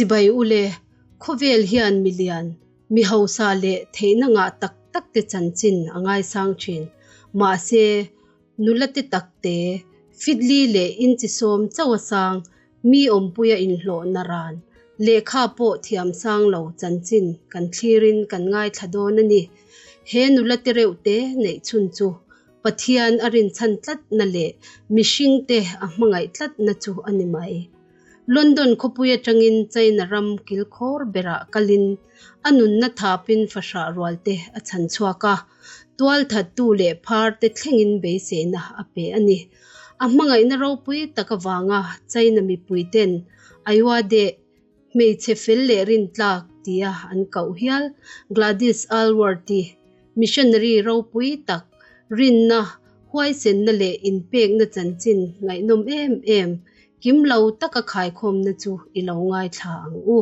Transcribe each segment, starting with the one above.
Chibai ule, khawvel hian milian, mi hausa leh theihna ngah tak tak te chanchin a ngaisang thin. Mahse, nula te tak te, fitli leh inchisawm chauh a sang, mi awmpuia inhlawhna ran, lehkha pawh thiam sang lo chanchin kan thlirin kan ngaithla dawn a ni. He nula te reuh te neih chhun chu Pathian a rinchhan tlatna leh mihringte a hmangaih tlatna chu a ni mai. London khawpui atangin China ram kilkhawr berah kalin a nunna thapin fahrah rualte a chhan chhuak a, tualthattu leh pharte thlengin beiseina a pe a ni. A hmangaihna ropui tak avanga China mipuiten Aiwadeh hmeichhe fel leh rintlak tia an koh hial Gladys Aylward-i missionary ropui tak rinna, huaisenna leh inpekna chanchin ngaihnawm em em kim lo taka khaikhawmna chu i lo ngaithla ang u.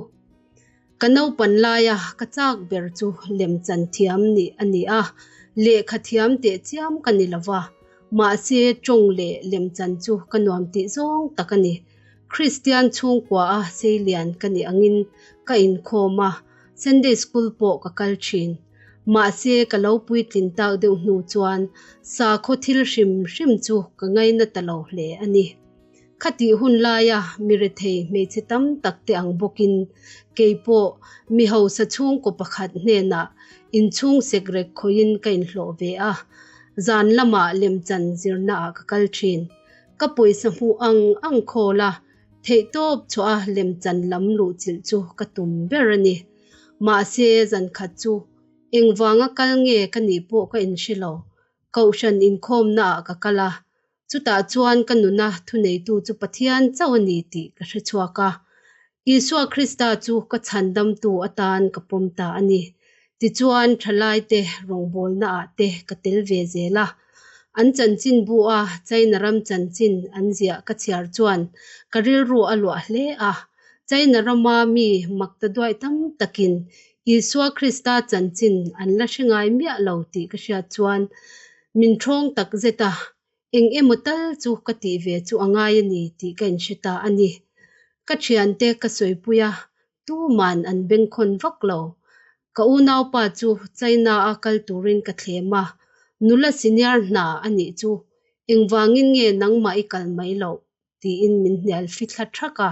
Ka naupan laia ka chak ber chu lemchan thiam nih a ni a, lehkha thiam teh chiam ka ni lo va, mahse tawng leh lemchan chu ka nuam tih zawng tak a ni. Kristian chhungkua a seilian ka nih angin ka inkhawm a, Sunday school pawh ka kal thin. Mahse ka lo puitlin tak deuh hnu chuan sakhaw thil hrim hrim chu ka ngaina ta lo hle a ni. Khatih hun laia mi rethei hmeichhe tam tak te ang bawkin kei pawh mi hausa chhungkaw pakhat hnenah inchhung sekrek khawiin ka inhlawh ve a, zan lamah lemchan zirnaah ka kal thin. Ka pawisa hmuh ang ang khawl a, theihtawp chhuah a lemchan lam luhchilh chu ka tum ber a ni. Mahse, zankhat chu engvanga kal nge ka nih pawh ka inhre lo. Kohhran inkhawmna ah ka kal a, chutah chuan ka nuna thuneitu chu Pathian chauh a ni tih ka hre chhuak a. Isua Krista chu ka chhandamtu atan ka pawm ta a ni. Tichuan, thalaite rawngbawlna ah te ka tel ve zel a. An chanchin bu a China ram chanchin an ziah ka chhiar chuan ka rilru a luah hle a. China rama mi makta duai tam takin Isua Krista chanchin an la hre ngai miah lo tih ka hriat chuan min ṭhawng tak zet a, eng emaw tal chu ka tih ve chu a ngai a ni tih ka inhre ta a ni. Ka ṭhiante ka sawipui a, tuman an bengkhawn vak lo. Ka unaupa chu China-a kal turin ka thlem a, nula senior hna a nih chu, engvangin nge nangmah i kal mai loh? tiin min hnial fithla thak a.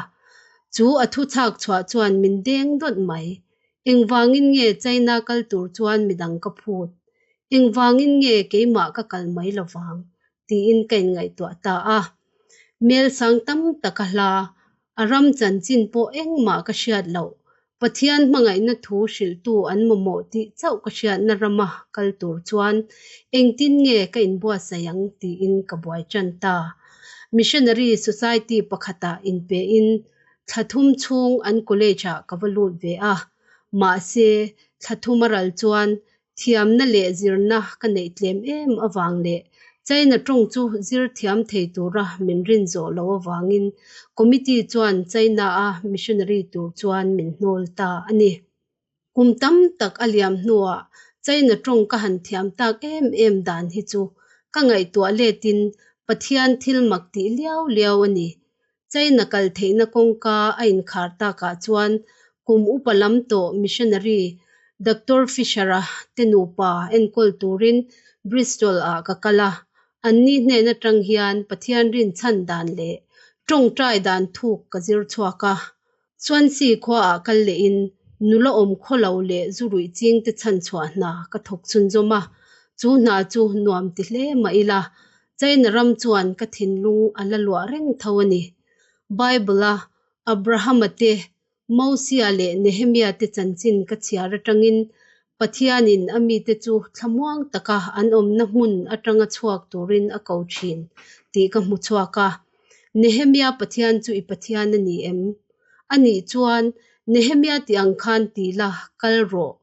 Chu a thu chhak chhuah chuan min deng dawt mai. Engvangin nge China kal tur chuan midang ka phut? Engvangin nge keimah ka kal mai lovang? tiin ka inngaihtuah ta a. Mel sang tam tak a hla, a ram chanchin pawh engmah ka hriat loh. Pathian hmangaihna thu hrilhtu an mamawh tih chauh ka hriatna rama kal tur chuan engtin nge ka inbuatsaih ang tiin ka buai tan ta. Missionary Society pakhatah inpehin thla thum chhung an college-ah ka va lut ve a. Mahse, thla thum a ral chuan thiamna leh zirna ka neih tlem em avang leh China tawng chu zir thiam thei tura min rin zawh loh avangin committee chuan China-a missionary tur chuan min hnawl ta a ni. Kum tam tak a liam hnuah China tawng ka han thiam tak em em dan hi chu ka ngaihtuah letin Pathian thil mak tih liau liau a ni. China kal theihna kawngka a inkhar takah chuan kum upa lam tawh missionary Doctor Fisher-a te nupa enkawl turin Bristol-ah ka kal a. Anni hnen atang hian Pathian rinchhan dan leh tawngtai dan thuk ka zir chhuak a. Swansea khuaah kal lehin nula awm khaw lo leh zu ruih ching te chhan chhuah hna ka thawk chhunzawm a. Chu hna chu nuam ti hle mah ila, China ram chuan ka thinlung a la luah reng tho a ni. Bible-a Abrahama te, Mosia leh Nehemia te chanchin ka chhiar atangin Pathianin a mite chu thlamuang taka an awmna hmun atanga chhuak turin a ko thin tih ka hmu chhuak a. Nehemia Pathian chu i Pathian a ni em? A nih chuan, Nehemia tih ang khan ti la, kal rawh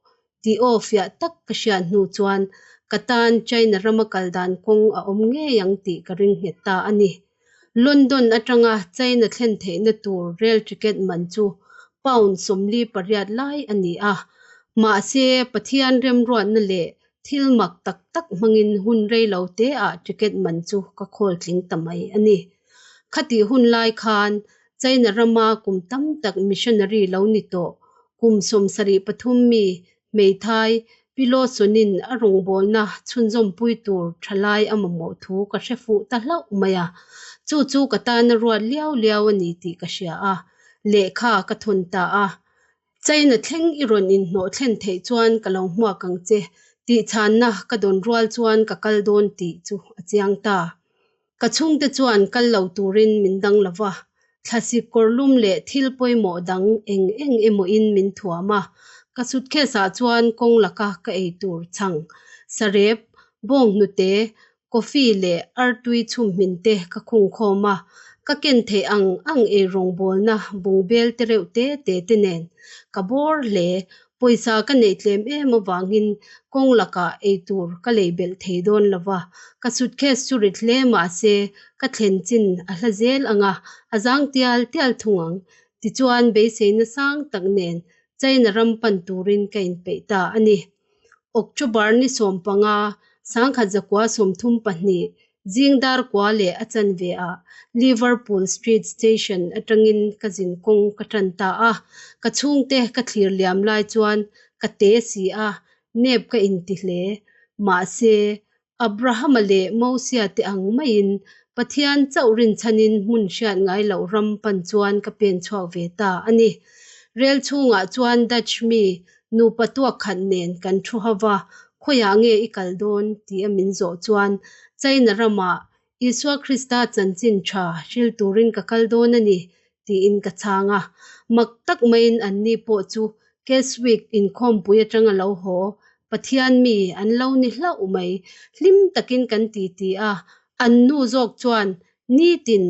tih aw fiah tak ka hriat hnu chuan ka tan China rama kal dan kawng a awm ngei ang tih ka ring nghet ta a ni. London atanga China thlen theihna tur rail ticket man chu pound 48 lai a ni a. Mahse, Pathian remruatna leh thil mak tak tak hmangin hun rei lo teah ticket man chu ka khawl tling ta mai a ni. Khatih hun lai khan China rama kum tam tak missionary lo ni tawh, kum 73 mi hmeithai Pi Lawson-in a rawngbawlna chhunzawmpui tur thalai a mamawh thu ka hre fuh ta hlauh mai a. Chu chu ka tana ruat liau liau a ni tih ka hria a, lehkha ka thawn ta a. China thleng i rawn inhnawh thlen theih chuan ka lo hmuak ang che tih chhanna ka dawn rual chuan ka kal dawn tih chu a chiang ta. Ka chhungte chuan kal lo turin min dang lo va, thlasik kawrlum leh thil pawimawh dang eng eng emawin min thuam a. Ka suitcase ah chuan kawng laka ka ei tur chhang, sarep, bawnghnute, coffee leh artui chhumhmin te ka khung khawm a, ka ken theih ang ang eirawngbawlna bungbel te reuh te te te nen ka bawr hle. Pawisa ka neih tlem em avangin kawng lakah ei tur ka lei belh thei dawn lo va, ka suitcase chu rit hle mah se ka thlen chin a hla zel ang a, a zang tial tial thung ang. Tichuan beiseina sang tak nen China ram pan turin ka inpeih ta a ni. October ni 15, 1932, zing dar kua leh a chanve ah Liverpool Street Station atangin ka zin kawng ka tan ta a. Ka chhungte ka thlir liam lai chuan ka te si a, nep ka inti hle. Mahse, Abrahama leh Mosia te ang maiin Pathian chauh rinchhanin hmun hriat ngai loh ram pan chuan ka pen chhuak ve ta a ni. Rel chhungah chuan Dutch mi nupa tuak khat nen kan thu ho va, khawiah nge i kal dawn tia min zawh chuan China ramah Isua Krista chanchin tha hril turin ka kal dawn a ni tiin ka chhang a. Mak tak maiin anni pawh chu Keswick inkhawmpui atanga lo haw Pathian mi an lo ni hlauh mai. Hlim takin kan titi a, an nu zawk chuan nitin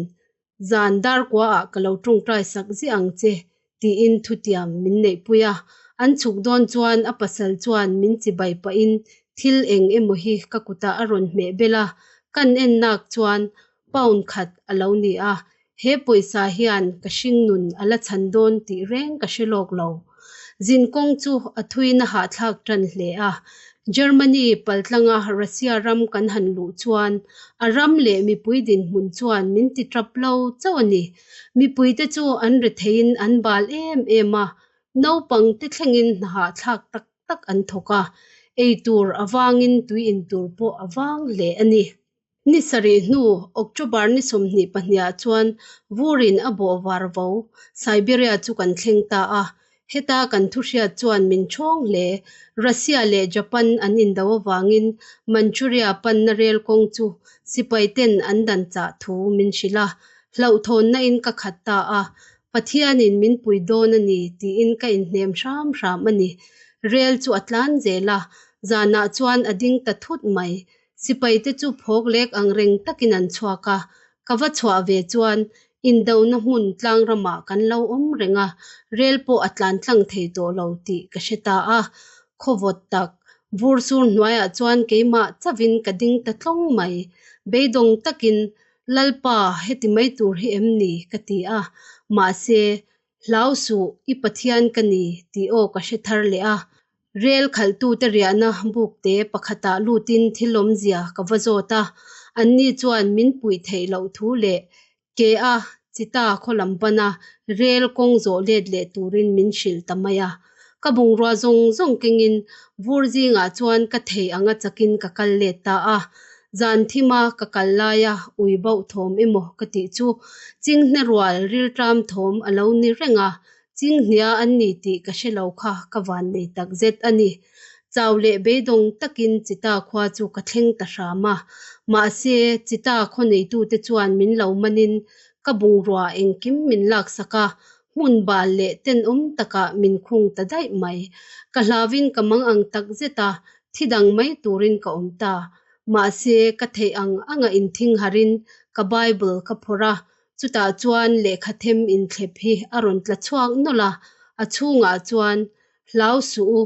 zan darkuaah ka lo tawngtai sak ziah ang che tiin thutiam min neihpui a. An chhuk dawn chuan a pasal chuan min chibai pahin thil eng emaw hi ka kutah a rawn hmeh bel a, kan en nak chuan pound khat a lo ni a, he pawisa hian ka hringnun a la chhan dawn tih reng ka hre lawk lo. Zinkawng chu a thuin a hahthlak tan hle a, Germany paltlanga Russia ram kan han luh chuan a ram leh mipui dinhmun chuan min ti tap lo chauh a ni. Mipuite chu an retheiin an bal em em a, naupang te thlengin hna hahthlak tak tak an thawk a, ei tur avangin tui in tur pawh a vang hle a ni. Ni sarih hnu October ni 22 ah chuan vurin a bawh var vo Siberia chu kan thleng ta a, heta kan thu hriat chuan min thawng hle. Russia leh Japan an indo avangin Manchuria panna rel kawng chu sipai ten an dan chah thu min hrilh a, hlauhthawnna in ka khat ta a, Pathianin min pui dawn a ni tiin ka inhnem hram hram a ni. Rel chu a tlan zel a, zanah chuan a ding ta thut mai. Sipai te chu phawk lek ang reng takin an chhuak a, ka va chhuah ve chuan indona hmun tlang ramah kan lo awm reng a, rel pawh a tlan tlang thei tawh lo tih ka hre ta a. Khawvawt tak, vur sur hnuaiah chuan keimah chavin ka ding ta tlawng mai. Beidawng takin, Lalpa, heti mai tur hi em ni? ka ti a, mahse, Hlau suh, i Pathian ka ni tih aw ka hre thar leh a. Rel khalhtute riahna bukte pakhatah lutin thil awmzia ka va zawt a, anni chuan min puih theih loh thu leh ke a Chita khaw lam pana rel kawng zawh let leh turin min hrilh ta mai a. Ka bungrua zawng zawng kengin vur zingah chuan ka thei anga chakin ka kal let ta a. Zan thima ka kal laia ui bauh thawm emaw ka tih chu chinghne rual rilṭam thawm a lo ni reng a, chinghnia an ni tih ka hre lo kha ka van nei tak zet a ni. Chau leh beidawng takin Chita khua chu ka thleng ta hram a, mahse Chita khaw neitute chuan min lo manin ka bungrua engkim min laksak a, hmun bal leh tenawm takah min khung ta daih mai. Ka hlauvin ka mang ang tak zet a, thi dang mai turin ka awm ta. Mahse, ka theih ang anga inthing harin ka Bible ka phawrh a, chutah chuan lehkha them inthlep hi a rawn tla chhuak nawlh a, a chhungah chuan, Hlau suh u,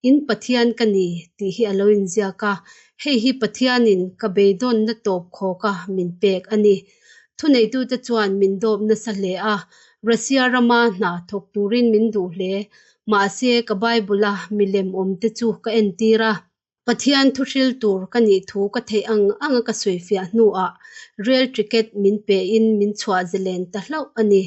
in Pathian ka ni tih hi a lo inziak a, hei hi Pathianin ka beidawnna tawp khawka min pek a ni. Thuneitute chuan min dawp nasa hle a, Russia rama hna thawk turin min duh hle. Mahse, ka Bible-a milem awmte chu ka entir a. Pathian thuhril tur ka nih thu ka theih ang anga ka sawifiah hnuah rail ticket min pein min chhuah zalen ta hlauh a ni.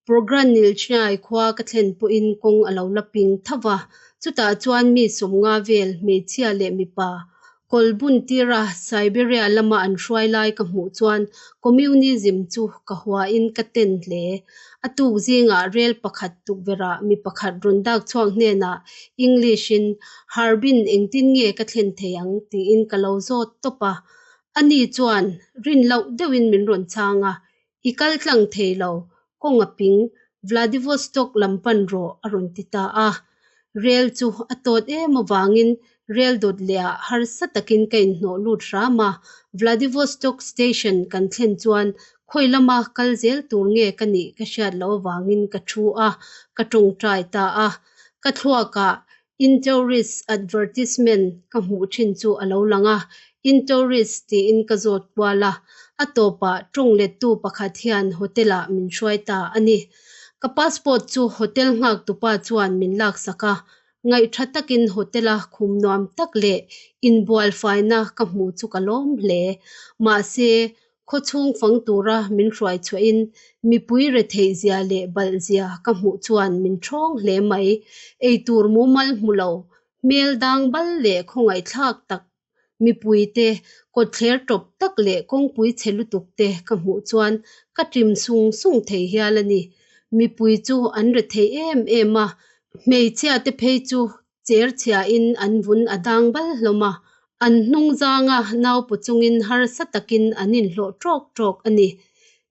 Pogranilchnai khua ka thlen pawhin kawng a lo la ping tho va, chutah chuan mi 50 vel, hmeichhia leh mipa, kawl bun tira Siberia lama an hruai lai ka hmuh chuan Communism chu ka huain ka ten hle. A tuk zingah rel pakhat tukverhah mi pakhat rawn dak chhuak hnenah English-in Harbin engtin nge ka thlen thei ang tiin ka lo zawt tawp a. Ani chuan rin loh deuhin min rawn chhang a, I kal tlang thei lo, kawng a ping, Vladivostok lam pan rawh a rawn ti ta a. Rel chu a tawt em avangin rel dawt leh ah harsa takin ka inhnawh lut hram a, Vladivostok station kan thlen chuan khawi lama kal zel tur nge ka nih ka hriat loh avangin ka thu a, ka tawngtai ta a. Ka thluakah Intourist advertisement ka hmuh thin chu a lo lang a, Intourist tiin ka zawt kual a, a tawpah tawng lettu pakhat hian hotel-ah min hruai ta a ni. Ka passport chu hotel nghaktupa chuan min laksak a, ngaihtha takin hotel-a khum nuam tak leh inbual faina ka hmu chu ka lawm hle. Mahse, Khawchhung fang tura min hruai chhuahin mipui retheih zia leh balh zia ka hmuh chuan min ṭhawng hle mai. Eitur mumal hmu lo, hmel dang bal leh khawngaihthlak tak mipuite kawtthler tawp tak leh kawngpui chhe lutuk te ka hmuh chuan ka ṭim sung sung thei hial a ni. Mipui chu an rethei em em a, hmeichhia te phei chu Cher chhiain an vun a dang bal hlawm a, an hnung zanga naupu chungin harsa takin an inhlawh ṭawk ṭawk a ni.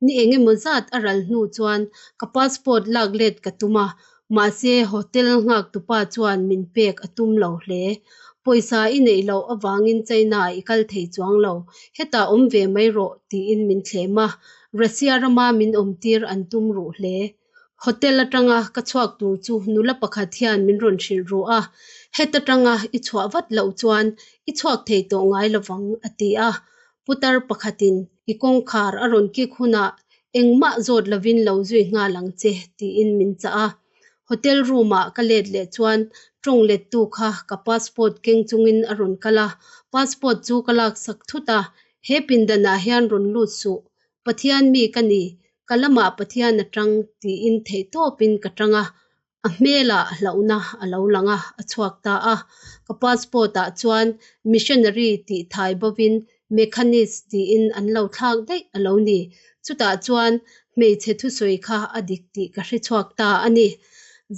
Ni engemaw zat a ral hnu chuan ka passport lak let ka tum a, mahse hotel nghaktupa chuan min pek a tum lo hle. Pawisa i neih loh avangin China i kal thei chuang lo, hetah awm ve mai rawh tiin min thlem a, Russia rama min awmtir an tum ruh hle. Hotel atanga ka chhuak tur chu nula pakhat hian min rawn hrilh ru a, het atanga i chhuah vat loh chuan i chhuak thei tawh ngai lovang a ti a. Putar pakhatin i kawngkhar a rawn kik hunah engmah zawt lovin lo zui nghal ang che tiin min chah a. Hotel room ah ka let leh chuan tawng lettu kha ka passport keng chungin a rawn kal a, passport chu ka laksak thut a, he pindanah hian rawn lut suh Pathian mi ka ni, ka lamah Pathian a tang tiin theihtawpin ka tang a, a hmelah hlauhna a lo lang a, a chhuak ta a. Ka passport ah chuan missionary tih thai bovin mechanist tiin an lo thlak daih a lo ni. Chutah chuan hmeichhe thusawi kha a dik tih ka hre chhuak ta a ni.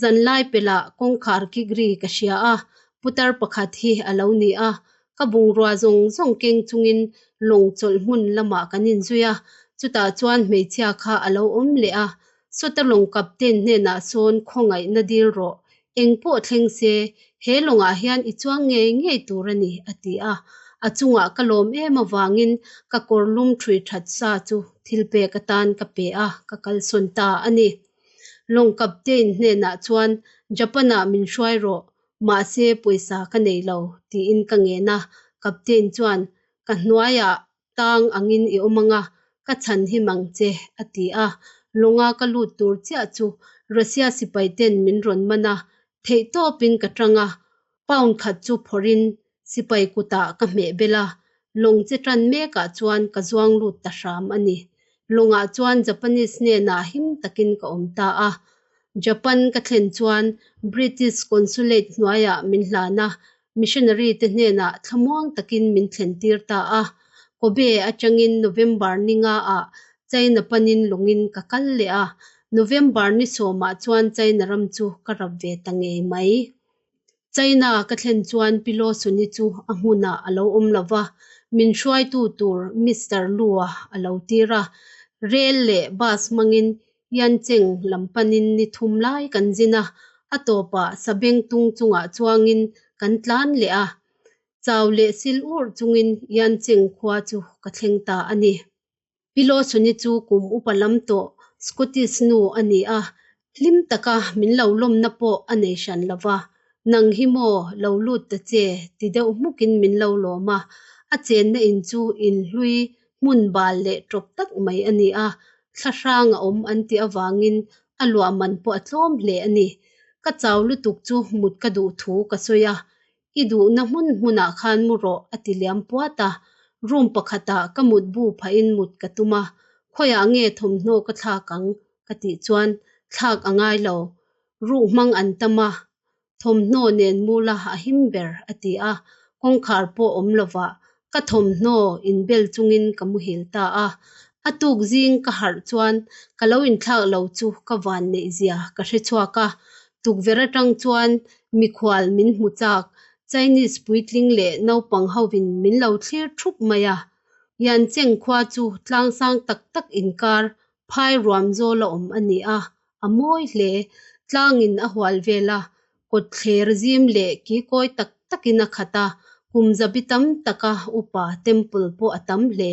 Zanlai pelhah kawngkhar kik ri ka hria a, putar pakhat hi a lo ni a, Ka bungrua zawng zawng keng chungin lawng chawlh hmun lamah kan inzui a, chutah chuan hmeichhia kha a lo awm leh a. Sawta lawng captain hnenah sawn khawngaihna dil rawh, eng pawh thleng se, he lawngah hian i chuang ngei ngei tur a ni, a ti a. A chungah ka lawm em avangin ka kawr lum ṭhui ṭhat sa chu thil pek atan ka pe a, ka kalsawn ta a ni. Lawng captain hnenah chuan Japan-ah min hruai rawh, Mahse pawisa ka nei lo, tiin ka ngen a, Captain chuan, Ka hnuaiah tang angin i awm anga, ka chhan him ang che, a ti a. Lawnga ka lut tur chiah chu Russia sipai ten min rawn man a, theihtawpin ka tang a, pound khat chu phawrhin sipai kutah ka hmeh bel a, lawng che tan mekah chuan ka zuang lut ta hram a ni. Lawngah chuan Japanese hnenah him takin ka awm ta a, Japan ka thlen chuan British Consulate hnuaiah min hlan a, missionary te hnenah thlamuang takin min thlen tir ta a. Kobe atangin November ni nga ah China panin lawngin ka kal leh a, November ni sawmah chuan China ram chu ka rap ve ta ngei mai. China ka thlen chuan Pi Lawson-i chu a hmunah a lo awm lo va, min hruaitu tur Mister Lu-a a lo tir a. Rel leh bus hmangin Yancheng lam panin ni thum lai kan zin a, a tawpah Sabengtung chungah chuangin kan tlan leh a. Chau leh sil ur chungin Yancheng khua chu ka thleng ta a ni. Pi Lawson-i chu kum upa lam tawh Scottish nu a ni a, hlim taka min lo lawmna pawh a nei hran lo va. Nang hi maw lo lut ta che ti deuh hmukin min lo lawm a, a chenna in chu in hlui hmun bal leh tawp tak mai a ni a, thla hrang a awm an tih avangin a luah man pawh a tlawm hle a ni. Ka chau lutuk chu mut ka duh thu ka sawi a, I duhna hmun hmunah khan mu rawh a ti liam puat a, room pakhatah ka mutbu phahin mut ka tum a, khawiah nge thawmhnaw ka thlak ang ka tih chuan Thlak a ngai lo. Ruh hmang an tam a, thawmhnaw nen mula a him ber, a ti a. Kawngkhar pawh awm lovah ka thawmhnaw inbel chungin ka muhil ta a. A tuk zing ka harh chuan ka lo inthlak lo chu ka van neih zia ka hre chhuak a. Tukverh atang chuan mikhual min hmu chak, Chinese puitling leh naupang hovin min lo thlir thup mai a. Yancheng khua chu tlangsang tak tak inkar phai ruam zawl a awm a ni a, a mawi hle. Tlangin a hual vel a, kawtthler zim leh kikawi tak takin a khat a, kum zabi tam taka upa temple pawh a tam hle.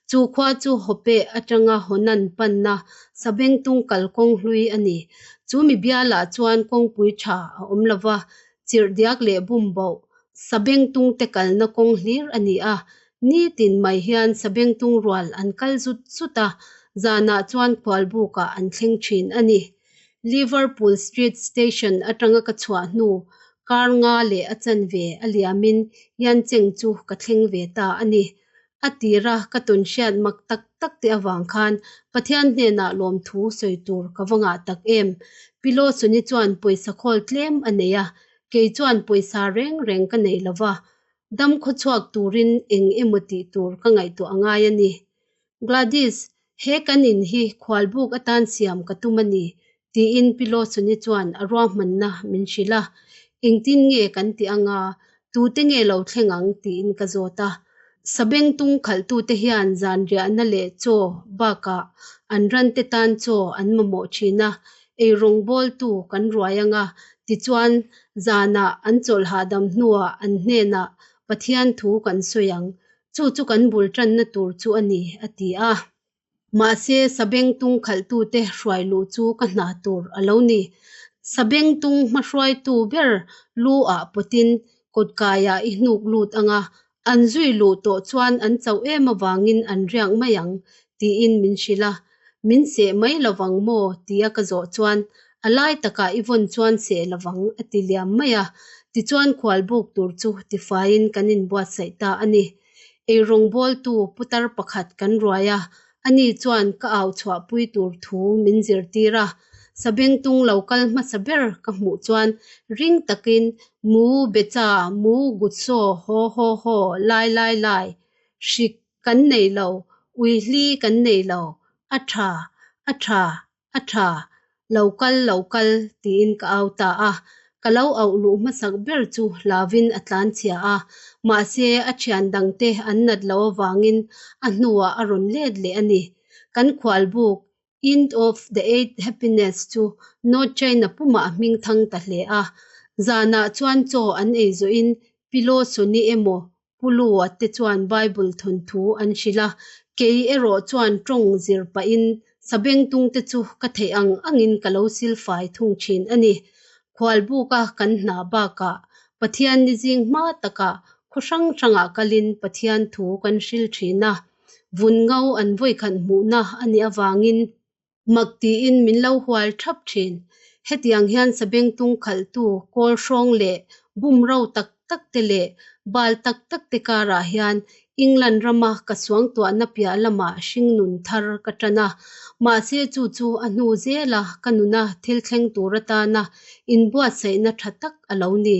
Chu khua chu Hopeh atanga Honan panna Sabengtung kalkawng hlui a ni. Chu mi bialah chuan kawngpui tha a awm lova, chirhdiak leh bumboh Sabengtungte kalna kawng hlir a ni a, nitin mai hian Sabengtung rual an kal zut zut a, zanah chuan khualbukah an thleng thin a ni. Liverpool Street Station atanga ka chhuah hnu kar nga leh a chanve a liamin Yancheng chu ka thleng ve ta a ni. A tira ka tawn hriat mak tak tak te avang khan Pathian hnenah lawmthu sawi tur ka va ngah tak em. Pi Lawsoni chuan pawisa khawl tlem a nei a, kei chuan pawisa reng reng ka nei lo va, dam khawchhuak turin eng emaw tih tur ka ngaihtuah a ngai a ni. Gladys, he kan in hi khualbuk atan siam ka tum a ni, tiin Pi Lawsoni chuan a ruahmanna min hrilh a. Engtin nge kan tih anga, tute nge lo thleng ang tiin ka zawt a. Sabengtung khalhtute hian zanriahna leh chaw bakah an rante tan chaw an mamawh thin a, eirawngbawltu kan ruai anga, tichuan zanah an chawlh hahdam hnuah an hnenah Pathian thu kan sawi ang. Chu chu kan bul tanna tur chu a ni, a ti a. Mahse, sabengtung khalhtute hruai luh chu ka hna tur a lo ni. Sabengtung hmahruaitu ber lu ah pawtin kawtkaiah i hnuk lut ang a, an zui luh tawh chuan an chauh em avangin an riak mai ang, tiin min hrilh a. Min seh mai lovang maw? tia ka zawh chuan, A lai takah i vawn chuan seh lovang, a ti liam mai a. Tichuan khualbuk tur chu tifaiin kan inbuatsaih ta a ni. Eirawngbawltu putar pakhat kan ruai a, ani chuan ka au chhuahpui tur thu min zirtir a. Sabengtung lo kal hmasa ber ka hmuh chuan ring takin Mu Becha, Mu Gutsaw, haw haw haw, lai lai lai, hrik kan nei lo, uihli kan nei lo, a tha, a tha, A tha, lo kal lo kal tiin ka au ta a, ka lo auh luh hmasak ber chu hlauvin a tlanchhia a, mahse a thian dangte an nat loh avangin a hnuah a rawn let leh a ni. Kan khualbuk End of the Eight Happiness chu North China pumah a hming thang ta hle a, zanah chuan chaw an ei zawhin Pilo Sony emaw Pu Lua te chuan Bible thawnthu an hrilh a, kei erawh chuan tawng zir pahin sabengtungte chu ka theih ang angin ka lo silfai thung thin a ni. Khualbuka kan hna bakah Pathian ni zing hma takah khaw hrang hrangah kalin Pathian thu kan hril thin a, vun ngo an vawikhat hmuhna a nih avangin Mak tiin min lo hual thap thin. Hetiang hian sabengtung khalhtu kawl hrawng leh bumro tak tak te leh bal tak tak te karah hian England rama ka suangtuahna piah lamah hringnun thar ka tan a. Mahse chu chu a hnu zela ka nuna thil thleng tur atana inbuatsaihna tha tak a lo ni.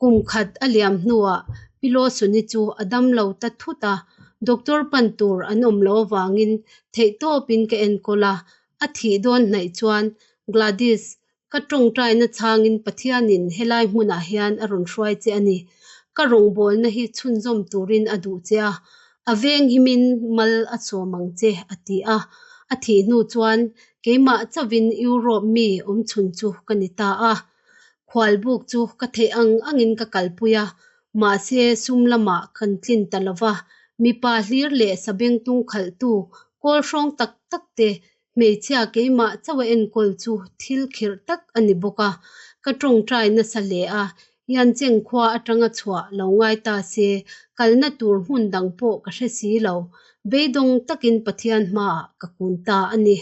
Kum khat a liam hnuah Pi Lawsoni chu a dam lo ta thut a, doctor pan tur an awm lo avangin theihtawpin ka enkawl a, a thih dawn hnaih chuan Gladys, ka tawngtaina chhangin Pathianin helai hmunah hian a rawn hruai che a ni. Ka rawngbawlna hi chhunzawm turin a duh che a, a venghimin mal a sawm ang che, a ti a. A thih hnu chuan keimah chauhin Europe mi awmchhun chu ka ni ta a. Khualbuk chu ka theih ang angin ka kalpui a, mahse sum lamah kan tlin ta lo va, mipa hlir leh sabengtung khalhtu kawl hrawng tak tak te hmeichhia keimah chauh a enkawl chu thil khirh tak a ni bawk a, ka tawngtai nasa hle a, Yancheng khua atanga chhuah lo ngai ta se kalna tur hmun dang pawh ka hre si lo, beidawng takin Pathian hmaah ka kun ta a ni.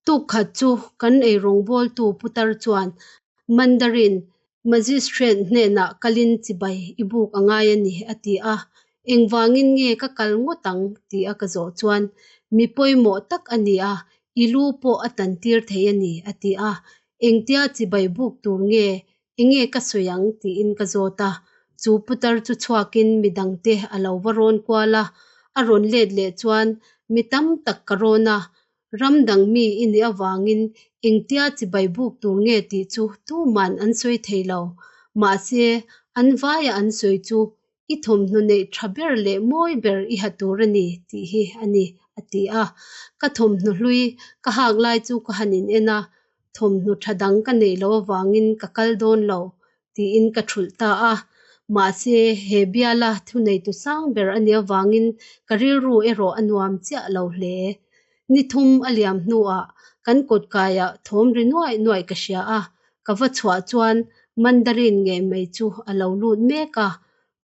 Tukkhat chu kan eirawngbawltu putar chuan Mandarin Magistrate hnenah kalin chibai i buk a ngai a ni a ti a, engvangin nge ka kal ngawt ang ti a ka zawh chuan mi pawimawh tak a ni a, I lu pawh a tan tir thei a ni, a ti a. Engtia chibai buk tur nge, enge ka sawi ang tiin ka zawt a. Chu putar chu chhuakin midangte a lo va rawn kual a, a rawn let leh chuan mi tam tak ka rawn a, ram dang mi i nih avangin engtia chibai buk tur nge tih chu tuman an sawi thei lo. Mahse, an vaia an sawi chu I thawmhnaw neih tha ber leh mawi ber i ha tur a ni tih hi a ni, a ti a. Ka thawmhnaw hlui ka hak lai chu ka han in en a, thawmhnaw tha dang ka neih loh avangin ka kal dawn lo tiin ka thulh ta a. Mahse, he biala thuneitu sang ber a nih avangin ka rilru erawh a nuam chiah lo hle. Ni thum a liam hnuah kan kawtkaiah thawm ri nuaih nuaih ka hria a, Ka va chhuah chuan Mandarin ngei mai chu a lo lut mek a,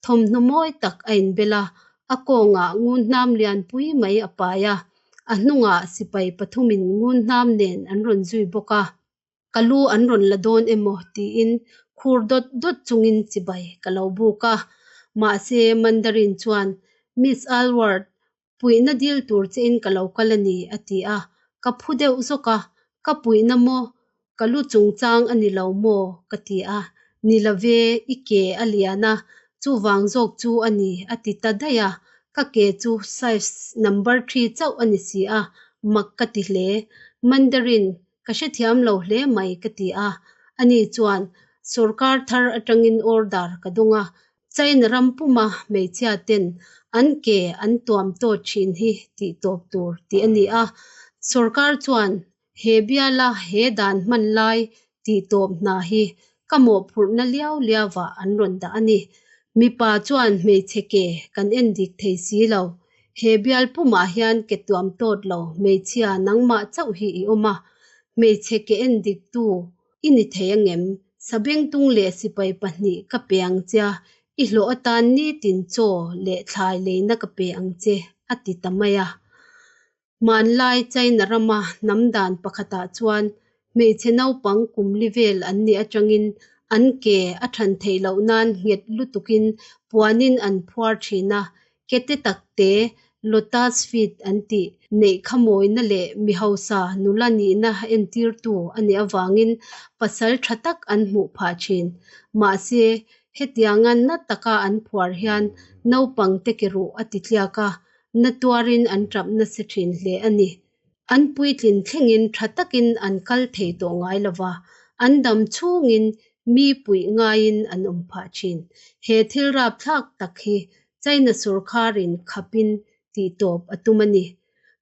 thawmhnaw mawi tak a inbel a, a kawngah ngunhnam lianpui mai a pai a, a hnungah sipai pathumin ngunhnam nen an rawn zui bawk a, ka lu an rawn la dawn emaw tiin khur dawt dawt chungin chibai ka lo buk a. Mahse Mandarin chuan Miss Alward, Puihna dil tur chein ka lo kal a ni, a ti a. Ka phu deuh zawk a, Ka puihna maw? Ka lu chungchang a ni lo maw? ka ti a. Ni lo ve, i ke a lian a, chuvang zawk chu a ni, a ti ta daih a. Ka ke chu size number three chauh a ni si a, mak ka ti hle. Mandarin, Ka hrethiam lo hle mai, ka ti a. Ani chuan, Sorkar thar atangin order ka dawng a, China ram puma hmeichhia ten an ke an tuam tawt thin hi tih tawp tur tih a ni a. Sorkar chuan he biala he dan hman lai tih tawp hna hi ka mawhphurhna liau liauah an rawn dah a ni. Mipa chuan hmeichhe ke kan en dik thei si lo. He bial pumah hian ke tuam tawt lo hmeichhia nangmah chauh hi i awm a. Hmeichhe ke en diktu I ni thei angem? Sabengtung leh sipai pahnih ka pe ang che a, i hlawh atan nitin chaw leh thlai leina ka pe ang che, a ti ta mai a. Hmanlai China rama hnam dan pakhatah chuan hmeichhe naupang kum li vel an nih atangin an ke a than theih loh nan nghet lutukin puanin an phuar thin a, Kete takte, lotus feet an tih, neih kha mawina leh mi hausa nula nihna entirtu a nih avangin pasal tha tak an hmuh phah thin. Mahse, hetianga na taka an phuar hian naupangte ke ruh a ti tliak a, na tuarin an tap nasa thin hle a ni. An puitlin thlengin tha takin an kal thei tawh ngai lo va, an dam chhungin mi puih ngaiin an awm phah thin. He thil rapthlak tak hi China sorkharin khapin tihtawp a tum a ni.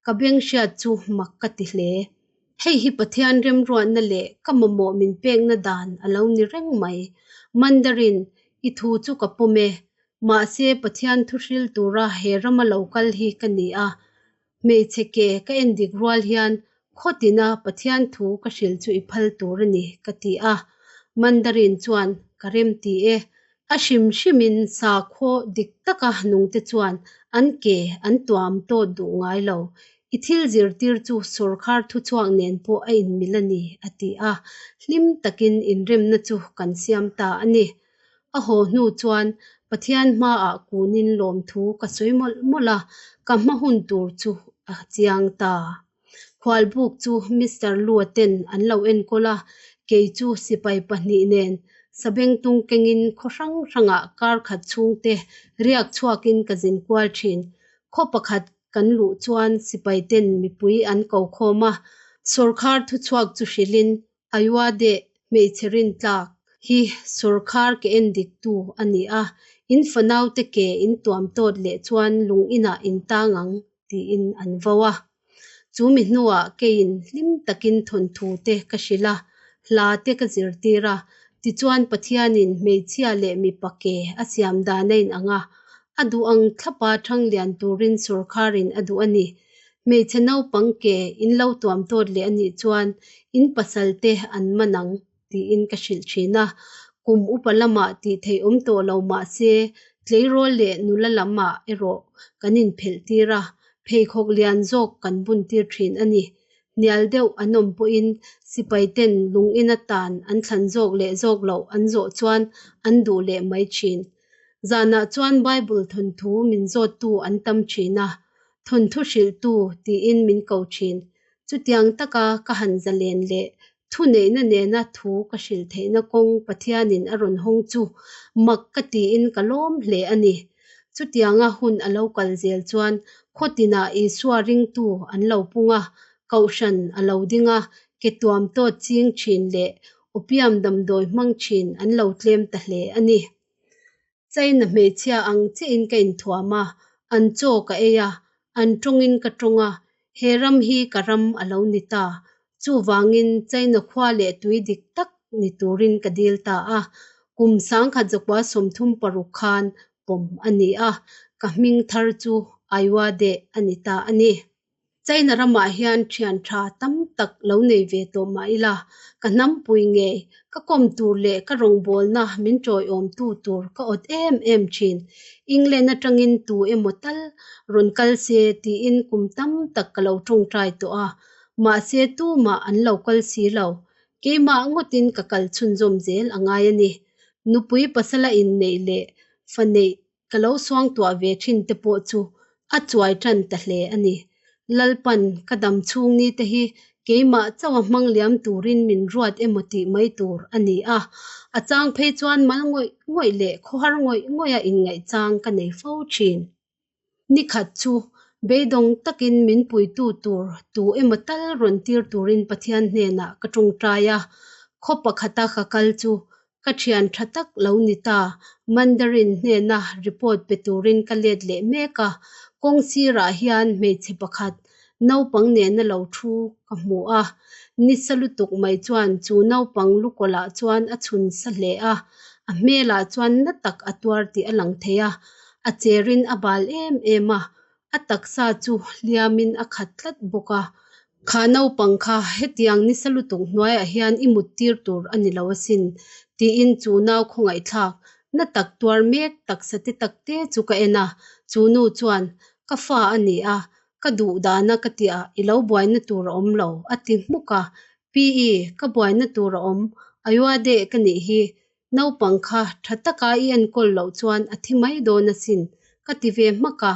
Ka beng hriat chu mak ka ti hle. Hei hi Pathian remruatna leh ka mamawh min pekna dan a lo ni reng mai. Mandarin, i thu chu ka pawm e. Mahse Pathian thuhril tura he rama lo kal hi ka ni a. Hmeichhe ke ka en dik rual hian khawtina Pathian thu ka hrilh chu i phal tur a ni, ka ti a. Mandarin chuan, Ka rem ti e. A hrim hrimin sakhaw dik taka nungte chuan an ke an tuam tawt duh ngai lo. I thil zirtir chu sawrkhar thuchhuak nen pawh a inmil a ni, a ti a. Hlim takin inremna chu kan siam ta a ni. A haw hnu chuan Pathian hmaah kunin lawmthu ka sawi mawlh mawlh a, ka hma hun tur chu a chiang ta. Khualbuk chu Mister Lua ten an lo enkawl a, kei chu sipai pahnih nen sabengtung kengin khaw hrang hrangah kar khat chhungte riak chhuakin ka zin kual thin. Khaw pakhat kan luh chuan sipai ten mipui an ko khawm a, sawrkhar thuchhuak chu hrilhin Ayuade hmeichhe rintlak hi sawrkhar ke en diktu a ni a, in fanaute ke in tuam tawt leh chuan lung inah in tang ang tiin an vo a. Chu mi hnuah keiin hlim takin thawnthu te ka hrilh a, hla te ka zirtir a, tichuan Pathianin hmeichhia leh mipa ke a siam dan a inang a, a duh ang thlapa thanglian turin sawrkharin a duh a ni. Hmeichhe naupang ke in lo tuam tawt leh a nih chuan in pasal te an man ang tiin ka hrilh thin a. Kum upa lamah tih theih awm tawh lo mah se tleirawl leh nula lamah erawh kan inphelh tir a, pheikhawk lian zawk kan bun tir thin a ni. Hnial deuh an awm pawhin sipai ten lung in atan an thlan zawk leh zawk loh an zawh chuan an duh leh mai thin. Zanah chuan Bible thawnthu min zawttu an tam thin a, thawnthu hrilhtu tiin min ko thin. Chutiang taka ka han zalen leh thuneihna nena thu ka hrilh theihna kawng Pathianin a rawn hawng chu mak ka tiin ka lawm hle a ni. Chutianga hun a lo kal zel chuan khaw tinah Isua ringtu an lo pung a, kohhran a lo ding a, ke tuam tawt ching thin leh opium damdawi hmang thin an lo tlem ta hle a ni. China hmeichhia ang chiahin ka inthuam a, an chaw ka ei a, an tawngin ka tawng a, he ram hi ka ram a lo ni ta. Chuvangin China khua leh tui dik tak ni turin ka dil ta a, kum 1936 khan pawm a ni a, ka hming thar chu Aiwade a ni ta a ni. China ramah hian thian tha tam tak lo nei ve tawh mah ila, ka hnampui ngei, ka kawm tur leh ka rawngbawlna min tawiawmtu tur ka awt em em thin. England atangin tu emaw tal rawn kal se tiin kum tam tak ka lo tawngtai tawh a, mahse tumah an lo kal si lo. Keimah ngawtin ka kal chhunzawm zel a ngai a ni. Nupui pasala inneih leh fa neih ka lo suangtuah ve thin te pawh chu a chuai tan ta hle a ni. Lalpan ka dam chhung ni te hi keimah chauha hmang liam turin min ruat emaw tih mai tur a ni a, a chang phei chuan mal ngawih ngawih leh khawhar ngawih ngawiha inngaih chang ka nei fo thin. Ni khat chu beidawng takin min puitu tur tu emaw tal rawn tir turin Pathian hnenah ka tawngtai a, khaw pakhata ka kal chu Ka thian tha tak lo ni ta, Mandarin hnena report pe turin ka let leh mek a, kawng sirah hian hmeichhe pakhat naupang nena lo thu ka hmu a, nisa lutuk mai chuan chu naupang lukawlah chuan a chhun sa hle a, a hmelah chuan na tak a tuar tih a lang thei a, a cherin a bal em em a, a taksa chu hliamin a khat tlat bawk a. Kha naupang kha hetiang nisa lutuk hnuaiah hian i mut tir tur a ni lo asin, tiin chu nau khawngaihthlak na tak tuar mek taksa te tak te chu ka en a. Chu nu chuan, Ka fa a ni a, ka duh dana ka tihah i lo buaina tur a awm lo, a ti hmuk a. Pi-i, ka buaina tur a awm, Ayuade ka nih hi, Naupang kha tha taka i enkawl loh chuan a thi mai dawn asin, ka ti ve hmak a,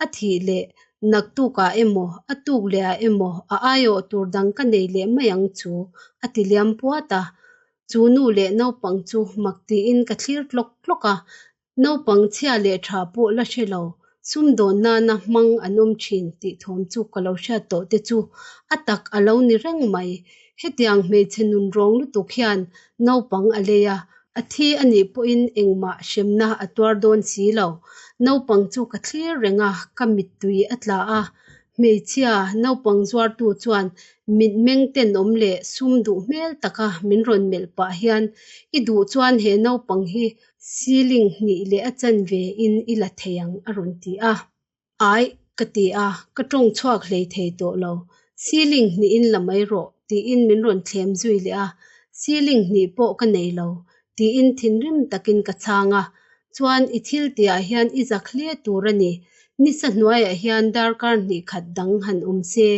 a thih leh naktukah emaw a tuk lehah emaw a aiawh tur dang ka nei leh mai ang chu, a ti liam puat a. Chu nu leh naupang chu mak tiin ka thlir tlawk tlawk a, naupang chhia leh tha pawh la hre lo, sumdawn nana hmang an awm thin tih thawm chu ka lo hriat tawh te chu a tak a lo ni reng mai. Hetiang hmeichhe nun rawng lutuk hian naupang a lei a, a thi a nih pawhin engmah hremna a tuar dawn si lo. Naupang chu ka thlir reng a, ka mittui a tla a. Hmeichhia naupang zuartu chuan mitmeng tenawm leh sum duh hmel taka min rawn melh pah hian, I duh chuan he naupang hi ceiling hnih leh a chanve in i la thei ang a rawn ti a. Aih, ka ti a, ka tawng chhuak hlei thei tawh lo. Ceiling hnihin la mai rawh, tiin min rawn thlem zui leh a. Ceiling hnih pawh ka nei lo, tiin thinrim takin ka chhang a. Chuan i thil tihah hian i zak hle tur a ni. Nisa hnuaiah hian darkar hnih khat dang han awm se,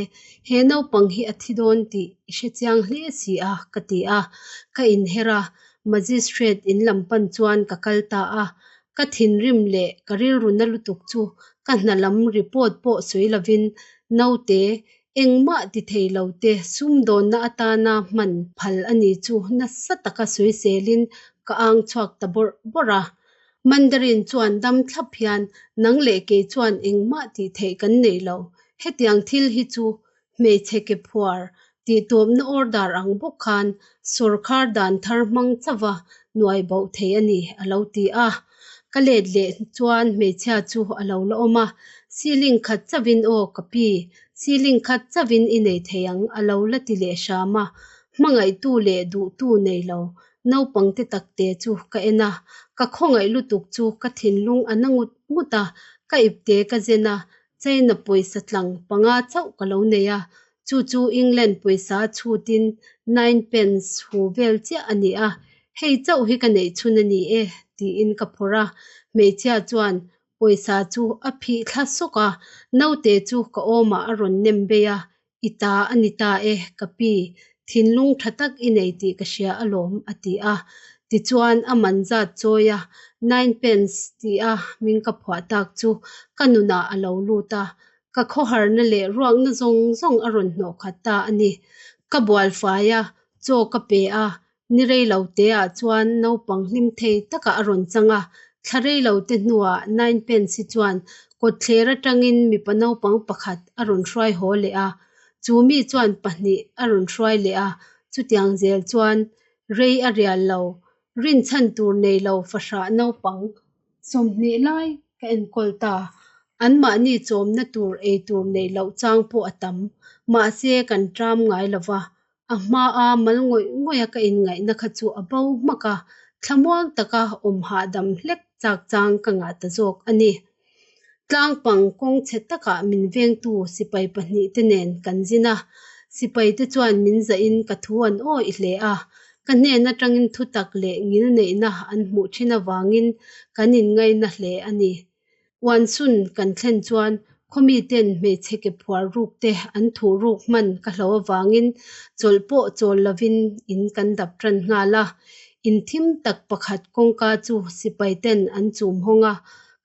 he naupang hi a thi dawn tih i hrechiang hle si a, ka ti a. Ka inher a, Magistrate in lam pan chuan ka kal ta a, ka thinrim leh ka rilru na lutuk chu ka hna lam report pawh sawi lovin naute engmah ti thei lo te sumdawnna atana hman phal a ni chu nasa taka sawiselin ka ang chhuak ta bawrh bawrh a. Mandarin chuan dam thlap hian nang leh kei chuan engmah tih theih kan nei lo, hetiang thil hi chu Hmeichhe ke phuar tihtawpna order ang bawk khan sawrkhar dan thar hmang chauha nuai boh thei a ni, a lo ti a. Ka let leh chuan hmeichhia chu a lo la awm a, Ceiling khat chauhin aw ka pi, ceiling khat chauhin i nei thei ang, a lo la ti leh hram a. Hmangaihtu leh duhtu nei lo naupangte takte chu ka en a, ka khawngaih lutuk chu ka thinlung a na ngut ngut a, ka ipte ka zen a, China pawisa tlang panga chauh ka lo nei a, chu chu England pawisa chhutin nine pence hu vel chiah a ni a, hei chauh hi ka neih chhun a ni e, tiin ka phawrh a. Hmeichhia chuan pawisa chu a phih thla sawk a, naute chu ka awmah a rawn nem bei a, I ta a ni ta e, ka pi, thinlung tha tak i nei tih ka hria alawm, a ti a. Tichuan, a man zat chawi a, nine pence ti a min ka phuah tak chu ka nunah a lo lut a. Ka khawharna leh ruakna zawng zawng a rawn hnawh khat ta a ni. Ka bual fai a, chaw ka pe a, ni rei lo teah chuan naupang hlim thei takah a rawn chang a. Thla rei lo te hnuah Ninepence hi chuan kawtthler atangin mipa naupang pakhat a rawn hruai haw leh a, chu mi chuan pahnih a rawn hruai leh a, chutiang zel chuan rei a rial lo. Rinchhan tur nei lo fahrah naupang 20 lai ka enkawl ta. Anmahni chawmna tur ei tur neih loh chang pawh a tam. Mahse, kan ṭam ngai lo va, a hmaa mal ngawih ngawih a ka inngaihna kha chu a bo hmak a, thlamuang taka awm hahdam hlek chak chang ka ngah ta zawk a ni. Tlangpang kawng chhe takah min vengtu sipai pahnihte nen kan zin a, sipaite chuan min zahin ka thu an awih hle a, ka hnen atangin thutak leh ngilneihna an hmuh thin avangin kan inngaina hle a ni. Uansun kan thlen chuan khawmiten hmeichhe ke phuar ruk te an thuh ruk hman ka hlo avangin chawlh pawh chawl lovin in kan dap tan nghal a. In thim tak pakhat kawngka chu sipaiten an chum hawng a,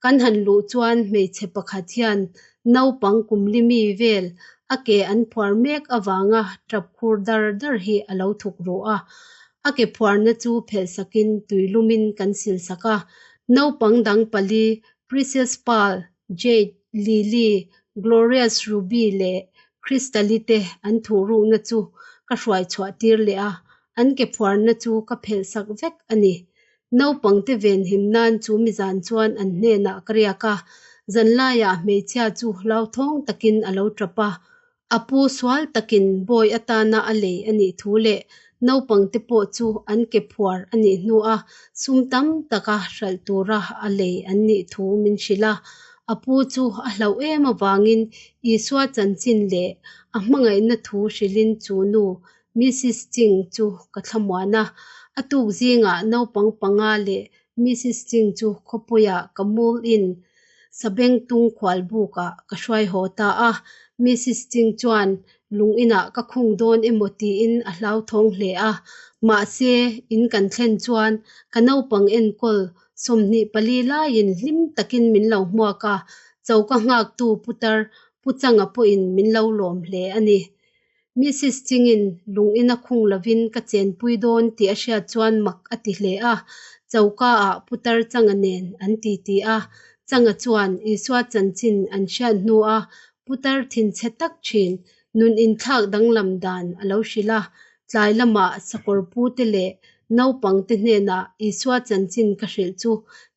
kan han luh chuan hmeichhe pakhat hian naupang kum li mi vel a ke an phuar mek avanga tap khur dar dar hi a lo thuk ru a. A ke phuarna chu phelh sakin tuilumin kan sil sak a. Naupang dang pali Precious Pearl, Jade, Lily, Glorious Ruby leh Crystal-i te an thuh rukna chu ka hruai chhuah tir leh a, an ke phuarna chu ka phelh sak vek a ni. Naupangte venhim nan chu mizan chuan an hnenah ka riak a, zanlaiah hmeichhia chu hlauthawng takin a lo tap a. A pu sual takin bawi atana a lei a nih thu leh naupangte pawh chu an ke phuar a nih hnua sum tam taka hralh tura a lei an nih thu min hrilh a. A pu chu a hlauh em avangin Isua chanchin leh a hmangaihna thu hrilhin chu nu Mrs Ching chu ka thlamuan a. A tuk zingah naupang panga leh Mrs Ching chu khawpuiah ka mul in Sabengtung khualbukah ka hruai haw ta a. Mrs Ching chuan lung inah ka khung dawn emaw tiin a hlauthawng hle a. Mahse, in kan thlen chuan ka naupang enkawl 24 laiin hlim takin min lo hmuak a, choka nghaktu putar Pu Changa pawhin min lo lawm hle a ni. Mrs Chingin lung ina khung lovin ka chenpui dawn tih a hriat chuan mak a ti hle a, choka ah putar Changa nen an titi a. Changa chuan Isua chanchin an hriat hnua putar thinchhe tak thin nun inthlak danglam dan a lo hrilh a. Tlai lamah sakawr pute leh naupangte hnenah Isua chanchin ka hrilh chu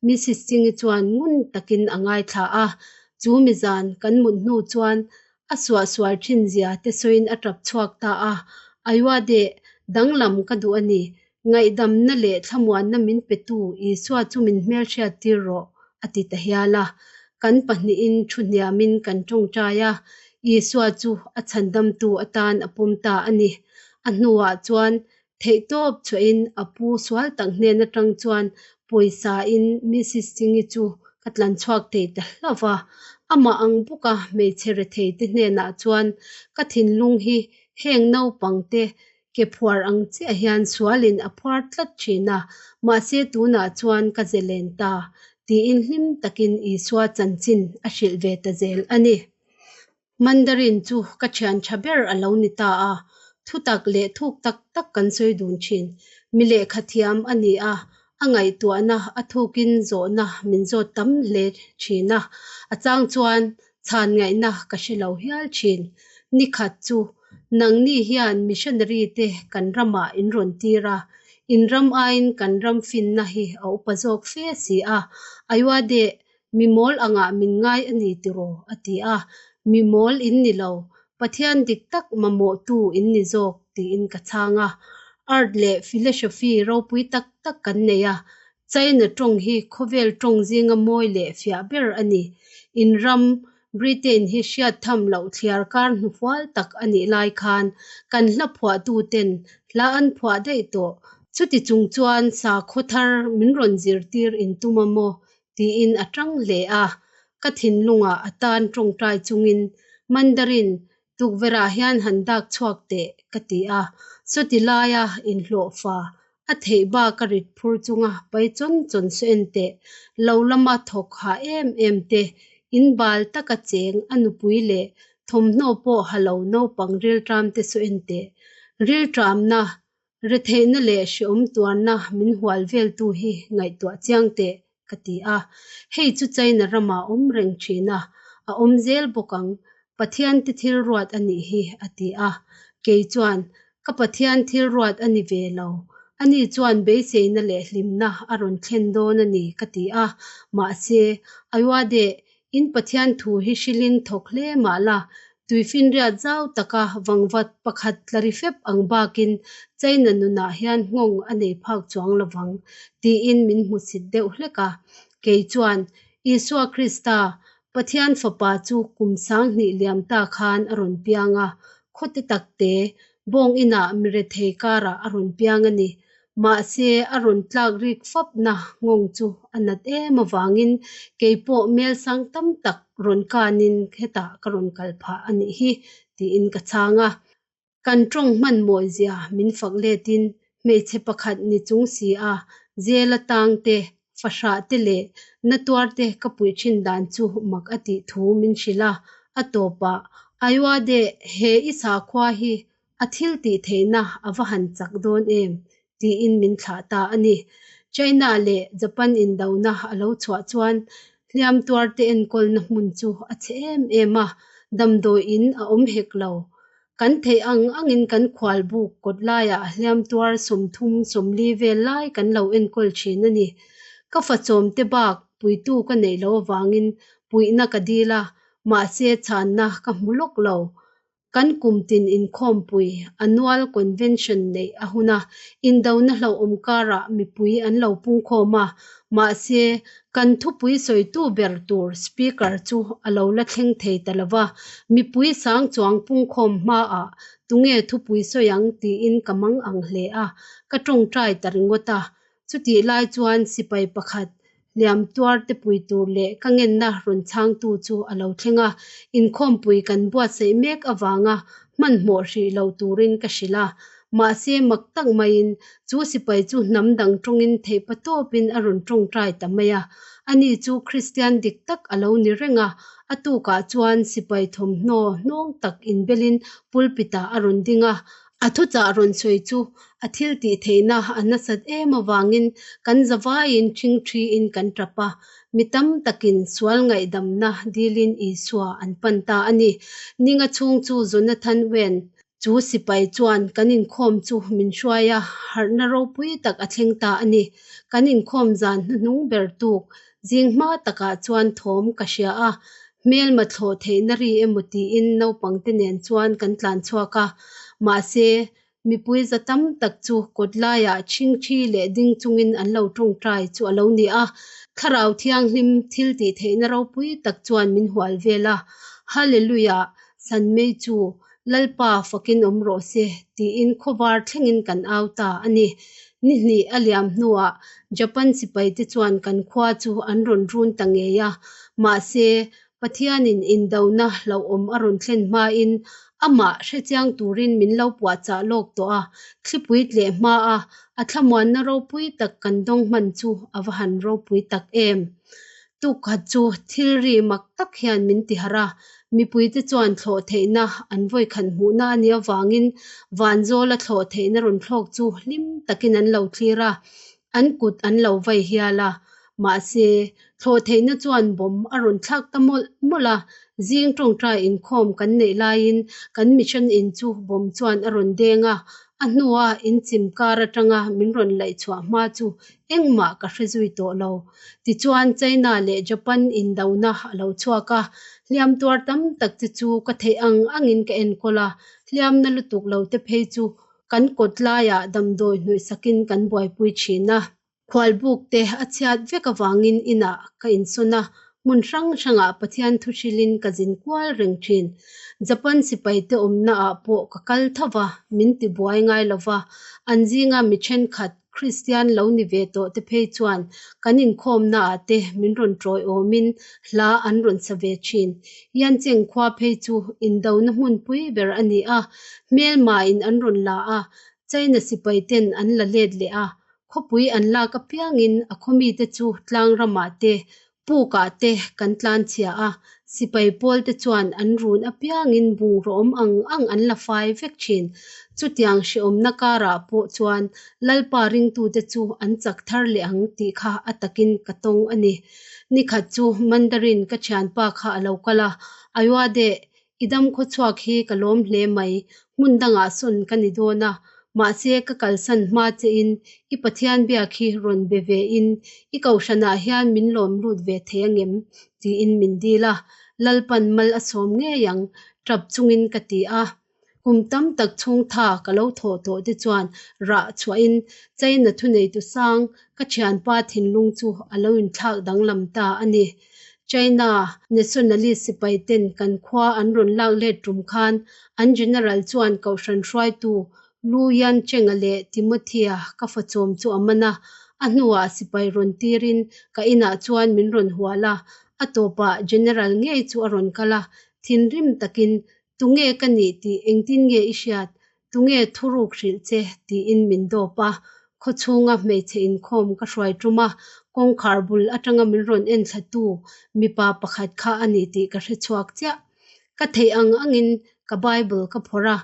Mrs Chingi chuan ngun takin a ngaithla a. Chu mizan kan mut hnu chuan a suahsual thin zia te sawiin a tap chhuak ta a. Aiuade, danglam ka duh a ni. Ngaihdamna leh thlamuanna min petu Isua chu min hmelhriat tir rawh, a ti ta hial a. Kan pahnihin thu hniamin kan tawngtai a, Isua chu a chhandamtu atan a pawm ta a ni. A hnuah chuan theihtawp chhuahin a pu sual tak hnen atang chuan pawisa in Mrs Chingi chu ka tlan chhuak thei ta hlauh va. Amah ang bawka hmeichhe rethei te hnenah chuan ka thinlung hi heng naupang te ke phuar ang chiah hian sualin a phuar tlat thin a, mahse tunah chuan ka zelen ta, tiin hlim takin Isua chanchin a hrilh ve ta zel a ni. Mandarin chu ka thian tha ber a lo ni ta a, thutak leh thuk tak tak kan sawi dun thin. Mi lehkha thiam a ni a, a ngaihtuahna a thukin zawhna min zawt tam hle thin a, a chang chuan chhan ngaihna ka hre lo hial thin. Nikhat chu nangni hian missionary te kan ramah in rawn tir a, in ram aiin kan ram finna hi a upa zawk fe si a, Ayuade Mi mawl angah min ngai a ni tiraw? a ti a. Mi mawl in ni lo, Pathian dik tak mamawhtu in ni zawk tiin ka chhang a. Art leh philosophy ropui tak tak kan nei a, China tawng hi khawvel tawng zinga mawi leh fiah ber a ni. In ram, Britain hi hriat tham loh thliar kar hnufual tak a nih lai khan kan hla phuahtuten hla an phuah daih tawh. Chuti chung chuan sakhaw thar min rawn zirtir in tum a maw? tiin a tang hle a. Ka thinlungah a tan tawngtai chungin Mandarin tukverhah hian han dak chhuak teh ka ti a. Chuti laia inhlawhfa a theih bak a rit phur chunga pai chawn chawn saw en teh, lo lama thawk hah em em te, In bal taka cheng a nupui leh thawmhnaw pawh ha lo naupang rilṭamte saw en teh. Rilṭamna, retheihna leh hreawm tuarna min hual veltu hi ngaihtuah chiang teh, ka ti a. Hei chu China ramah a awm reng thin a, a awm zel bawk ang. Pathian te thil ruat a nih hi, a ti a. Kei chuan, Ka Pathian thil ruat a ni ve lo. Ani chuan beiseina leh hlimna a rawn thlen dawn a ni, ka ti a. Mahse, Ayuade, in Pathian thu hi hrilhin thawk hle mah la, tuifinriat zau taka vangvat pakhat tla ri fep ang bakin China nunah hian nghawng a nei phak chuang lovang, tiin min hmusit deuh hlek a. Kei chuan, Isua Krista, Pathian Fapa chu kum 2000 liam ta khan a rawn piang a, khawte takte, bawng inah mirethei karah a rawn piang a ni. Mahse, a rawn tlak rik fapna nghawng chu a nat em avangin kei pawh mel sang tam tak rawn kanin hetah ka rawn kal phah a nih hi, tiin ka chhang a. Kan tawng hman mawizia min fak letin hmeichhe pakhat ni chung si a, zela tang te, fahrah te leh na tuar te ka puih thin dan chu mak a tih thu min hrilh a, a tawpah, Ayuade, he i sakhua hi a thil tih theihna a va han chak dawn em? tiin min thlah ta a ni. China leh Japan indona a lo chhuah chuan hliam tuarte enkawlna hmun chu a chhe em em a, damdawi in a awm hek lo. Kan theih ang angin kan khual buk kawt laiah hliam tuar 30, 40 vel lai kan lo enkawl thin a ni. Ka fachawmte bak puitu ka neih loh avangin puihna ka dil a, mahse chhanna ka hmu lawk lo. Kan kum tin inkhawmpui, annual convention, neih a hun a, indona hlauhawm karah mipui an lo pungkhawm a, mahse, kan thupui sawitu ber tur speaker chu a lo la thleng thei ta lo va, mipui sang chuang pungkhawm hmaah tunge thupui sawi ang tiin ka mang ang hle a, ka tawngtai ta ringawt a. Chutih lai chuan sipai pakhat hliam tuar te pui tur leh ka ngenna rawn chhangtu chu a lo thleng a, inkhawmpui kan buatsaih mek avanga hmanhmawh hrih lo turin ka hrilh a. Mahse mak tak maiin chu sipai chu hnam dang tawngin theihpa tawpin a rawn tawngtai ta mai a. Ani chu Kristian dik tak a lo ni reng a, a tukah chuan sipai thawmhnaw hnawng tak inbelin pulpit-ah a rawn ding a, A thuchah rawn sawi chu a thil tih theihna a nasat em avangin kan zavaiin ṭhingṭhiin kan ṭap a, mi tam takin sual ngaihdamna dilin Isua an pan ta a ni. Ninga chhung chu Jonathan Wen chu sipai chuan kan inkhawm chu min hruai a, harhna ropui tak a thleng ta a ni. Kan inkhawm zan hnuhnung ber tuk zing hma takah chuan thawm ka hria a, Hmelma thlawh theihna ri emaw tiin naupangte nen chuan kan tlan chhuak a, mahse, mipui za tam tak chu kawt laiah chhingthi leh ding chungin an lo tawngtai chu a lo ni a. Thlarau Thianghlim thil tih theihna ropui tak chuan min hual vel a, Hallelujah, San mei chu Lalpa fakin awm rawh se, tiin khawvar thlengin kan au ta a ni. Ni hnih a liam hnuah Japan sipaite chuan kan khua chu an rawn run ta ngei a. Mahse, Pathianin indona hlauhawm a rawn thlen hmain amah hrechiang turin min lo puahchah lawk tawh a, thlipui tleh hmaa a thlamuanna ropui tak kan dawng hman chu a va han ropui tak em! Tukkhat chu thil ri mak tak hian min ti harh a, mipuite chuan thlawh theihna an vawikhat hmuhna a nih avangin vanzawla thlawh theihna rawn thlawk chu hlim takin an lo thlir a, an kut an lo vai hial a. Mahse, thlawh theihna chuan bawm a rawn thlak ta mawlh mawlh a, zing tawngtai inkhawm kan neih laiin kan mission in chu bawm chuan a rawn deng a, a hnua inchim kar atanga min rawn laih chhuah hma chu Engmah ka hre zui tawh lo. Tichuan China leh Japan indona a lo chhuak a, hliam tuar tam tak te chu ka theih ang angin ka enkawl a, hliamna lutuk lo te phei chu kan kawt laiah damdawi hnawih sakin kan buaipui thin a. Khualbuk te a chhiat vek avangin inah ka insawn a, hmun hrang hrangah Pathian thu hrilhin ka zin kual reng thin. Japan sipaite awmnaah pawh ka kal tho va, min tibuai ngai lo va, an zinga mi thenkhat Kristian lo ni ve tawh te phei chuan kan inkhawmnaah te min rawn tawiawmin hla an rawn sa ve thin. Yancheng khua phei chu indona hmunpui ber a ni a, hmelmain an rawn la a, China sipai ten an la let leh a, khawpui an lak apiangin a khawmite chu tlang ramah te, Pukah te kan tlanchhia a, sipai pawl te chuan an run apiangin bungraw awm ang ang an la fai vek thin. Chutiang hrehawmna karah pawh chuan Lalpa ringtute chu an chak thar leh ang tih kha a takin ka tawng a ni. Nikhat chu Mandarin ka thianpa kha a lo kal a, Ayuade, i dam khawchhuak hi ka lawm hle mai, hmun dangah sawn ka ni dawn a, mahse ka kalsan hma chein i Pathian biak hi rawn be ve in i kohhranah hian min lawm lut ve thei angem? tiin min dil a, Lalpan mal a sawm ngei ang, tap chungin ka ti a. Kum tam tak chhung tha ka lo thawh tawh te chuan rah chhuahin China thuneitu sang ka thianpa thinlung chu a lo inthlak danglam ta a ni. China nationalist sipai ten kan khua an rawn lak let tum khan an general chuan kohhran hruaitu Lu Yancheng-a leh Timothy-a ka fachawm chu a man a, a hnuah sipai rawn tirin ka inah chuan min rawn hual a, a tawpah general ngei chu a rawn kal a, thinrim takin Tunge ka nih tih engtin nge i hriat? Tunge thuruk hrilh che? tiin min dawp a. Khawchhunga hmeichhe inkhawm ka hruai tum a, kawngkhar bul atanga min rawn en thlatu mipa pakhat kha a ni tih ka hre chhuak chiah. Ka theih ang angin ka Bible ka phawrh a,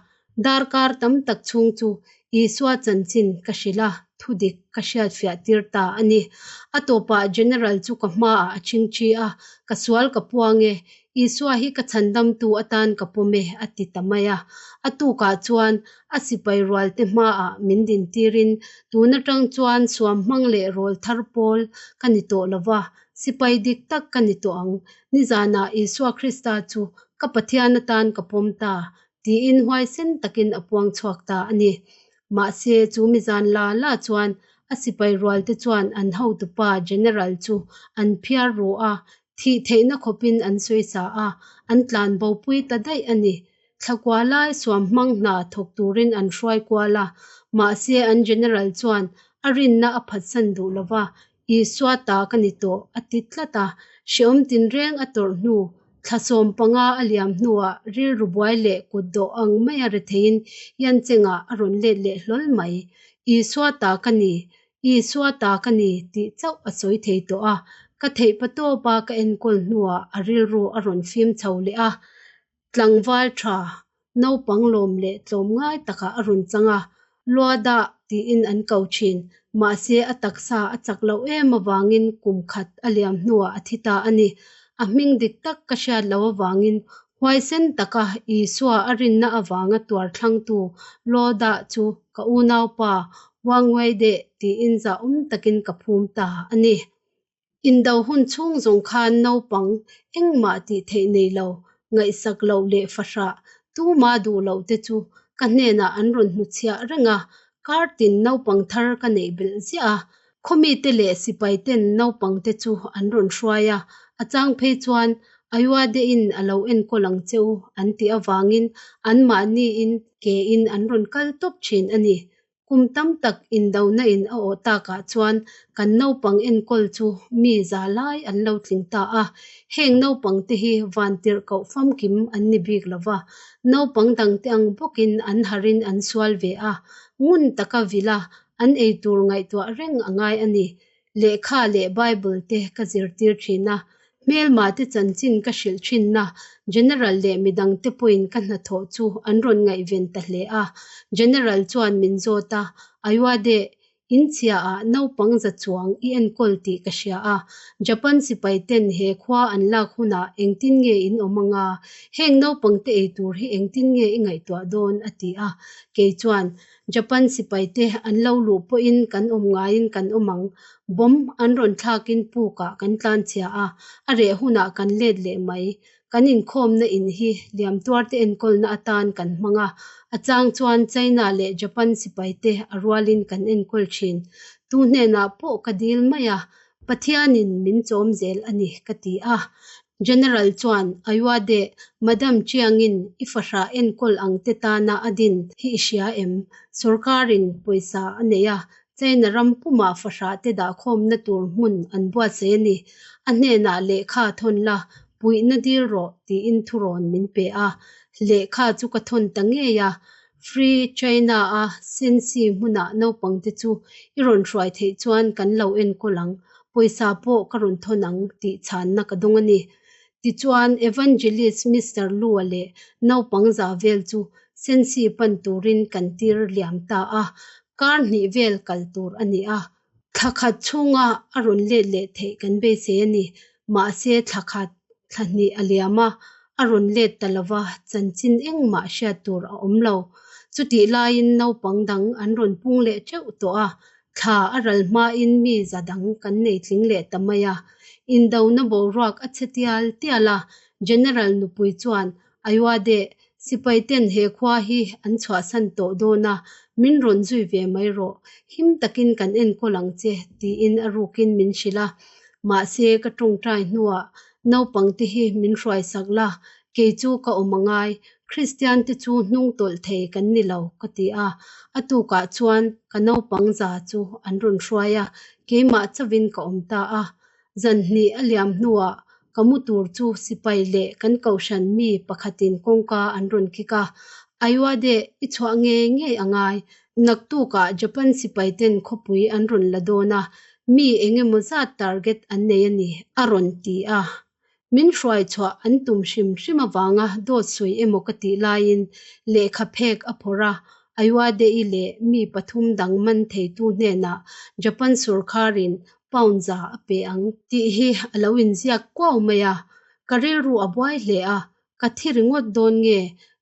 darkar tam tak chhung chu Isua chanchin ka hrilh a, thudik ka hriatfiah tir ta a ni. A tawpah General chu ka hmaah a chingchi a, Ka sual ka puang e, Isua hi ka chhandamtu atan ka pawm e, a ti ta mai a. A tukah chuan a sipai rualte hmaah min dintirin, Tun atang chuan suam hmang leh rawl thar pawl ka ni tawh lo va, sipai dik tak ka ni tawh ang. Nizanah Isua Krista chu ka Pathian atan ka pawm ta, tiin huaisen takin a puang chhuak ta a ni. Mahse, chu mizan la la chuan a sipai rualte chuan an hotupa General chu an phiar ru a, thih theihna khawpin an sawisa a, an tlan bopui ta daih a ni. Thlakua lai suam hmang hna thawk turin an hruai kual a, mahse an General chuan a rinna a phatsan duh lo va, Isua ta ka ni tawh, a ti tlat a. Hrehawm tinreng a tawrh hnu, thla 15 a liam hnuah rilru buai leh kut dawh ang maia retheiin Yanchengah a rawn let leh hlawl mai. Isua ta ka ni, Isua ta ka ni tih chauh a sawi thei tawh a. Ka theih patawpa ka enkawl hnuah a rilru a rawn fim chho leh a. Tlangval tha, naupang lawm leh tlawmngai takah a rawn chang a, Luadah tiin an ko thin. Mahse, a taksa a chak loh em avangin kum khat a liam hnuah a thi ta a ni. A hming dik tak ka hriat loh avangin huaisen taka Isua a rinna avanga tuar thlangtu Luadah chu ka unaupa Wang Weideh tiin zahawm takin ka phum ta a ni. Indo hun chhung zawng khan naupang engmah tih theih nei lo, ngaihsak loh leh fahrah tuma duh loh te chu ka hnenah an rawn hnuchhiah reng a, kar tin naupang thar ka neih belh ziah a, khawmite leh sipai ten naupang te chu an rawn hruai a, a chang phei chuan Ayuade-in a lo enkawl ang che u an tih avangin anmahniin ke-in an rawn kal tawp thin a ni. Kum tam tak indona in a awh takah chuan kan naupang enkawl chu mi za lai an lo tling ta a. Heng naupang te hi vantirh koh famkim an ni bik lo va, naupang dangte ang bawkin an harin an sual ve a, ngun taka vila an eitur ngaihtuah reng a ngai a ni. Lehkha leh Bible te ka zirtir thin a, hmelma te chanchin ka hrilh thinna General leh midang te pawhin ka hnathawh chu an rawn ngaihven ta hle a. General chuan min zawt a, Ayuade, in chhia ah naupang za chuang i enkawl tih ka hria a, Japan sipai ten he khua an lak hunah engtin nge in awm anga, heng naupang te eitur hi engtin nge i ngaihtuah dawn? a ti a. Kei chuan, Japan sipaite an lo luh pawhin kan awm ngaiin kan awm ang. Bomb an rawn thlakin pukah kan tlanchhia a, a reh hunah kan let leh mai. Kan inkhawmna in hi liamtuarte enkawlna atan kan hmang a, a chang chuan China leh Japan sipaite a rualin kan enkawl thin. Tu hnenah pawh ka dil mai a, Pathianin min chawm zel a ni ka ti a. General chuan Ayuade, Madam Chiangin i fahrah enkawl ang te tana a din hi i hria em? Sorkarin pawisa a nei a, China ram pumah fahrah te dahkhawmna tur hmun an buatsaih a ni. A hnenah lehkha thawn la, puihna dil rawh tiin thurawn min pe a. Lehkha chu ka thawn ta ngei a, Free China-a Sensi hmunah naupangte chu i rawn hruai theih chuan kan lo enkawl ang. Pawisa pawh ka rawn thawn ang tih chhanna ka dawng a ni. Tichuan, Evangelist Mister Lua leh naupang za vel chu Sensi pan turin kan tir liam ta a, kar hnih vel kal tur a ni a. Thla khat chhunga a rawn let leh theih kan beisei a ni. Mahse, thla khat, thla hnih a liam a, a rawn let ta lova, chanchin engmah hriat tur a awm lo. Chutih laiin naupang dang an rawn pung leh teuh tawh a, Thla a ral hmain mi za dang kan nei tling leh ta mai a. Indona boruak a chhe tial tial a, General nupui chuan Ayuade sipaiten he khua hi an chhuahsan tawh dawn a, min rawn zui ve mai rawh, him takin kan enkawl ang che tiin a rukin min hrilh a. Mahse ka tawngtai hnuah naupangte hi min hruaisak la, kei chu ka awm angai, Kristian te chu hnung tawlh thei kan ni lo, ka ti a. A tukah chuan ka naupang za chu an rawn hruai a, keimah chauhin ka awm ta a. Zan hnih a liam hnuah ka mu tur chu sipai leh kan kohhran mi pakhatin kawngka an rawn kik a, Ayuade, i chhuah ngei ngei a ngai. Naktukah Japan sipaiten khawpui an rawn la dawn a, mi eng emaw zat target an nei a ni, a rawn ti a. Min hruai chhuah an tum hrim hrim avanga dawt sawi emaw ka tih laiin lehkha phek a phawrh a, Ayuade-i leh mi pathum dang man theitu hnenah Japan sawrkharin pound za a pe ang tih hi a lo inziak kuau mai a. Ka rilru a buai hle a, ka thi ringawt dawn nge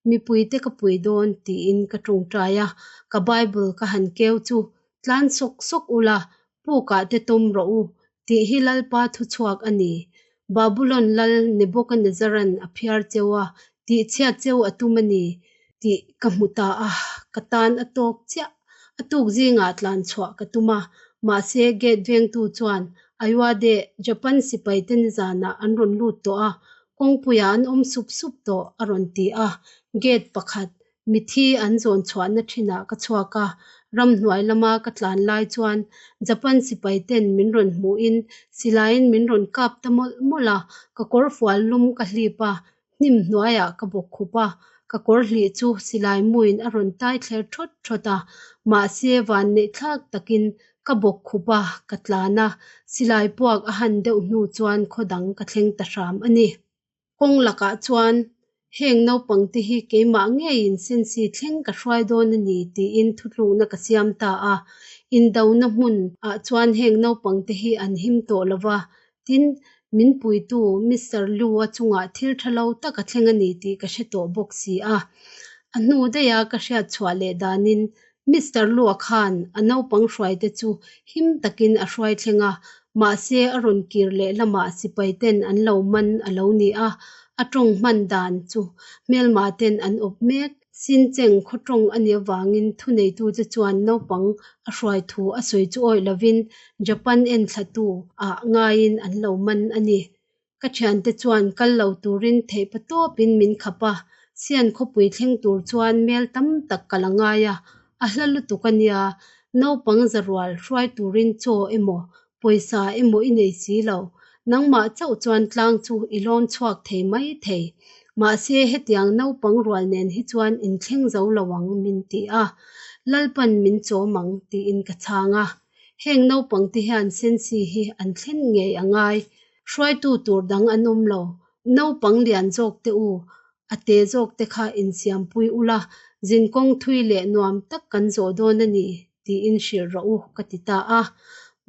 mipuite ka pui dawn tiin ka tawngtai a, ka Bible ka han keu chu tlan sawk sawk ula Pukah te tawm rawh u, tih hi Lalpa thuchhuak a ni. Babulon lal Nebuchadnezzar-a'n a phiar cheu a, tihchhiat cheu a tum a ni, tih ka hmu ta a, ka tan a tawk chiah. A tuk zingah tlan chhuah ka tum a, mahse gate vengtu chuan Ayuade, Japan sipaite nizanah an rawn lut tawh a, kawngpuiah an awm sup sup tawh, a rawn ti a. Gate pakhat, Mithi an zawn chhuahna thinah ka chhuak a, ramhnuai lama ka tlan lai chuan Japan sipai ten min rawn hmuhin silaiin min rawn kap ta mawlh mawlh a, ka kawr fual lum ka hlip a, hnim hnuaiah ka bawk khup a, ka kawr hlih chu silai muin a rawn tai thler thawt thawt a, mahse vanneih thlak takin ka bawk khup a, ka tlan a, silai puak a han deuh hnu chuan khaw dang ka thleng ta hram a ni. Kawng lakah chuan heng naupangte hi keimah ngeiin Sensi thleng ka hruai dawn a ni tiin thutlukna ka siam ta a. Indona hmun ah chuan heng naupangte hi an him tawh lo va, tin, min puitu Mister Lu-a chungah thil tha lo tak a thleng a ni tih ka hre tawh bawk si a. A hnu daiha ka hriat chhuah leh danin Mister Lua khan a naupang hruaite chu him takin a hruai thleng a, mahse a rawn kir leh lamah sipaiten an lo man a lo ni a, a tawng hman dan chu hmelma ten an awp mek. Sincheng khaw tawng a nih avangin thuneitute chuan naupang a hruai thu a sawi chu awih lovin Japan enthlatu ah ngaiin an lo man a ni. Ka thiante chuan kal lo turin theihpa tawpin min khap a, Sian khawpui thleng tur chuan mel tam tak ka la ngai a, a hla lutuk a nia, naupang zarual hruai turin chaw emaw pawisa emaw i nei si lo, nangmah chauh chuan tlang chu i lawn chhuak thei mai thei. Mahse hetiang naupang rual nen hi chuan in thleng zo lo ang min ti a, Lalpan min chawm ang tiin ka chhang a. Heng naupang te hian Sensi hi an thlen ngei a ngai. Hruaitu tur dang an awm lo. Naupang lian zawk te u, a te zawk te kha insiampui ula, zinkawng thui leh nuam tak kan zawh dawn a ni tiin hrilh rawh u ka ti ta a.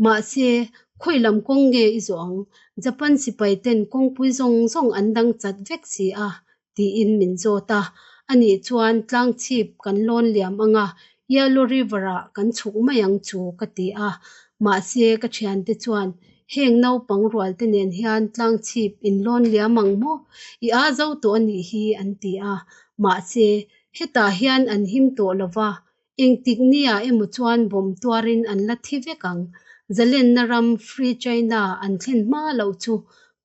Mahse, khawi lam kawng nge i zawh ang? Japan sipai ten kawngpui zawng zawng an dang chat vek si a tiin min zawt a. Anih chuan tlang chhip kan lawn liam anga Yellow River-ah kan chhuk mai ang chu ka ti a. Mahse, ka thiante chuan heng naupang rualte nen hian tlang chhip in lawn liam ang maw? I a zo tawh a nih hi an ti a. Mahse, hetah hian an him tawh lo va, Engtik nia emaw chuan bomb tuarin an la thi vek ang. Zalenna ram Free China an thlen hma loh chu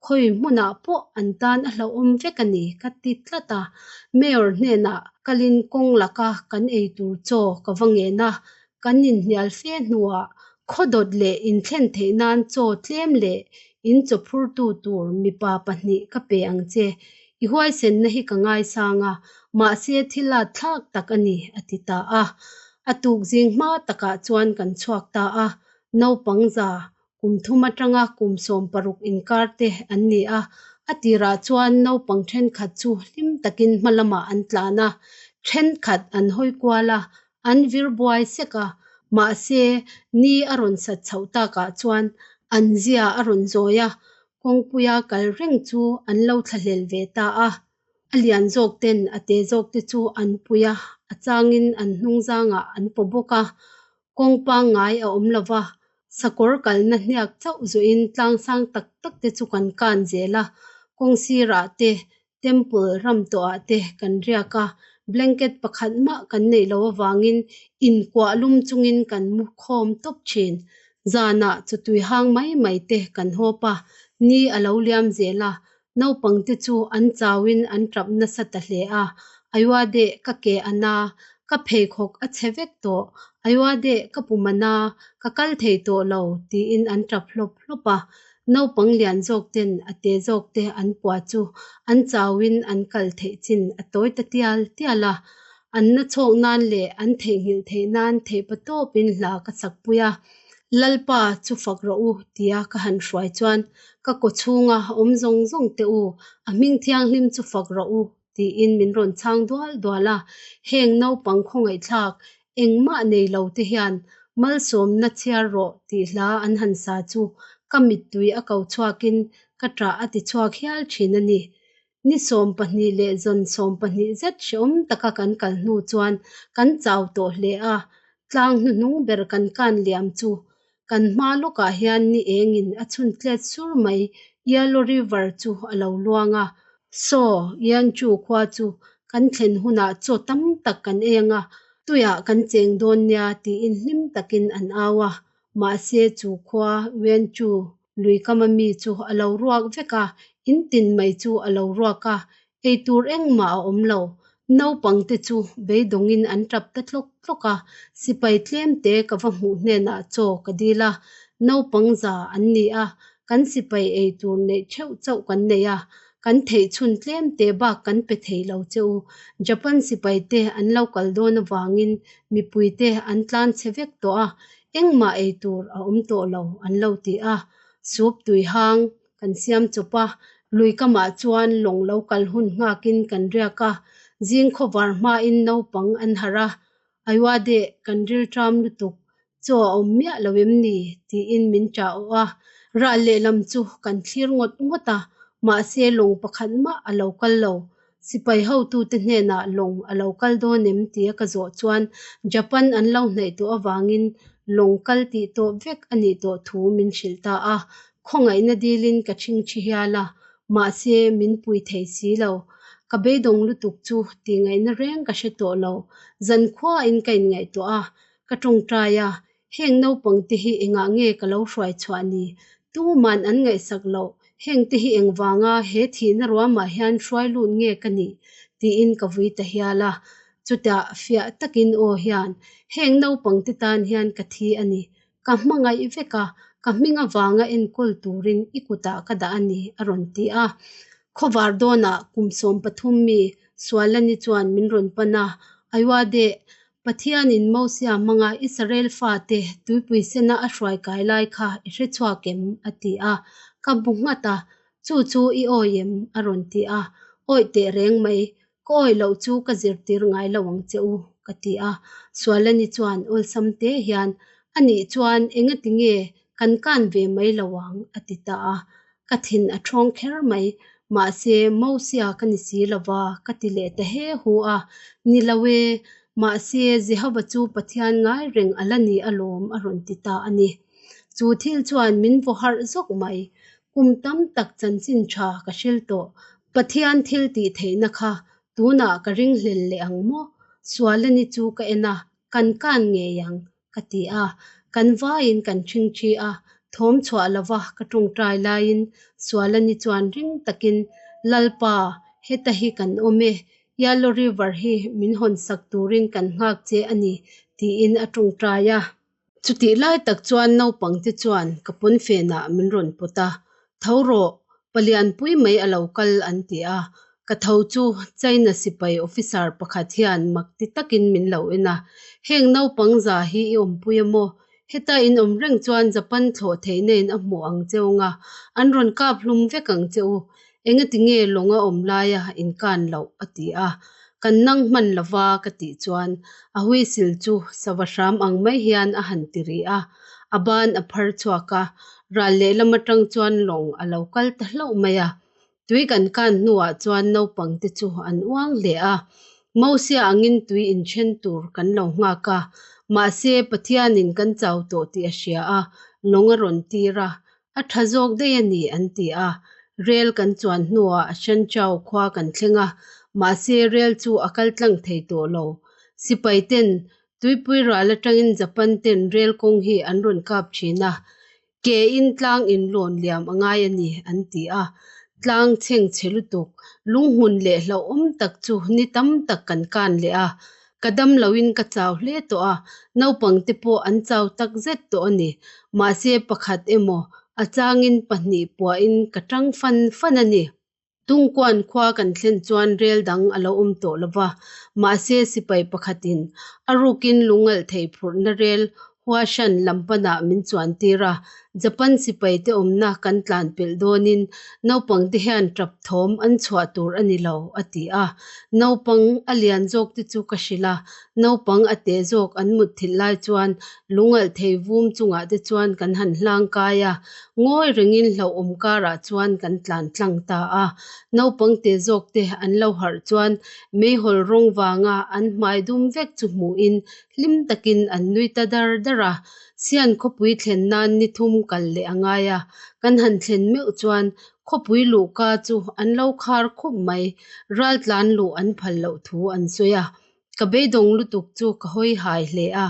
khawi hmunah pawh an tan a hlauhawm vek a ni ka ti tlat a. Mayor hnenah kalin kawng laka kan ei tur chaw ka va ngen a, kan inhnial fe hnuah khaw dawt leh inthlen theih nan chaw tlem leh in chaw phurtu tur mipa pahnih ka pe ang che. I huaisenna hi ka ngaisang a, mahse thil a thlak tak a ni, a ti ta a. A tuk zing hma takah chuan kan chhuak ta a, naupang za Kum thum atanga kum 16 inkar te an ni a, a tirah chuan naupang thenkhat chu hlim takin hma lamah an tlan a, thenkhat an hawi kual a, an vir buai sek a, mahse ni a rawn sat chhoh takah chuan an zia a rawn zawi a, kawngpuia kal reng chu an lo thlahlel ve ta a. A lian zawk ten a te zawk te chu an pui a, a changin an hnung zangah an paw bawk a. Kawng pangngai a awm lo va, sakawr kalna hniak chauh zuiin tlang sang tak tak te chu kan kan zel a, kawng sirah te, temple ram tawhah te kan riak a, blanket pakhat mah kan neih loh avangin inkuah lum chungin kan mu khawm tawp thin. Zanah chawtui hang mai mai te kan hawp a, ni a lo liam zel a, Naupangte chu an chauin an tap nasa ta hle a, Ayuade ka ke a na, ka pheikhawk a chhe vek tawh, Ayuade ka pum a na, ka kal thei tawh lo, tiin an tap hlawp hlawp a. Naupang lian zawk ten a te zawk te an pua chu an chauin an kal theih chin a tawi ta tial tial a. An na chhawk nan leh an theihnghilh theih nan theihpatawpin hla ka sakpui a. Lalpa chu fak rawh u tia ka han hruai chuan ka kaw chhunga awm zawng zawng te u, a hming thianghlim chu fak rawh u tiin min rawn chhang dual dual a. Heng naupang khawngaihthlak engmah nei lo te hian malsawmna chhiar rawh tih hla an han sa chu ka mittui a ko chhuakin ka ṭah a ti chhuak hial ṭhin a ni. Ni 20 leh zawn 20 zet hrehawm taka kan kal hnu chuan kan chau tawh hle a, tlang hnuhnung ber kan kan liam chu kan hma lawkah hian ni engin a chhun tlet sur mai Yellow River chu a lo luang a. Saw, Yanchu khua chu kan thlen hunah chaw tam tak kan ei ang a, tuiah kan cheng dawn nia tiin hlim takin an au a. Mahse chu khua Yanchu Lui kama mi chu a lo ruak vek a, in tin mai chu a lo ruak a, eitur engmah a awm lo. Naupangte chu beidawngin an tap ta tlawk tlawk a, sipai tlemte ka va hmuh hnenah chaw ka dil a, naupang za an ni a, kan sipai eitur neih theuh chauh kan nei a, kan theih chhun tlemte bak kan pe thei lo che u. Japan sipaite an lo kal dawn avangin mipuite an tlan chhe vek tawh a, Engmah ei tur a awm tawh lo an lo ti a, soup tui hang kan siam chawp a, lui kamah chuan lawng lo kal hun nghakin kan riak a, zing khawvar hmain naupang an harh a, Aiwade kan rilṭam lutuk, chaw a awm miah lo em ni? tiin min ṭah awh a, ral lehlam chu kan thlir ngawt ngawt a, mahse lawng pakhat mah a lo kal lo. Sipai hotute hnenah lawng a lo kal dawn em tia ka zawh chuan Japan an lo hnaih tawh avangin lawng kal tih tawh vek a nih tawh thu min hrilh ta a. Khawngaihna dilin ka ṭhingṭhi hial a, mahse min pui thei si lo. Ka beidawng lutuk chu tihngaihna reng ka hre tawh lo. Zankhuain ka inngaihtuah a, ka ṭawngṭai a, Heng naupangte hi engah nge ka lo hruai chhuah ni? Tuman an ngaihsak loh, hengte hi engvanga he thihna ruamah hian hruai lut nge ka nih? tiin ka vui ta hial a. Chutah fiah takin aw hian, Heng naupangte tan hian ka thi a ni. Ka hmangaih vek a, ka hming avanga enkawl turin i kutah ka dah a ni, a rawn ti a. Khawvar dawnah kum 13 mi Sualani chuan min rawn pan a, Aiwade, Pathianin Mosia hmanga Israel fate tuipui sena a hruai kai lai kha i hre chhuak em? a ti a. Ka bu nghat a, Chu chu i awi em? a rawn ti a. Awi teh reng mai, ka awi loh chu ka zirtir ngai lo ang che u, ka ti a. Sualani chuan awlsam te hian, A nih chuan engati nge kan kan ve mai lo ang? a ti ta a. Ka thin a ṭhawng kher mai, mahse Mosia ka ni si lo va, ka ti leh ta he hu a. Ni lo e, mahse Jehova chu Pathian ngai reng a la ni alawm a rawn ti ta a ni. Chu thil chuan min vaw harh zawk mai. Kum tam tak chanchin ṭha ka hril tawh. Pathian thil tih theihna kha tunah ka ringhlel leh ang maw? Sualani chu ka en a, kan kan ngei ang. Ka ti a, kan vaiin kan ṭhingṭhi a, thawm chhuah lova ka ṭawngṭai laiin Sualani chuan ring takin, Lalpa, heta hi kan awm e, Yellow River hi min hawn sak turin kan nghak che a ni, tiin a ṭawngṭai a. Chutih lai tak chuan naupangte chuan ka pawnfenah min rawn pawt a, Tho rawh, palianpui mai a lo kal an ti a, ka tho chu China sipai officer pakhat hian mak ti takin min lo en a, Heng naupang za hi i awmpui a maw? Heta in awm reng chuan Japan thlawh theihna in a hmuh ang che u nga, an rawn kap hlum vek ang che u. Engati nge lawng a awm laia in kan loh? a ti a. Kan nang hman lova ka tih chuan a whistle chu sava hram ang mai hian a han ti ri a. A ban a phar chhuak a, ral lehlam atang chuan lawng a lo kal ta hlauh mai a. Tui kan kan hnuah chuan naupangte chu an uang hle a. Mosia angin tui inthen tur kan lo nghak a, mahse Pathianin kan chau tawh tih a hria a, lawng a rawn tir a, a tha zawk daih a ni an ti a. Rel kan chuan hnuah Shanchao khua kan thleng a, mahse rel chu a kal tlang thei tawh lo. Sipai ten tuipui ral atangin Japan ten rel kawng hi an rawn kap thin a, Ke in tlang in lawn liam a ngai a ni, an ti a. Tlang chheng chhe lutuk, lunghmun leh hlauhawm tak chu ni tam tak kan kan leh a. Ka dam loin ka chau hle tawh a, naupangte pawh an chau tak zet tawh a ni. Mahse pakhat emaw, a changin pahnih puahin ka tang fan fan a ni. Tungkuan khua kan thlen chuan rel dang a lo awm tawh lo va, mahse sipai pakhatin a rukin lungalh thei phurhna rel Huashan lam panah min chuan tir a. Japan sipaite awmna kan tlan pelh dawnin naupangte hian tap thawm an chhuah tur a ni lo, a ti a. Naupang a lian zawkte chu ka hrilh a, naupang a teh zawk an mutthilh lai chuan lungalh thei vum chungah te chuan kan han hlang kai a. Ngawi rengin hlauhawm karah chuan kan tlan tlang ta a. Naupang te zawk te an lo harh chuan meihawl rawng vanga an hmai dum vek chu hmuhin hlim takin an nui ta dar dar a. Sian khawpui thlen nan ni thum kal leh a ngai a, kan han thlen meuh chuan khawpui luhka chu an lo khar khup mai. Raltlan luh an phal loh thu an sawi a. Ka beidawng lutuk chu ka hawi hai hle a,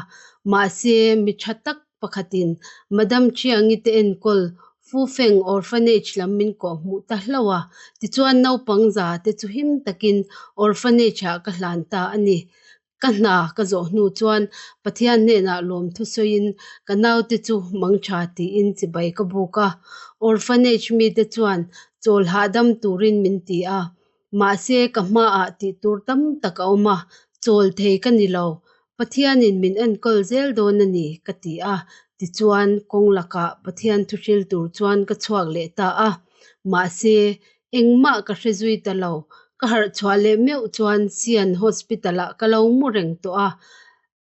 mahse mi tha tak pakhatin Madam Chiangi te enkawl Fufeng Orphanage lam min kawh hmuh ta hlauh a, tichuan naupang za te chu him takin Orphanage ah ka hlan ta a ni. Ka hna ka zawh hnu chuan Pathian hnenah lawmthu sawiin ka naute chu mangtha tiin chibai ka buk a, Orphanage mite chuan chawl hahdam turin min ti a. Mahse, ka hmaah tih tur tam tak a awm a, chawl thei ka ni lo. Pathianin min enkawl zel dawn a ni, ka ti a. Tichuan, kawng lakah Pathian thuhril tur chuan ka chhuak leh ta a. Mahse, engmah ka hre zui ta lo. Ka harh chhuah leh meuh chuan Sian Hospital-ah ka lo mu reng tawh a.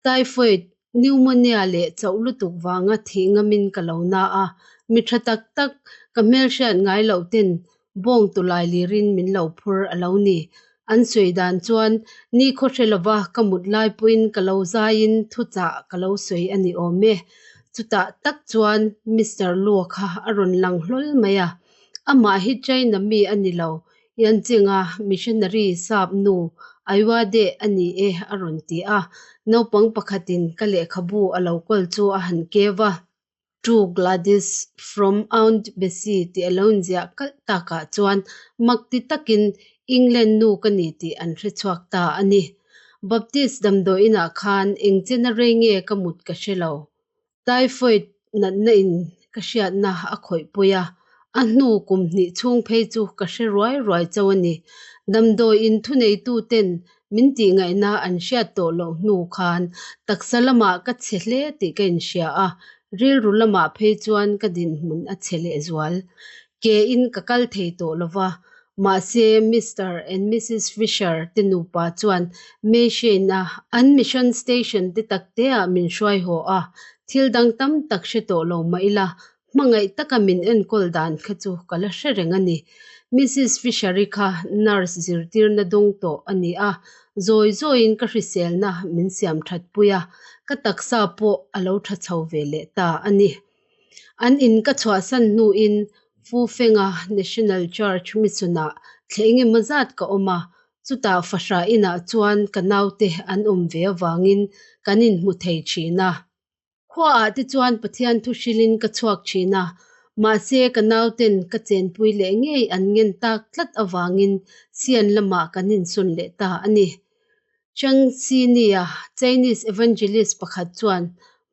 Typhoid, pneumonia leh chauh lutuk vanga thih ngamin ka lo na a, mi tha tak tak ka hmelhriat ngai loh ten bawng tulai lirin min lo phur a lo ni. An sawi dan chuan ni khaw hre lova ka mut lai pawhin ka lo zaiin thuchah ka lo sawi a ni awm e. Chutah tak chuan Mister Luo kha a rawn lang hlawl mai a, amah hi China mi a ni lo, Yancheng-a missionary sap nu Aiwade a ni e a rawn ti a, naupang pakhatin ka lehkhabu a lo kawl chu a han keu a. To Gladys from Aunt Bessie tih a lo inziah kalh takah chuan mak ti takin England nu ka ni tih an hre chhuak ta a ni. Baptist damdawi inah khan eng chena rei nge ka mut ka hre lo. Typhoid natna in ka hriatna a khawih pui a, a hnu kum hnih chhung phei chu ka hre ruai ruai chauh a ni. Damdawi in thuneitu ten min tih ngaihna an hriat tawh loh hnu khan taksa lamah ka chhe hle tih ka inhria a, rilru lamah phei chuan ka dinhmun a chhe lehzual. Ke in ka kal thei tawh lova, Mahse, Mister and Missus Fisher te nupa chuan Meishen-a an mission station te takteah min hruai haw a, thil dang tam tak hre tawh lo mah ila, hmangaih taka min enkawl dan kha chu ka la hre reng a ni. Missus Fisher-i kha nurse zirtirna dawng tawh a ni a, zawi zawiin ka hriselna min siam that pui a, ka taksa pawh a lo tha chho ve leh ta a ni. An in ka chhuahsan hnuin Fufenga National Church Mission-ah thleh engemaw zat ka awm a, chutah fahrah inah chuan ka naute an awm ve avangin kan inhmu thei thin a. Khuaah te chuan Pathian thu hrilhin ka chhuak thin a, mahse ka nauten ka chenpui leh ngei an ngen tak tlat avangin Sian lamah kan insawn leh ta a ni. Chang Sinia, Chinese evangelist pakhat chuan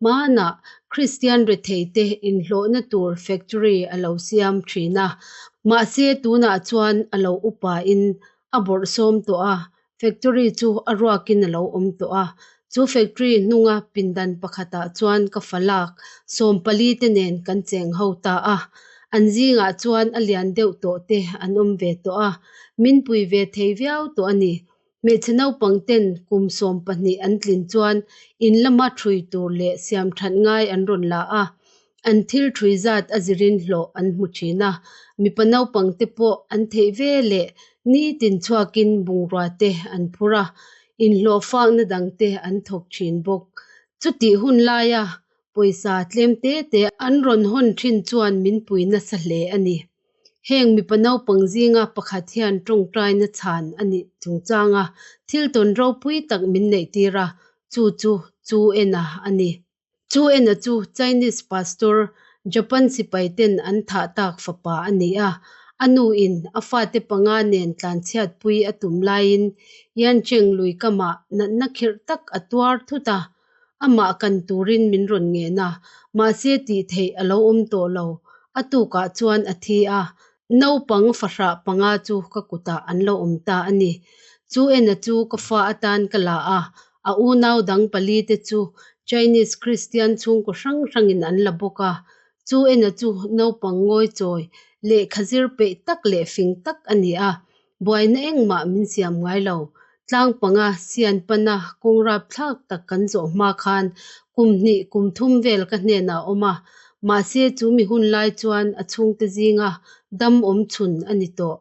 hmanah Kristian retheite inhlawhna tur factory a lo siam thin a, mahse tunah chuan a lo upain a bawrhsawm tawh a, factory chu a ruakin a lo awm tawh a. Chu factory hnunga pindan pakhatah chuan ka falak 14 te nen kan cheng ho ta a. An zingah chuan a lian deuh tawh te an awm ve tawh a, min pui ve thei viau tawh a ni. Hmeichhe naupang ten kum 12 an tlin chuan in lama ṭhui tur leh siam ṭhat ngai an rawn la a, an thil ṭhui zat a zirin hlawh an hmu ṭhin a. Mipa naupang te pawh an theih ve leh nitin chhuakin bungrua te an phur a, inhlawhfakna dang te an thawk ṭhin bawk. Chutih hun laia pawisa tlem te te an rawn hawn ṭhin chuan min pui nasa hle a ni. Heng mipa naupang zinga pakhat hian tawngtaina chhan a nih chungchanga thil tawn ropui tak min neihtir a, chu chu Chu Ena a ni. Chu Ena chu Chinese pastor, Japan sipai ten an thah tak fapa a ni a. A nu in a fate panga nen tlanchhiatpui a tum laiin Yancheng lui kamah natna khirh tak a tuar thut a. Amah kan turin min rawn ngen a, mahse tih theih a lo awm tawh lo. A tukah chuan a thi a, naupang fahrah panga chu ka kutah an lo awm ta a ni. Chu ena chu ka fa atan ka la a, a unau dang pali te chu Chinese Kristian chhungkaw hrang hrangin an la bawk a. Chu ena chu naupang ngawichawi, lehkha zir peih tak leh fing tak a ni a, Buaina engmah min siam ngai lo. Tlang panga sian pana kawng rapthlak tak kan zawh hma khan kum hnih kum thum vel ka hnenah a awm a, mahse chu mi hun lai chuan a chhungte zinga dam awm chhun a ni tawh.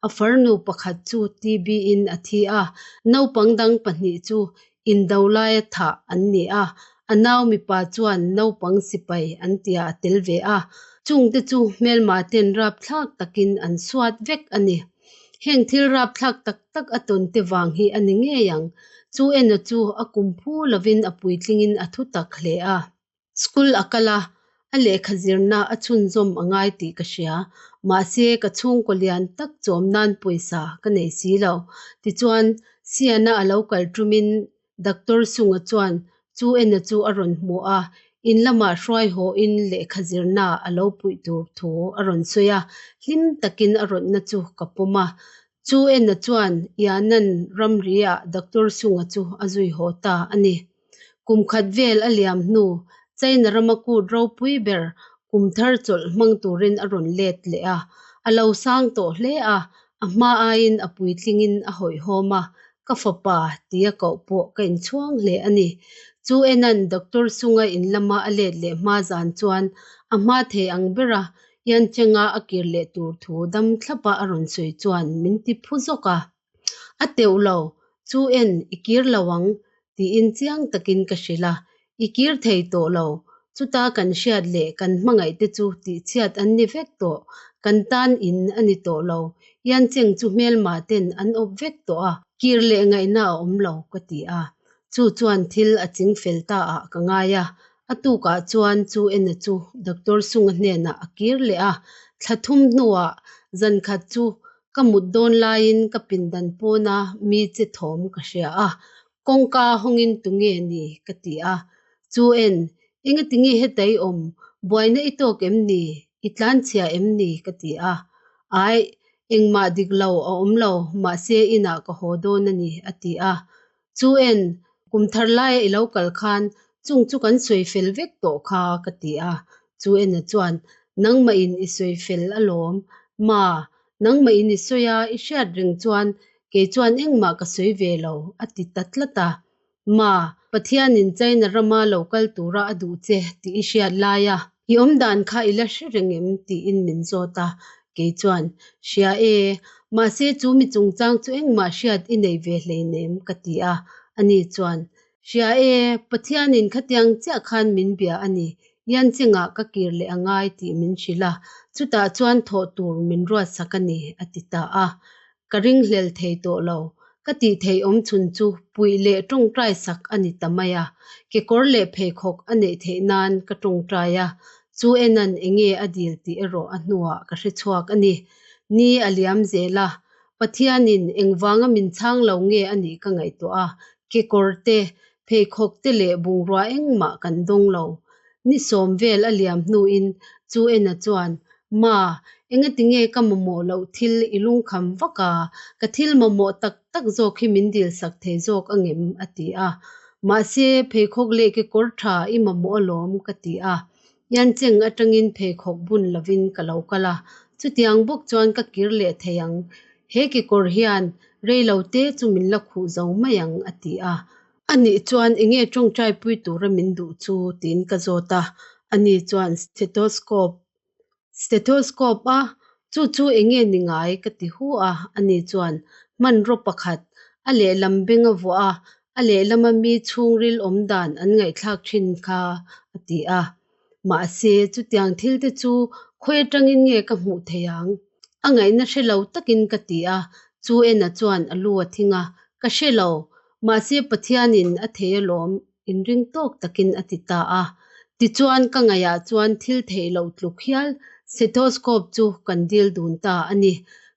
A farnu pakhat chu TB in a thi a, naupang dang pahnih chu indo laia thah an ni a, a nau mipa chuan naupang sipai an tia a tel ve a, chungte chu hmelma ten rapthlak takin an suat vek a ni. Heng thil rapthlak tak tak a tawn te vang hi a ni ngei ang. Chu ena chu a kum phu lovin a puitlingin a thu tak hle a. School a kal a, a lehkha zirna a chhunzawm a ngai tih ka hria. Mahse, ka chhungkaw lian tak chawm nan pawisa ka nei si lo. Tichuan, Siana a lo kal tumin Doctor Sunga chuan chu ena chu a rawn hmu a, in lamah hruai hawhin lehkha zirna a lo puih tur thu a rawn sawi a, hlim takin a rawtna chu ka pawm a. Chu ena chuan Yanan ramri-ah Doctor Sunga chu a zui haw ta a ni. Kum khat vel a liam hnu, China rama kut ropui ber kum thar chawlh hmang turin a rawn let leh a. A lo sang tawh hle a, a hma aiin a puitlingin a hawihhawm a, ka fapa tia koh pawh ka inchhuang hle a ni. Chu enan Doctor Sunga in lama a let leh hma zan chuan a hma thei ang bera Yancheng-a a kir leh tur thu dam thlapa a rawn sawi chuan min ti phu zawk a. A teuh lo, chu en i kir lo ang tiin chiang takin ka hrilh a, i kir thei tawh lo, chuta kan hriat leh kan hmangaih te chu tihchhiat an ni vek tawh, kan tan in a ni tawh lo, Yancheng chu hmelma ten an awp vek tawh a, kir leh ngaihna a awm lo ka ti a, chu chuan thil a ching fel ta ah ka ngai a, a tukah chuan chu ena chu Doctor Sunga hnenah a kir leh a, thla thum hnuah zan khat chu Ka mut dawn laiin ka pindan pawna mi che thawm ka hria a, kawngka hawngin tunge ni ka ti a. Chu en, engatinge heta i awm, buaina i tawk em ni, i tlanchhia em ni ka ti a. Aih, engmah dik lo a awm lo, mahse inah ka haw dawn a ni a ti a. Chu en, kum thar laia i lo kal khan chung chu kan sawi fel vek tawh kha ka ti a. Chu ena chuan, Nangmah in i sawi fel alawm. Ma, nangmah in i sawi a, i hriat reng chuan kei chuan engmah ka sawi ve lo, a ti ta tlat a. Ma, Pathianin China rama lo kal tura a duh che tih i hriat laia i awmdan kha i la hre reng em? tiin min zawt a. Kei chuan, Hria e, mahse chu mi chungchang chu engmah hriat i nei ve hleinem ka ti a. Ani chuan, Hria e, Pathianin khatiang chiah khan min bia a ni, Yanchengah ka kir leh a ngai tih min hrilh a, chutah chuan thawh tur min ruatsak a ni, a ti ta a. Ka ringhlel thei tawh lo. Ka tih theih awm chhun chu puih leh tawngtai sak a ni ta mai a. Kekawr leh pheikhawk a neih theih nan ka tawngtai a, chu enan enge a dil tih erawh a hnuah ka hre chhuak a ni. Ni a liam zel a, Pathianin engvanga min chhang lo nge a nih ka ngaihtuah a, kekawr te, pheikhawk te leh bungrua engmah kan dawng lo. Ni sawm vel a liam hnuin chu ena chuan, Ma, engatinge ka mamawh loh thil i lungkham vak a, ka thil mamawh tak tak zawk hi min dilsak thei zawk angem? a ti a. Mahse, pheikhawk leh kekawr tha i mamawh alawm ka ti a. Yancheng atangin pheikhawk bun lovin ka lo kal a, chutiang bawk chuan ka kir leh thei ang. He kekawr hian rei lo te chu min la khuh zo mai ang a ti a. Anih chuan enge tawngtai pui tura min duh chu tiin ka zawt a. Ani chuan stethoscope Stethoscope a, chu chu enge ni ngai ka ti hu a, ani chuan hmanraw pakhat a lehlam beng a vuah a, a lehlama mi chhungril awm dan an ngaihthlak thin kha a ti a. Mahse, chutiang thil te chu khawi atangin nge ka hmuh theih ang? A ngaihna hre lo takin ka ti a, chu ena chuan a lu a thing a, ka hre lo, mahse Pathianin a thei alawm inring tawk takin a ti ta a. Tichuan ka ngaihah chuan thil theih loh tluk hial stethoscope chu kan dil dun ta a ni.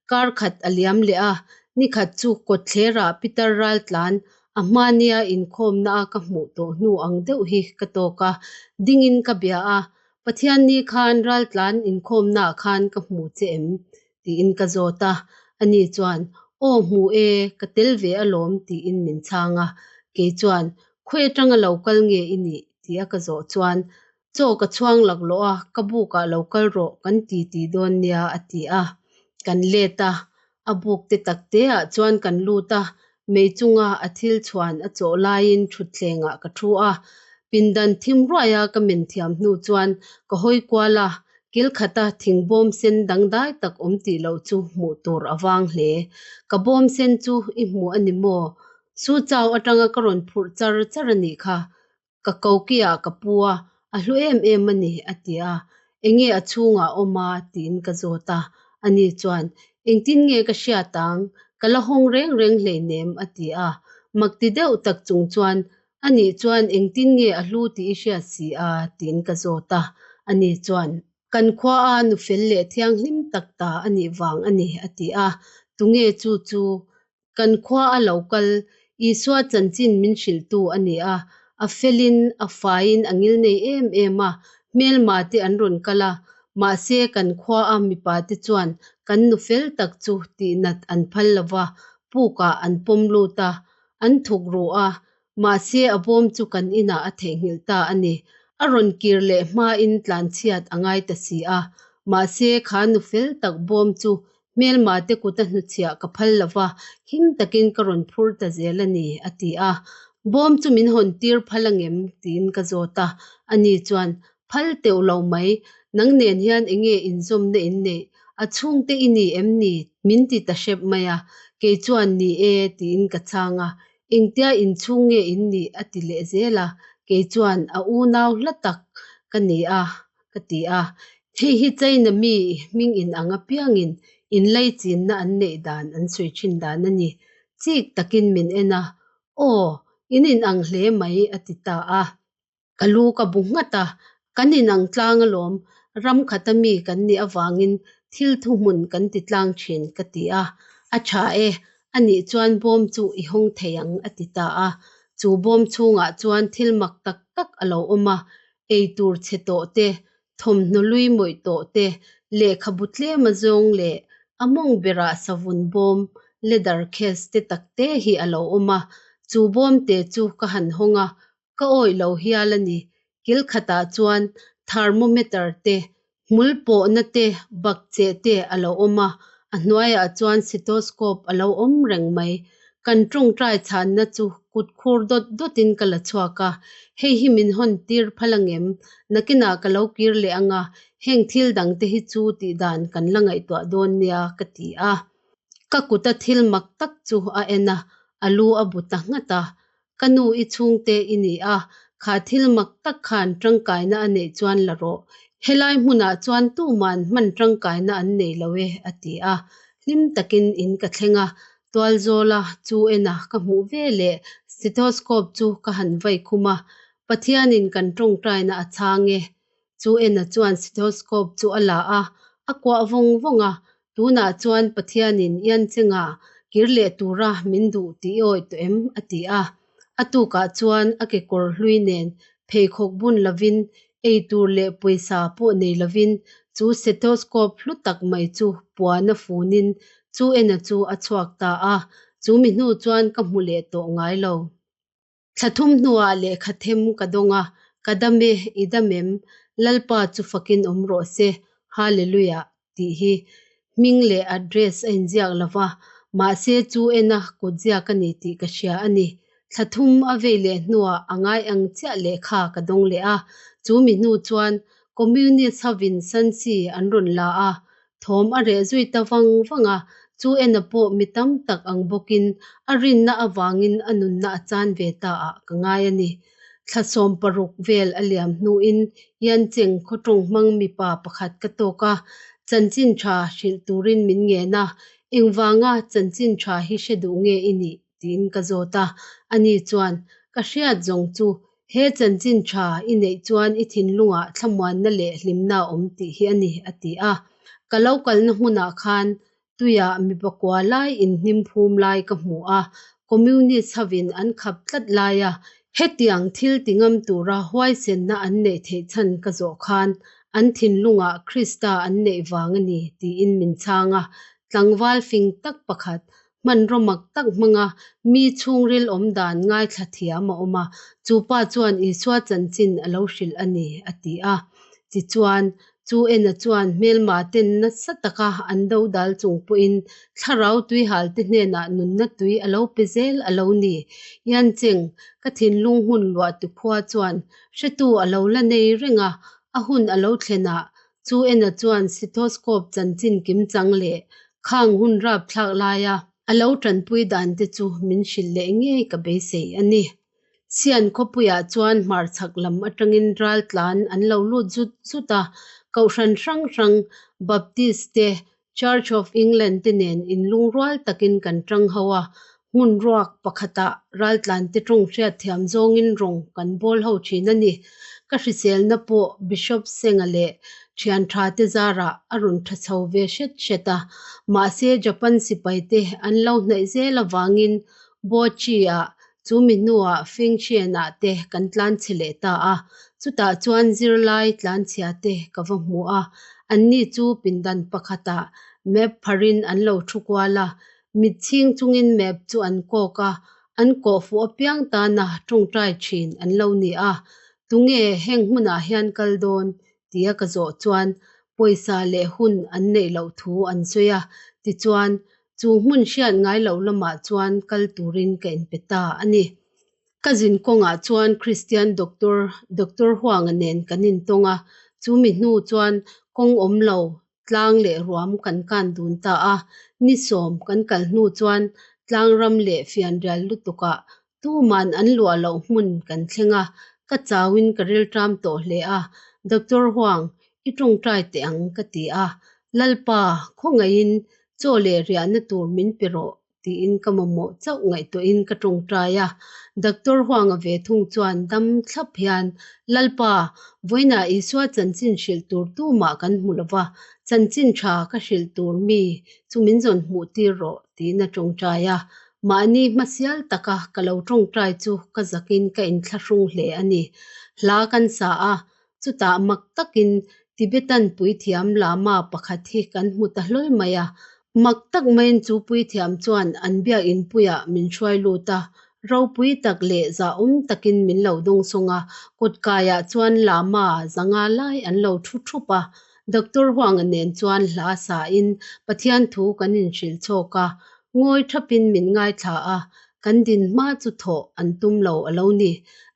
Kar khat a liam leh a, nikhat chu kawtthlerah Pitar Raltlan a hmania inkhawmna a ka hmuh tawh hnu ang deuh hi ka tawk a, dingin ka bia a, Pathianni khan Raltlan inkhawmnaah khan ka hmu che em? tiin ka zawt a, ani chuan, Aw hmu e, ka tel ve alawm tiin min chhang a, kei chuan, Khawi atanga lo kal nge i nih? tia ka zawh chuan, Chaw ka chhuang laklawh a, ka bukah lo kal rawh kan ti ti dawn nia a ti a, kan let a, a buk te tak te ah chuan kan lut a, mei chunga a thil chhuan a chawh laiin thutthlengah ka thu a, pindan thim ruaia ka men thiam hnu chuan ka hawi kual a, kil khata thing bawm sen dangdai tak awm tih loh chu hmuh tur a vang hle. Ka bawm sen chu i hmu a ni maw? Su chau atanga ka rawn phurh char char a nih kha. Ka kokiah ka pu a, a hlu em em a ni, a ti a. Enge a chhungah a awm a? tiin ka zawt a. Ani chuan, Engtin nge ka hriat ang? Ka la hawng reng reng hleinem, a ti a. Mak ti deuh tak chung chuan, Anih chuan engtin nge a hlu tih i hriat si a? tiin ka zawt a. Ani chuan, Kan khua a nu fel leh thianghlim tak ta a nih vang a ni, a ti a. Tunge chu chu? Kan khua a lo kal, Isua chanchin min hrilhtu a ni a, a felin, a faiin a ngilnei em em a, hmelma te an rawn kal a, mahse kan khua a mipa te chuan kan nu fel tak chu tihnat an phal lo va, pukah an pawm lut a, an thuk ru a, mahse a bawm chu kan inah a theihnghilh ta a ni. A rawn kir leh hmain tlanchhiat a ngai ta si a, mahse kha nu fel tak bawm chu Hmelma te kut a hnuchhiah ka phal lo va, him takin ka rawn phur ta zel a ni, a ti a. Bawm chu min hawn tir phal angem? tiin ka zawt a. Ani chuan, Phal teuh lo mai, nang nen hian enge inzawmna in neih? A chhungte i ni em ni? min ti ta hrep mai a. Kei chuan, Ni e, tiin ka chhang a. Engtia inchhung nge in nih? a ti leh zel a. Kei chuan, A unau hla tak ka ni a. ka ti a. Hei hi China mi hming in ang apiangin inlaichinna an neih dan an sawi thin dan a ni. Chik takin min en a, Aw, in inang hle mai a ti ta a. Ka lu ka bu nghat a, Kan inang tlang alawm, ram khata mi kan nih avangin thil thuhmun kan ti tlang thin ka ti a. A tha e, anih chuan bawm chu i hawng thei ang a ti ta a. Chu bawm chhungah chuan thil mak tak tak a lo awm a, ei tur chhe tawh te, thawmhnaw lui mawih tawh te, lehkhabu tlem a zawng leh a mawng berah savun bawm, leather case te tak te hi a lo awm a. Chu bawm te chu ka han hawng a, ka awih lo hial a ni. Kil khatah chuan thermometer te, hmul pawhna te, bakcheh te a lo awm a, a hnuaiah chuan stethoscope a lo awm reng mai. Kan tawngtai chhanna chu kut khur dawt dawtin ka la chhuak a, hei hi min hawn tir phal angem? Nakinah ka lo kir leh anga, heng thil dangte hi chu tih dan kan la ngaihtuah dawn nia ka ti a. Ka kuta thil mak tak chu a en a, a lu a bu ta nghat a. Ka nu i chhungte i ni a, kha thil mak tak khan tangkaina a neih chuan la rawh. Helai hmunah chuan tuman hman tangkaina an nei lo e, a ti a. Hlim takin in ka thleng a, tualzawla chu ena ka hmuh ve leh stethoscope chu ka han vai khum a, Pathianin kan tawngtaina a chhang e. Chu ena chuan stethoscope chu a la a, a kuah vawng vawng a, Tunah chuan Pathianin Ianchengah kir leh tura min duh tih i awih tawh em? a ti a. A tukah chuan a kekawr hlui nen pheikhawk bun lovin, ei tur leh pawisa pawh nei lovin chu stethoscope hlu tak mai chu puan a funin chu ena chu a chhuak ta a. Chu mi hnu chuan ka hmu leh tawh ngai lo. Thla thum hnuah lehkha them ka dawng a, Ka dam e, i dam em? Lalpa chu fakin awm rawh se, Hallelujah tih hi hming leh address a inziak lo va, mahse chu ena kutziak a ni tih ka hria a ni. Thla thum a vei leh hnuah a ngai ang chiah lehkha ka dawng leh a, chu mi hnu chuan Communist hovin Sansi an rawn la a, thawm a reh zui ta vang vang a, chu ena pawh mi tam tak ang bawkin a rinna avangin a nunna a chan ve ta ah ka ngai a ni. Thla 16 vel a liam hnuin Yancheng khaw tawng hmang mipa pakhat ka tawk a, chanchin tha hrilh turin min ngen a, engvanga chanchin tha hi hre duh nge i nih? tiin ka zawt a, ani chuan, Ka hriat zawng chu, he chanchin tha i neih chuan i thinlungah thlamuanna leh hlimna a awm tih hi a ni, a ti a. Ka lo kalna hmunah khan tuiah mipa kua lai inhnim phum lai ka hmu a, Communist hovin an khap tlat laia hetiang thil ti ngam tura huaisenna an neih theih chhan ka zawh khan an thinlungah Krista an neih vang a ni tiin min chhang a, tlangval fing tak pakhat Hmanraw mak tak hmanga mi chhungril awm dan ngaithla thiam a awm a, chu pa chuan Isua chanchin a lo hrilh a ni, a ti a. Tichuan, chu ena chuan hmelma ten nasa taka an do dal chung pawhin thlarau tuihalte hnenah nunna tui a lo pe zel a lo ni. Yancheng, ka thinlung hmun luah tu khua chuan hretu a lo la nei reng a, a hun a lo thlenah Chu ena chuan stethoscope chanchin kimchang leh khang hun rapthlak laia a lo tanpui dan te chu min hrilh leh ngei ka beisei a ni. Sian khawpuiah chuan hmarchhak lam atangin ral tlan an lo lut zut zut a, kohhran hrang hrang Baptist te, Church of England te nen inlungrual takin kan tang ho a, hmun ruak pakhatah raltlante tawng hriatthiam zawngin rawng kan bawl ho thin a ni. Ka hriselna pawh Bishop Senga leh thian tha te zarah a rawn tha chho ve hret hret a, mahse Japan sipaite an lo hnaih zel avangin Bochi-ah Chu mi hnuah Fengxian-ah te kan tlanchhe leh ta a, chutah chuan zirlai tlanchhia te ka va hmu a, anni chu pindan pakhatah map pharin an lo thu kual a, mitchhing chungin map chu an kawk a, an kawh fuh apiang tana tawngtai thin an lo ni a, tunge heng hmunah hian kal dawn tia ka zawh chuan pawisa leh hun an neih loh thu an sawi a, tichuan Chu hmun hriat ngai loh lamah chuan kal turin ka inpe ta a ni. Ka zin kawngah chuan Kristian doctor, Doctor Huanga nen kan intawng a, chu mi hnu chuan kawng awm lo, tlang leh ruam kan kan dun ta a. Ni sawm kan kal hnu chuan tlang ram leh fianrial lutukah tuman an luah loh hmun kan thleng a, ka chauin ka rilṭam tawh hle a. Doctor Huang, i tawngtai teh ang ka ti a, Lalpa, khawngaihin Chaw leh riahna tur min pe rawh tiin ka mamawh chauh ngaihtuahin ka tawngtai a. Doctor Huanga ve thung chuan dam thlap hian, Lalpa, vawiinah Isua chanchin hrilh tur tumah kan hmu lo va, chanchin tha ka hrilh tur mi chu min zawn hmuh tir rawh tiin a tawngtai a. Mahni hmasial taka ka lo tawngtai chu ka zakin ka inthlahrung hle a ni. Hla kan sa a, Chutah mak takin Tibetan puithiam Lama pakhat hi kan hmu ta hlawl mai a. Mak tak maiin chu puithiam chuan an biakinn puiah min hruai lut a, ropui tak leh zahawm takin min lo dawngsawng a, kutkaiah chuan Lama zanga lai an lo thu thup a. Doctor Huanga nen chuan hla sain Pathian thu kan inhrilh chhawk a, ngawi thapin min ngaithla a, kan din hma chu thawh an tum lo a lo ni.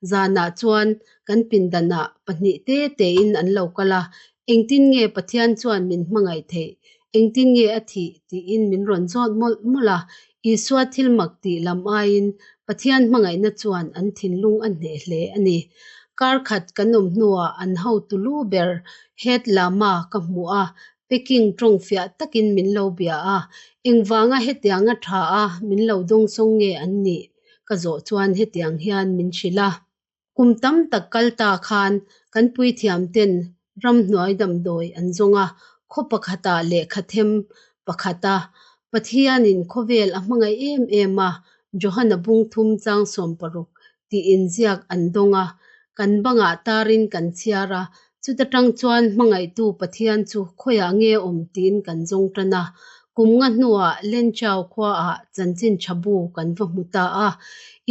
Zanah chuan Kan pindanah pahnih te tein an lo kal a, engtin nge Pathian chuan min hmangaih theih? Engtin nge a thih? tiin min rawn zawt mawlh mawlh a. Isua thil mak tih lam aiin Pathian hmangaihna chuan an thinlung a hneh hle a ni. Kar khat kan awm hnuah an hotu lu ber Head Lama ka hmu a, Peking tawng fiah takin min lo bia a, engvanga hetianga tha a min lo dawngsawng nge an nih ka zawh chuan hetiang hian min hrilh a. Kum tam tak kal ta khan kan puithiam ten ramhnuai damdawi an zawng a, khaw pakhatah lehkha them pakhata Pathianin khawvel a hmangaih em em a, Johana bung thum chang 16 tih inziak an dawng a, kan bangah tarin kan chhiar a, chuta tang chuan hmangaihtu Pathian chu khawiah nge awm tiin kan zawng tan a. Kum nga hnuah Lenchau khuaah chanchin tha bu kan va hmu ta a.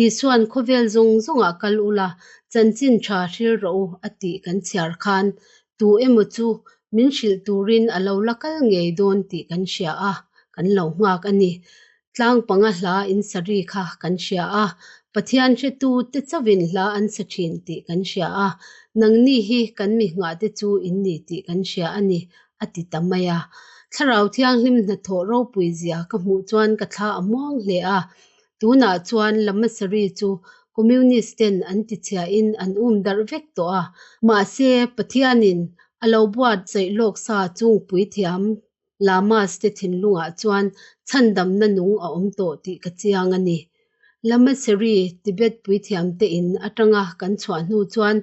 Isuan khawvel zawng zawngah kal ula, chanchin tha hril rawh u a tih kan chhiar khan tu emaw chu min hrilh turin a lo la kal ngei dawn tih kan hria a, kan lo nghak a ni. Tlang panga hla in sa ri kha kan hria a, Pathian hretu te chauhin hla an sa thin tih kan hria a, nangni hi kan mi nghahte chu in ni tih kan hria a ni, a ti ta mai a. Thlarau Thianghlim hnathawh ropui zia ka hmuh chuan ka thla a muang hle a. Tunah chuan Lamasari chu Communist ten an tichhiahin an um darh vek tawh a. Mahse, Pathianin a lo buatsaih lawk sa chung puithiam Lamas te thinlungah chuan chhandamna nung a awm tawh tih ka chiang a ni. Lamaseri, Tibet puithiam te in atanga kan chhuah hnu chuan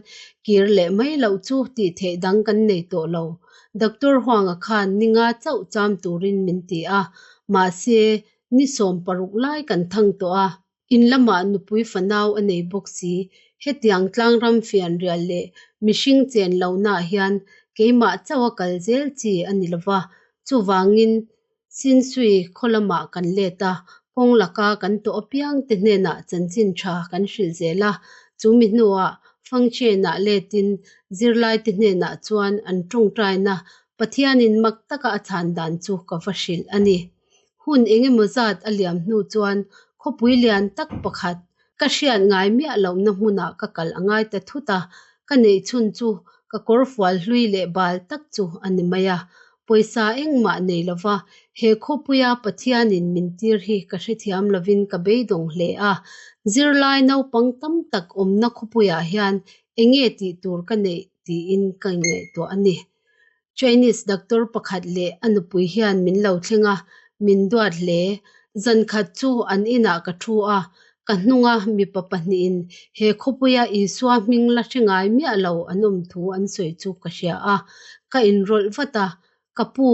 kir leh mai loh chu tih theih dang kan nei tawh lo. Doctor Huanga khan ni nga chauh cham turin min ti a, mahse ni 16 lai kan thang tawh a. In lamah nupui fanau a nei bawk si. Hetiang tlangram fianrial leh mihring chen lohnaah hian keimah chauha kal zel chi a ni lova, chuvangin Sinsui khaw lamah kan let a, kawng laka kan tawh apiang te hnenah chanchin tha kan hrilh zel a. Chumi hnuah Fangchenah letin zirlaite hnenah chuan an tawngtaina Pathianin mak taka a chhan dan chu ka va hrilh a ni. Hun engemaw zat a liam hnu chuan khawpui lian tak pakhat ka hriat ngai miah lohna hmunah ka kal a ngai ta thut a, ka neih chhun chu ka kawrfual hlui leh bal tak chu a ni mai a. Pawisa engmah nei lova he khawpuia Pathianin min tir hi ka hrethiam lovin ka beidawng hle a. Zirlai naupang tam tak awmna khawpuiah hian enge tih tur ka neih tiin ka inngaihtuah a ni. Chinese doctor pakhat leh a nupui hian min lo thleng a, min duat hle. Zan khat chu an inah ka thu a, ka hnunga mipa pahnihin he khawpuia Isua hming la hre ngai miah lo an awm thu an sawi chu ka hria a, ka inrawlh vat a, Ka pu,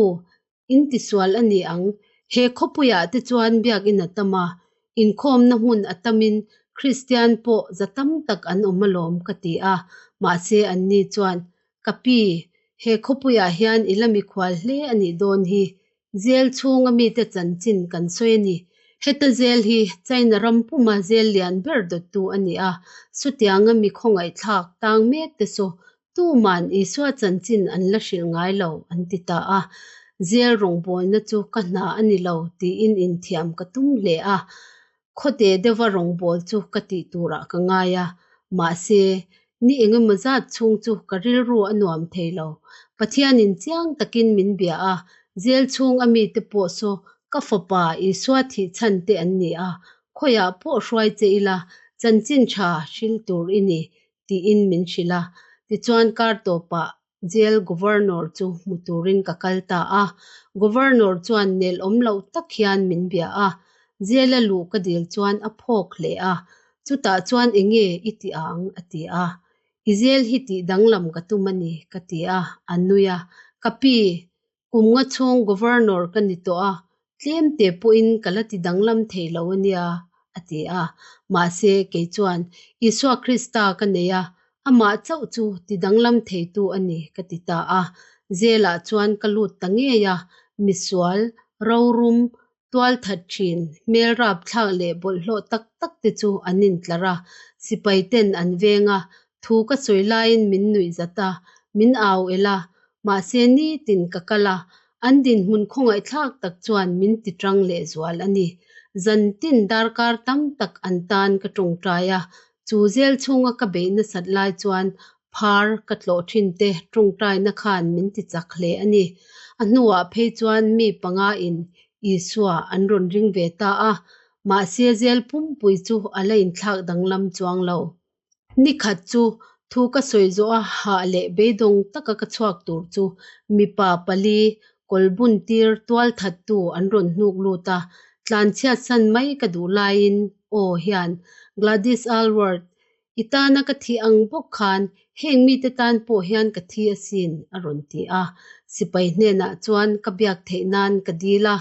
in tisual a ni ang, he khawpuiah te chuan biakinn a tam a, inkhawmna hmun a tamin Kristian pawh za tam tak an awm alawm ka ti a, mahse anni chuan Ka pi, he khawpuiah hian i la mikhual hle a nih dawn hi. Zel chhunga mite chanchin kan sawi a ni. Heta zel hi China ram puma zel lian ber dawttu a ni a, chutianga mi khawngaihthlak tang mek te chu tuman Isua chanchin an la hrilh ngai lo an ti ta a. Zel rawngbawlna chu ka hna a ni lo tiin inthiam ka tum hle a. Khawte deuha rawngbâwl chu ka tih turah ka ngai a, mahse, ni engemaw zat chhung chu ka rilru a nuam thei lo. Pathianin chiang takin min bia a, jail chhung a mite pawh saw ka fapa Isua thih chhan te an ni a, khawiah pawh hruai che ila, chanchin tha hril tur i ni, tiin min hrilh a. Tichuan kar tawpah Jail Governor chu hmu turin ka kal ta a, Governor chuan nelawm loh tak hian min bia a, Jail-a luh ka dil chuan a phawk hle a, chutah chuan enge i ti ang? a ti a, I jail hi tih danglam ka tum a ni ka ti a, a nui a, Ka pi, Kum nga chhung Governor ka ni tawh a, tlem te pawhin ka la ti danglam thei lo a nia, a ti a. Mahse, kei chuan Isua Krista ka nei a, amah chauh chu ti danglam theitu a ni ka ti ta a. Zelah chuan ka lut ta ngei a, misual, rorum, Tualthat thin, hmel rapthlak leh bawlhhlawh tak tak te chu an intlar a, sipai ten an veng a, thu ka sawi laiin min nuih zat a, min au el a, mahse nitin ka kal a, an dinhmun khawngaihthlak tak chuan min ti tang lehzual a ni. Zantin darkar tam tak an tan ka tawngtai a, chu zel chhunga ka beih nasat lai chuan phar ka tlawh thin te tawngtaina khan min ti chak hle a ni. A hnuah phei chuan mi panga in Isua an rawn ring ve ta a, mahse zel pumpui chu a la inthlak danglam chuang lo. Ni khat chu thu ka sawi zawh a hah leh beidawng taka ka chhuak tur chu mipa pali kawlbun tir tual thattu an rawn hnuk lut a, tlanchhiat san mai ka duh laiin aw hian Gladys Aylward I tana ka thi ang bawk khan heng mite tan pawh hian ka thi asin, a rawn ti a. Sipai hnenah chuan ka biak theih nan ka dil a,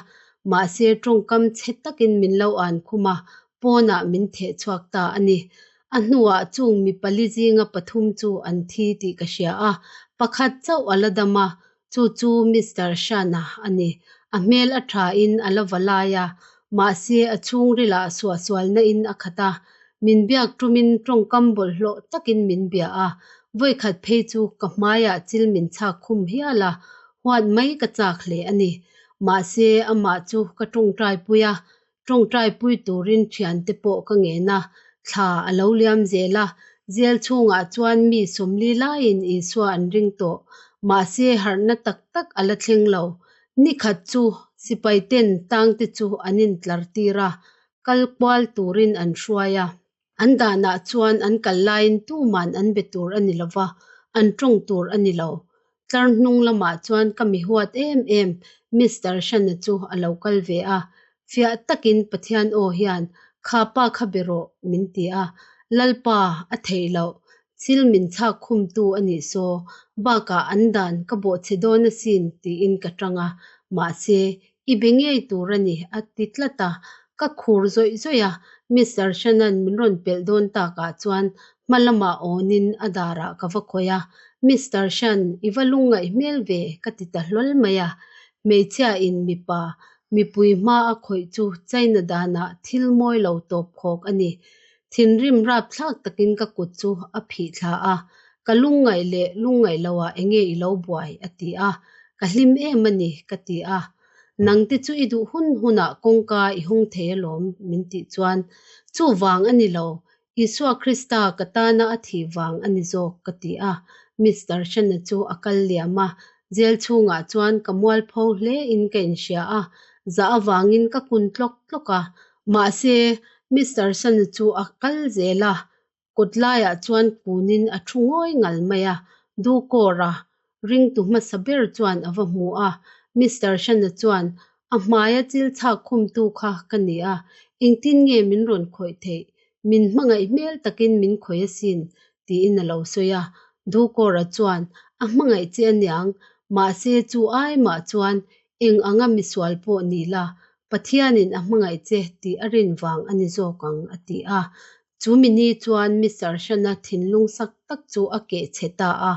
mahse tawngkam chhe takin min lo an khum a, pawnah min theh chhuak ta a ni. A hnuah chung mi pali zinga pathum chu an thi tih ka hria a, pakhat chauh a la dam a, chu chu Mister Shana a ni. A hmel a tha in a la va lai a, mahse a chhungrilah suahsualna in a khat a. Min biak tumin tawngkam bawlhhlawh takin min bia a, vawikhat phei chu ka hmaiah chil min chhak khum hial a, huat mai ka chak hle a ni. Mahse amah chu ka tawngtaipui a, tawngtaipui turin thiante pawh ka ngen a, thla a lo liam zel a, jail chhungah chuan mi 40 laiin Isua an ring tawh, mahse harhna tak tak a la thleng lo. Ni khat chu sipai ten tangte chu an intlar tir a, kal kual turin an hruai a. An danah chuan an kal laiin tuman an be tur a ni lova, an tawng tur a ni lo. Tlar hnung lamah chuan ka mi huat em em Mister Shana chu a lo kal ve a, fiah takin Pathian aw hian kha pa kha be rawh min ti a, Lalpa a theih loh, thil min chhak khumtu a nih saw, bakah an dan ka bawhchhe dawn asin tiin ka tang a, mahse i be ngei tur a ni a ti tlat a, ka khur zawih zawih a, Mister Shanan min rawn pelh dawn takah chuan hma lamah awnin a darah ka va khawih a, Mister Shan, i va lungngaih hmel ve ka ti ta hlawl mai a, hmeichhia in mipa mipui hma a khawih chu China danah thil mawi lo tawp khawk a ni. Thinrim rapthlak takin ka kut chu a phih thla a, ka lungngaih leh lungngaih loah enge i lo buai a ti a, ka hlim em a ni ka ti a, nangte chu i duh hun hunah kawngka i hawng thei alawm min tih chuan chuvang a ni lo, Isua Krista ka tana a thih vang a ni zawk ka ti a, Mister Shana chu a kal liam a, jail chhungah chuan ka mualpho hle in ka inhria a, zah avangin ka kun tlawk tlawk a, mahse Mister Shana chu a kal zel a, kawt laiah chuan kunin a thu ngawi ngal mai a, Dukawra ringtu hmasa ber chuan a va hmu a, Mister Shana chuan a hmaia chil chhak khumtu kha ka ni a, engtin nge min rawn khawih theih, min hmangaih hmel takin min khawih asin tiin a lo sawi a, Dukawra chuan a hmangaih che aniang, mahse chu ai mah chuan eng anga misual pawh ni la, Pathianin a hmangaih che tih a rin vang a ni zawk ang a ti a. Chu mini chuan Mister Shana thinlung sak tak chu a keh chhe ta a,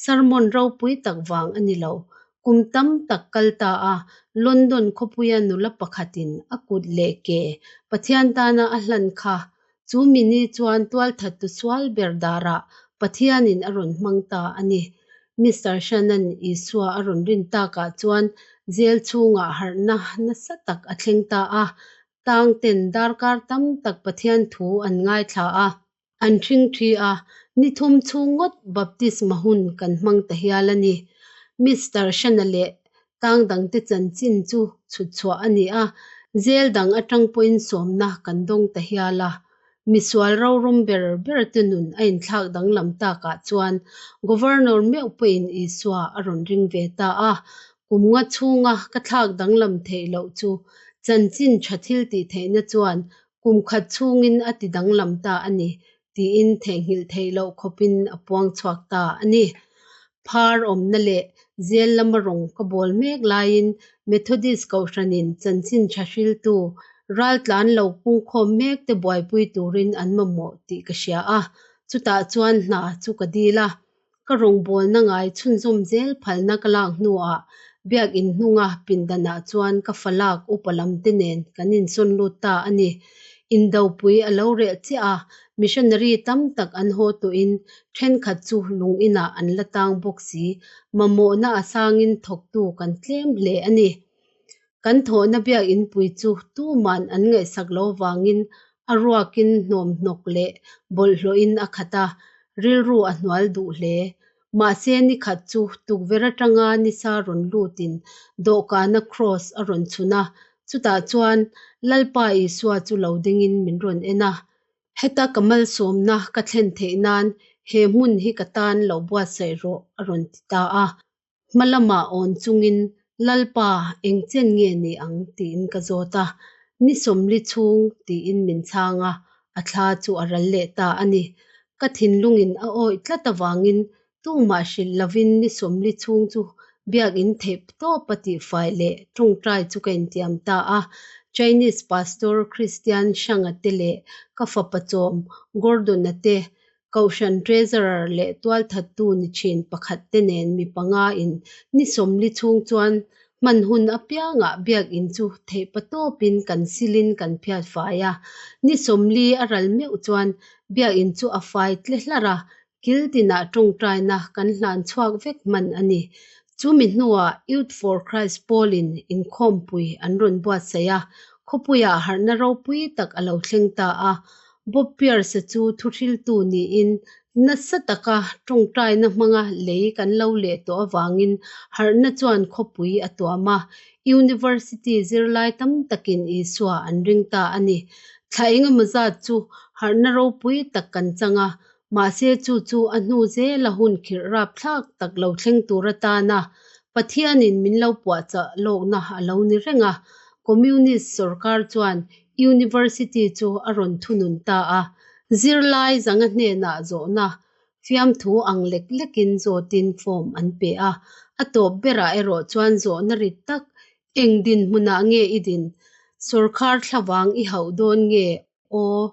sermon ropui tak vang a ni lo. Kum tam tak kal ta a, London khawpuia nula pakhatin a kut leh ke Pathian tana a hlan kha. Chu mini chuan tualthattu sual ber darah Pathianin a rawn hmang ta a ni. Mister Shanan Isua a rawn rin takah chuan jail chhungah harhna nasa tak a thleng ta a, tang ten darkar tam tak Pathian thu an ngaithla a, an ṭhing ṭhi a, ni thum chhung ngawt baptisma hun kan hmang ta hial a ni. Mister Shana leh tang dangte chanchin chu chhut chhuah a ni a, jail dang aṭang pawhin sawmna kan dawng ta hial a. Misual rorum ber ber te nun a inthlak danglam takah chuan Governor meuh pawhin Isua a rawn ring ve ta a, kum nga chhunga ka thlak danglam theih loh chu chanchin tha thil tih theihna chuan kum khat chhungin a ti danglam ta a ni tiin theihnghilh theih loh khawpin a puang chhuak ta a ni. Phar awmna leh jail lama rawng ka bawl mek laiin Methodist Kohhranin chanchin tha hriltu raltlan lo pungkhawm mek te buaipui turin an mamawh tih ka hria a, chutah chuan hna chu ka dil a. Ka rawngbawlna ngai chhunzawm zel phalna ka lak hnuah biakin hnunga pindanah chuan ka falak upa lam te nen kan insawn lut ta a ni. Indopui a lo reh chiah a, missionary tam tak an haw tawhin thenkhat chu lung inah an la tang bawk si, mamawhna a sangin thawktu kan tlem hle a ni. Kan thawhna biakin pui chu tuman an ngaihsak lo vangin a ruakin hnawmhnawk leh bawlhhlawhin a khat a, rilru a hnual duh hle. Mahse ni khat chu tukverh atanga nisa rawn lutin dawhkana kraws a rawn chhun a, chutah chuan Lalpa Isua chu lo dingin min rawn en a. Heta ka malsawmna ka thlen theih nan he hmun hi ka tan lo buatsaih rawh a rawn ti ta a. Hma lamah awn chungin Lalpa eng chen nge ni ang tiin ka zawt a, ni 40 chhung tiin min chhang a, a thla chu a ral leh ta a ni. Ka thinlungin a awih tlat avangin tumah hrilh lovin ni 40 chhung chu biakin theih tawp a tihfai leh tawngtai chu ka intiam ta a. Chinese Pastor Christian Shanga te leh ka fapa chawm Gordon-a te Kohhran Treasurer leh tualthattu ni thin pakhat te nen mi panga in ni 40 chhung chuan Hman hun apiangah biak in chu theihpatawpin kan silin kan phiat fai a. Ni 40 a ral meuh chuan biak in chu a fai tle hlarh a, kil tinah tawngtaina kan hlan chhuak vek hman a ni. Chumi hnuah Youth for Christ pawlin inkhawmpui an rawn buatsaih a, khawpuiah harhna ropui tak a lo thleng ta a. Bob Pierce-a chu thuhriltu niin nasa taka tawngtaina hmanga lei kan lo leh tawh avangin harhna chuan khawpui a tuam a, University zirlai tam takin Isua an ring ta a ni. Thla engemaw zat chu harhna ropui tak kan chang a, mahse chu chu a hnu zela hun khirh rapthlak tak lo thleng tur atana Pathianin min lo puahchah lawkna a lo ni reng a. Communist sawrkar chuan University chu a rawn thunun ta a, zirlai zanga hnenah zawhna fiamthu ang lek lekin zawtin form an pe a, a tawp berah erawh chuan zawhna rit tak, Eng dinhmunah nge i din? Sawrkhar thlavang i hauh dawn nge aw?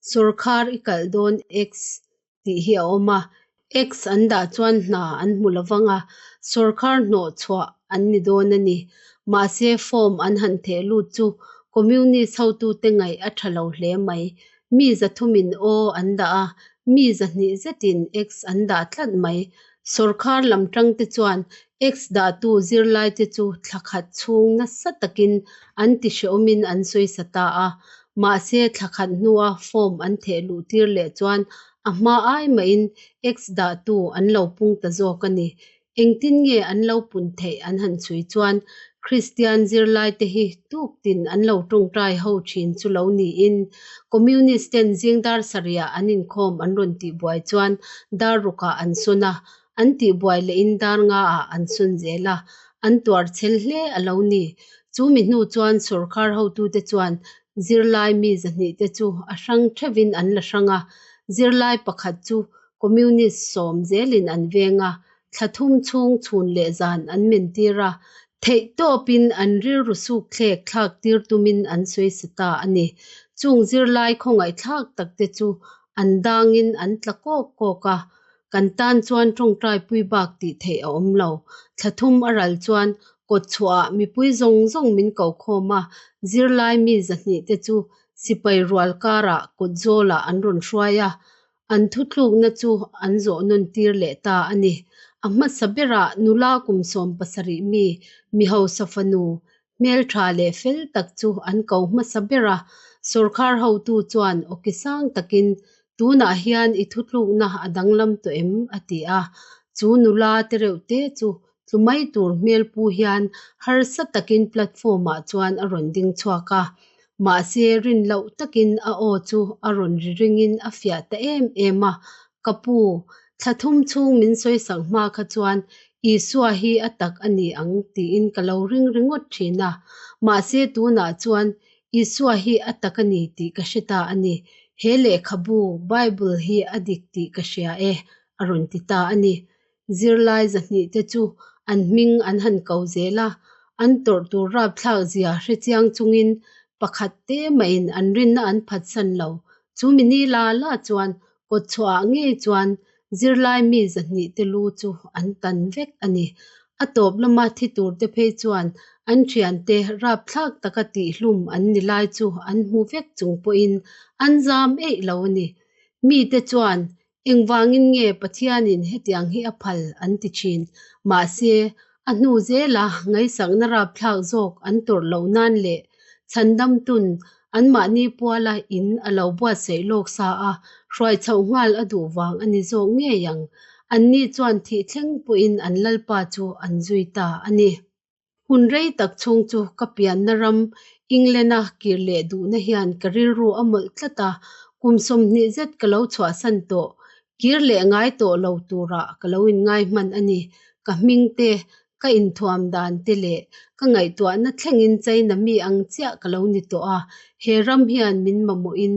Sawrkhar i kalh dawn X? tih hi a awm a, X an dah chuan hna an hmu lo vang a, sawrkhar hnawh chhuah an ni dawn a ni. Mahse, form an han theh lut chu Communist hotute ngaih a tha lo hle mai. Mi zathumin aw an dah a, mi 200 zetin X an dah tlat mai. Sawrkhar lam tangte chuan X dahtu zirlaite chu thla khat chhung nasa takin an tihrehawmin an sawisa ta a, mahse thla khat hnua form an theh luh tir leh chuan a hma ai mahin X dahtu an lo pung ta zawk a ni. Engtin nge an lo pun theih an han chhui chuan Kristian zirlaite hi tuktin an lo tawngtai ho thin chu lo niin Communist ten zing dar sarihah an inkhawm an rawn tihbuai chuan dar rukah an sawn a, An tihbuai lehin dar ngaah an sawn zel a, an tuar chhel hle a lo ni. Chu mi hnu chuan sawrkar hotute chuan zirlai mi 200 te chu a hrang theuhin an la hrang a, zirlai pakhat chu Communist sawm zelin an veng a, thla thum chhung chhun leh zan an mentir a, theihtawpin an rilru sukthlek thlak tir tumin an sawi sa ta a ni. Chung zirlai khawngaihthlak takte chu an dangin an tla kawk kawk a, Kan tan chuan tawngtaipui bak tih theih a awm lo. Thla thum a ral chuan kawt chhuahah mipui zawng zawng min ko khawm a, zirlai mi 200 te chu sipai rual karah kawt zawlah an rawn hruai a, an thutlukna chu an zawh nawn tir leh ta a ni. A hmasa berah nula kum 17 mi, mi hausa fanu, hmeltha leh fel tak chu an ko hmasa ber a, sawrkhar hotu chuan awki sang takin, Tunah hian i thutlukna a danglam tawh em? a ti a. Chu nula te reuh te chu tlu mai tur hmel pu hian harsa takin platform-ah chuan a rawn ding chhuak a. Mahse, rin loh takin a aw chu a rawn ri ringin a fiah ta em em a, Ka pu, thla thum chhung min sawisak hma kha chuan Isua hi a tak a ni ang tiin ka lo ring ringawt thin a. Mahse tunah chuan Isua hi a tak a ni tih ka hre ta a ni. He lehkhabu, Bible, hi a dik tih ka hria e, a rawn ti ta a ni. Zirlai 200 te chu an hming an han ko zel a, an tawrh tur rapthlak zia hre chiang chungin pakhat te mahin an rinna an phatsan lo. Chu mi ni la la chuan Kawtchhuahah ngei chuan zirlai mi 200 te lu chu an tan vek a ni. A tawp lama thi turte phei chuan an thiante rapthlak taka tihhlum an ni lai chu an hmu vek chung pawhin an zam eih lo a ni. Mite chuan engvangin nge Pathianin hetiang hi a phal an ti thin. Mahse, a hnu zela ngaihsakna rapthlak zawk an tawrh loh nan leh chhandamtun anmahni puala in a lo buatsaih lawk sa a, hruai chhoh nghal a duh vang a ni zawk ngei ang. Anni chuan thih thleng pawhin an Lalpa chu an zui ta a ni. Hun rei tak chhung chu ka pianna ram England-a kir leh duhna hian ka rilru a mawlh tlat a, kum 20 zet ka lo chhuahsan tawh, kir leh ngai tawh lo turah ka lo inngai hman a ni. Ka hming te, ka inthuam dan te leh ka ngaihtuahna thlengin China mi ang chiah ka lo ni tawh a, he ram hian min mamawhin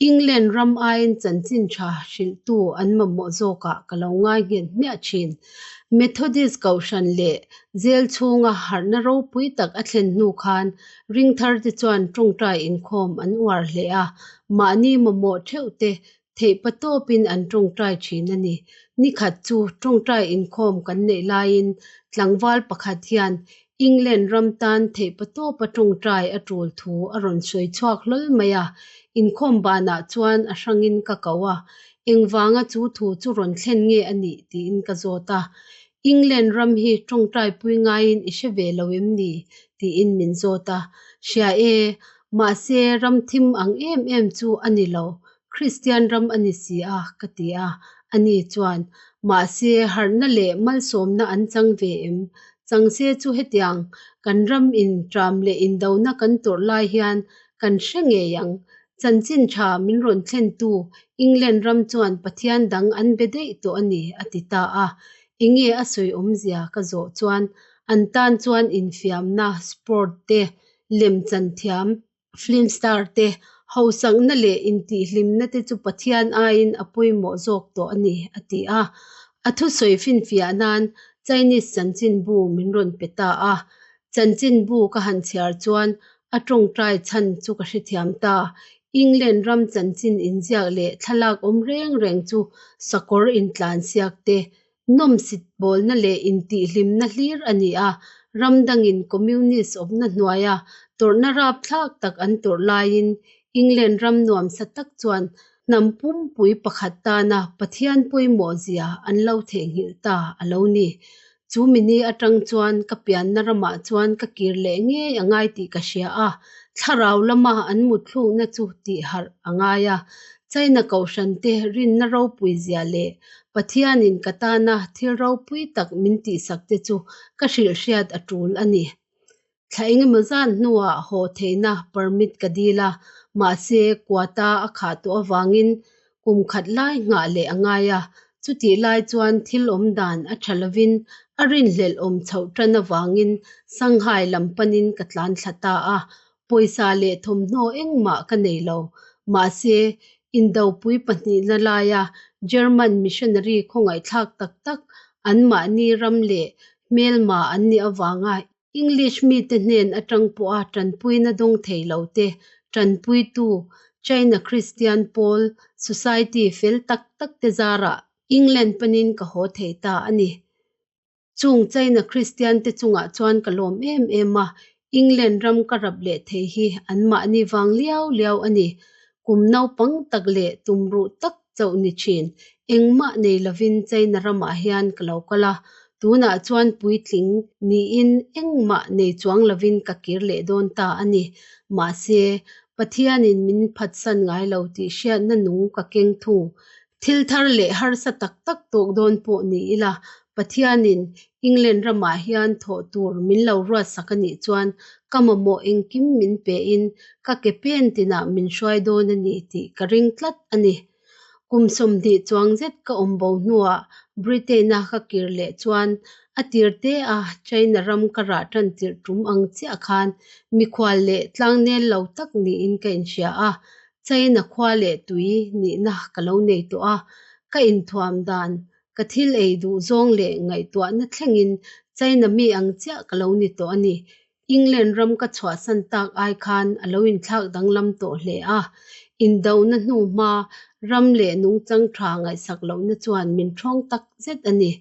England ram aiin chanchin tha hrilhtu an mamawh zawkah ka lo ngai nghet hmiah thin. Methodist Kohhran leh jail chhunga harhna ropui tak a thlen hnu khan ringthar te chuan tawngtai inkhawm an uar hle a, mahni mamawh theuh te theihpa tawpin an tawngtai thin a ni. Nikhat chu tawngtai inkhawm kan neih laiin tlangval pakhat hian England ram tan theihpatawpa tawngtai a tul thu a rawn sawi chhuak hlawl mai a. Inkhawm banah chuan a hrangin ka ko a, engvanga chu thu chu rawn thlen nge a nih tiin ka zawt a. England ram hi tawngtaipui ngaiin i hre ve lo em ni? tiin min zawt a. Hria e, mahse ram thim ang em em chu a ni lo, Kristian ram a ni si a, ka ti a. Ani chuan, Mahse harhna leh malsawmna an chang ve em? Chang se chu hetiang kan ram in tram leh indona kan tawrh lai hian kan hre ngei ang. Chanchin tha min rawn thlentu England ram chuan Pathian dang an be daih tawh a ni, a ti ta a. Enge a sawi awmzia ka zawh chuan an tan chuan infiamna, sport, te, lemchan thiam, film star, te, hausakna leh intihhlimna te chu Pathian aiin a pawimawh zawk tawh a ni, a ti a. A thusawi finfiah nan Chinese chanchinbu min rawn pe ta a. Chanchinbu ka han chhiar chuan a tawngtai chhan chu ka hrethiam ta. England ram chanchin inziak leh thlalak awm reng reng chu sakawr intlansiak te, nawmsit bawlna leh intihhlimna hlir a ni a. Ram dangin Communist awpna hnuaia tawrhna rapthlak tak an tawrh laiin England ram nuamsa tak chuan hnam pumpui pakhat tana Pathian pawimawh zia an lo theihnghilh ta a lo ni. Chu mini atang chuan ka pianna ramah chuan ka kir leh ngei a ngai tih ka hria a, thlarau lama an mutthlukna chu tih harh a ngai a. China kohhrante rinna ropui zia leh Pathianin ka tana thil ropui tak min tihsakte chu ka hrilhhriat a tul a ni. Thla engemaw zan hnuah haw theihna permit ka dil a, mahse quota a khah tawh avangin kum khat lai nghah leh a ngai a, chutih lai chuan thil awm dan a tha lovin a rinhlelh awm chhoh tan avangin Shanghai lam panin ka tlan thla ta a, pawisa leh thawmhnaw engmah ka nei lo. Mahse, indopui pahnihna laia German missionary khawngaihthlak tak tak anmahni ram leh hmelma an nih avanga English mite hnen atang pawha tanpuina dawng thei lo te, tanpuitu China Christian pawl Society fel tak tak te zarah England panin ka haw thei ta a ni. Chung China Christian te chungah chuan ka lawm em em a, England ram ka rap leh thei hi anmahni vang liau liau a ni. Kum naupang tak leh tumruh tak chauh ni thin. Engmah nei lovin China ramah hian ka lo kal a, tunah chuan puitling niin engmah nei chuang lovin ka kir leh dawn ta a ni. Mahse, Pathianin min phatsan ngai lo tih hriatna nung ka keng thung. Thil thar leh harsa tak tak tawk dawn pawh ni ila, Pathianin England ramah hian thawh tur min lo ruatsak a nih chuan ka mamawh engkim min pein ka ke pen tinah min hruai dawn a ni tih ka ring tlat a ni. Kum 20 chuang zet ka awm bo hnuah Britain-a ka kir leh chuan a tir te a China ram ka rah tan tirh tum ang chiah khan mikhual leh tlangnel lo tak niin ka inhria a, China khua leh tui nihna ka lo nei tawh a, ka inthuam dan, ka thil ei duh zawng leh ngaihtuahna thlengin China mi ang chiah ka lo ni tawh a ni. England ram ka chhuahsan tak ai khan a lo inthlak danglam tawh hle a, indona hnu hma ram leh nungchang tha ngaihsak lohna chuan min ṭhawng tak zet a ni.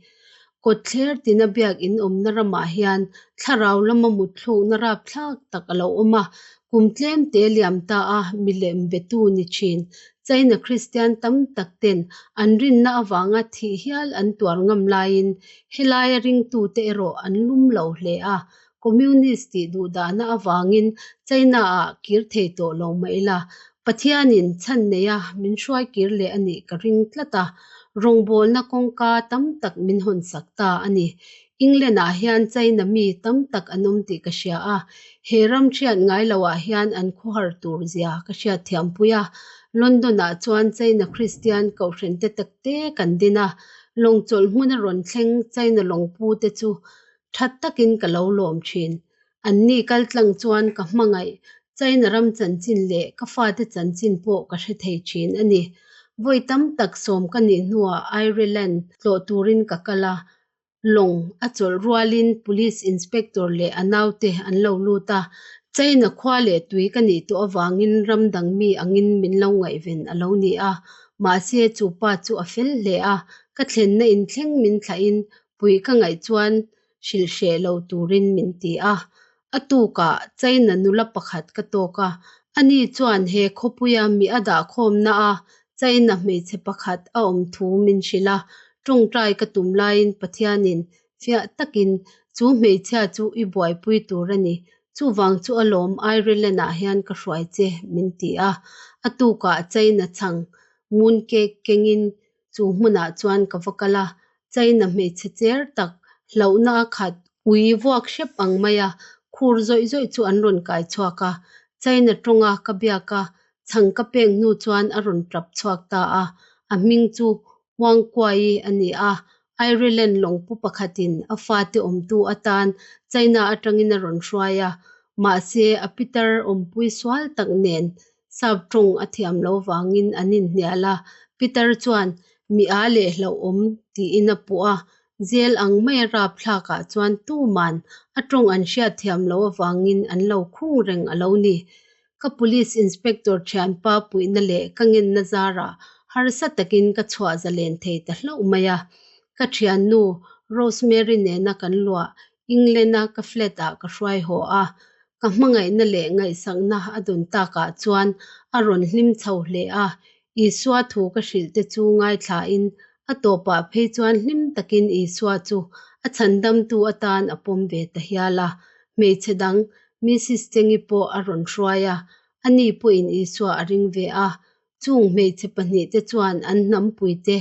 Kawtthler tina biak in awmna ramah hian thlarau lama mutthlukna rapthlak tak a lo awm a, kum tlem te liam ta a milem betu ni thin. China Kristian tam tak ten an rinna avanga thih hial an tuar ngam laiin helaia ringtute erawh an lum lo hle a, Communist tih duhdahna avangin China-ah kir thei tawh lo mah ila, Pathianin chhan neia min hruai kir leh a nih ka ring tlat a, rawngbawlna kawngka tam tak min hawnsak ta a ni. England-ah hian China mi tam tak an awm tih ka hria a, he ram hriat ngai loah hian an khawhar tur zia ka hriatthiampui a. London-ah chuan China Kristian kohhran te takte kan din a, lawng chawlh hmuna rawn thleng China lawngpu te chu That takin ka lo lawm thin. Anni kaltlang chuan ka hmangaih, China ram chanchin leh ka fate chanchin pawh ka hre thei thin a ni. Vawi tam tak sawm ka nih hnuah Ireland tlawh turin ka kal a, lawng a chawlh rualin Police Inspector leh a naute an lo lut a, China khua leh tui ka nih tawh avangin ram dang mi angin min lo ngaihven a lo ni a, mahse chu pa chu a fel hle a, ka thlenna inthleng min thlahin Puih ka ngaih chuan hrilh hreh lo turin min ti a. A tukah China nula pakhat ka tawk a, ani chuan he khawpuia mi a dahkhawmna a China hmeichhe pakhat a awm thu min hrilh a, tawngtai ka tum laiin Pathianin fiah takin chu hmeichhia chu i buaipui tur a ni, chuvang chu alawm Ireland ah hian ka hruai che min ti a. A tukah China chhang mooncake kengin chu hmunah chuan ka va kal a, China hmeichhe cher tak, hlauhna a khat, ui vuak hrep ang maia khur zawih zawih chu an rawn kai chhuak a. China tawnga ka biak a, chhang ka pek hnu chuan a rawn tap chhuak ta a. A hming chu Huang Kuai a ni a, Ireland lawngpu pakhatin a fate awmtu atan China atangin a rawn hruai a, mahse a pitar awmpui sual tak nen Sap tawng a thiam lo vangin an inhnial a, Pitar chuan mi a leh hlauhawm tiin a puh a, Jail ang maia rapthlakah chuan tuman a tawng an hriat thiam loh avangin an lo khung reng a lo ni. Ka Police Inspector thianpa puihna leh ka ngenna zarah harsa takin ka chhuah zalen thei ta hlauh mai a. Ka thiannu Rosemary nena kan luah England-a ka flat-ah ka hruai haw a, ka hmangaihna leh ngaihsakna a dawn takah chuan a rawn hlim chho hle a, Isua thu ka hrilh te chu ngaithlain a tawpah phei chuan hlim takin Isua chu a chhandamtu atan a pawm ve ta hial a, hmeichhe dang Mrs Chengi pawh a rawn hruai a, ani pawhin Isua a ring ve a, Chung hmeichhe pahnihte chuan an hnampuite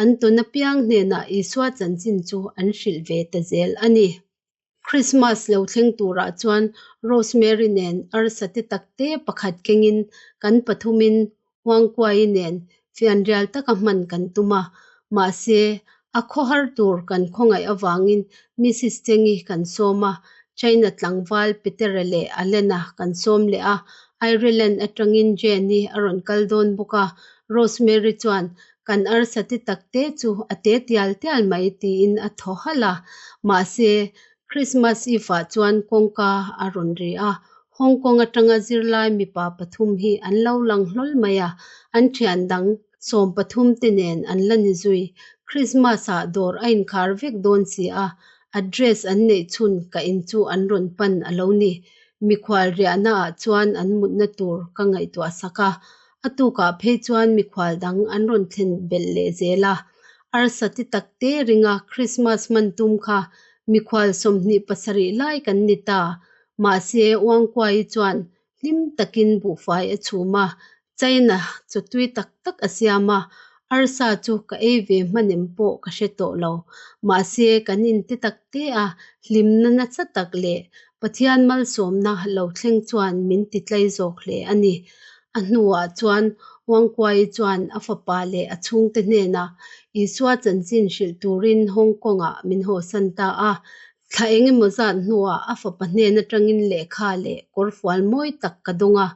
an tawn apiang hnenah Isua chanchin chu an hrilh ve ta zel a ni. Krismas lo thleng turah chuan Rosemary nen arsa te takte pakhat kengin kan pathumin Huangkuai nen fianrial taka hman kan tum a, mahse a khawhar tur kan khawngaih avangin Mrs Chengi kan sawm a, China tlangval Petera leh Alena kan sawm leh a, Ireland atangin Jane-i a rawn kal dawn bawk a, Rosemary chuan kan arsa ti takte chu a te tial tial mai tiin a thaw halh a, mahse Christmas Eve-ah chuan kawngka a rawn ri a, Hong Kong atanga zirlai mipa pathum hi an lo lang hlawl mai a, an thian dang 13 te nen an la ni zui. Christmas ah dawr a inkhar vek dawn si a, address an neih chhun ka in chu an rawn pan a lo ni. Mikhual riahna ah chuan an mutna tur ka ngaihtuah sak a, a tukah phei chuan mikhual dang an rawn thlen belh leh zel a. Arsa ti tak te ringa Christmas hman tum kha mikhual 27 lai kan ni ta. Mahse Uangkuai chuan hlim takin buhfai a chhum a, China chaw tui tak tak a siam a, arsa chu ka ei ve hmanem pawh ka hre tawh lo. Mahse kan inti tak te a, hlimna nasa tak leh Pathian malsawmna lo thleng chuan min ti tlai zawk hle a ni. A hnuah chuan Wangkuai chuan a fapa leh a chhungte hnenah Isua chanchin hrilh turin Hong Kong-ah min hawsan ta a. Thla engemaw zat hnuah a fapa hnen atangin lehkha leh kawrfual mawi tak ka dawng a,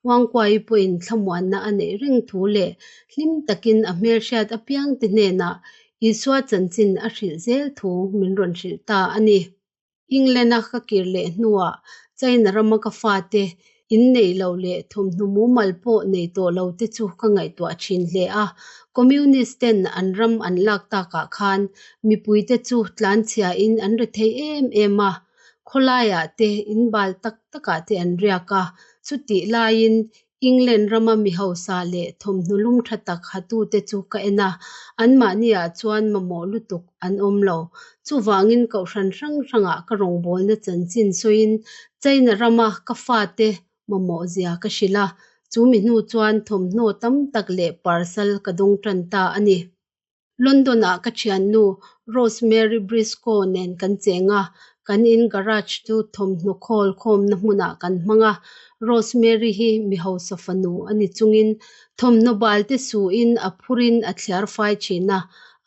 Wangkuai pawhin thlamuanna a neih reng thu leh hlim takin a hmelhriat apiangte hnenah Isua chanchin a hrilh zel thu min rawn hrilh ta a ni. England-a ka kir leh hnuah China rama ka fate in nei lo leh thawmhnaw mumal pawh nei tawh lo te chu ka ngaihtuah thin hle a. Communist ten an ram an lak takah khan mipuite chu tlanchhiain an ri thei em em a, khawlaiah te in bal tak takah te an riak a. Chutih laiin England rama mi hausa leh thawmhnaw lum tha tak hatute chu ka en a, anmahniah chuan mamawh lutuk an awm lo. Chuvangin kohhran hrang hrangah ka rawngbawlna chanchin sawiin China rama ka fate mamawh zia ka hrilh a, chu mi hnu chuan thawmhnaw tam tak leh parcel ka dawng tan ta a ni. London-ah ka thiannu Rosemary Briscoe nen kan cheng a, kan in garage chu thawmhnaw khawl khawmna hmunah kan hmang a. Rosemary hi mi hausa fanu a ni chungin thawmhnaw balte suin a phurin a thliar fai thin a,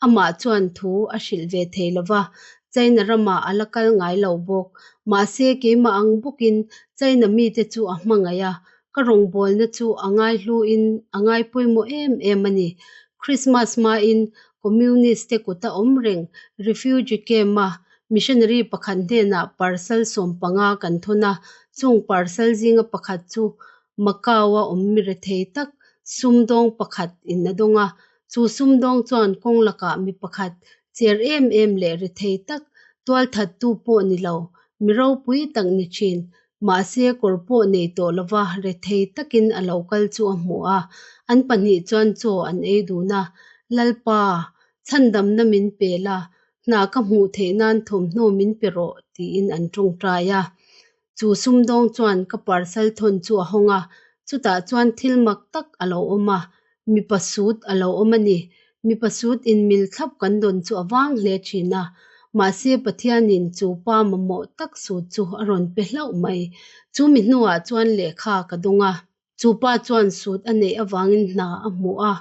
amah chuan thu a hrilh ve thei lo va, China ramah a la kal ngai lo bawk. Mahse keimah ang bawkin China mite chu a hmangaih a, Ka rawngbawlna chu a ngaihluin a ngai pawimawh em em a ni. Christmas hmain Communist te kuta awm reng refugee camp-a missionary pakhat hnenah parcel 15 kan thawn a, chung parcel zinga pakhat chu Macau-a awm mi rethei tak sumdawng pakhat in a dawng a. Chu sumdawng chuan kawng lakah mi pakhat cher em em leh rethei tak. Tualthattu pawh ni lo, mi ropui tak ni thin, mahse kawr pawh nei tawh lova rethei takin a lo kal chu a hmu a. An pahnih chuan chaw an ei dun a, Lalpa, chhandamna min pe la, hna ka hmuh theih nan thawmhnaw min pe rawh, tiin an tawngtai a. Chu sumdawng chuan ka parcel thawn chu a hawng a, chutah chuan thil mak tak a lo awm a, mipa suit a lo awm a ni. Mipa suit inmil thlap kan dawn chu a vang hle thin a, mahse Pathianin chu pa mamawh tak suit chu a rawn pe hlauh mai. Chu mi hnuah chuan lehkha ka dawng a, chu pa chuan suit a neih avangin hna a hmu a,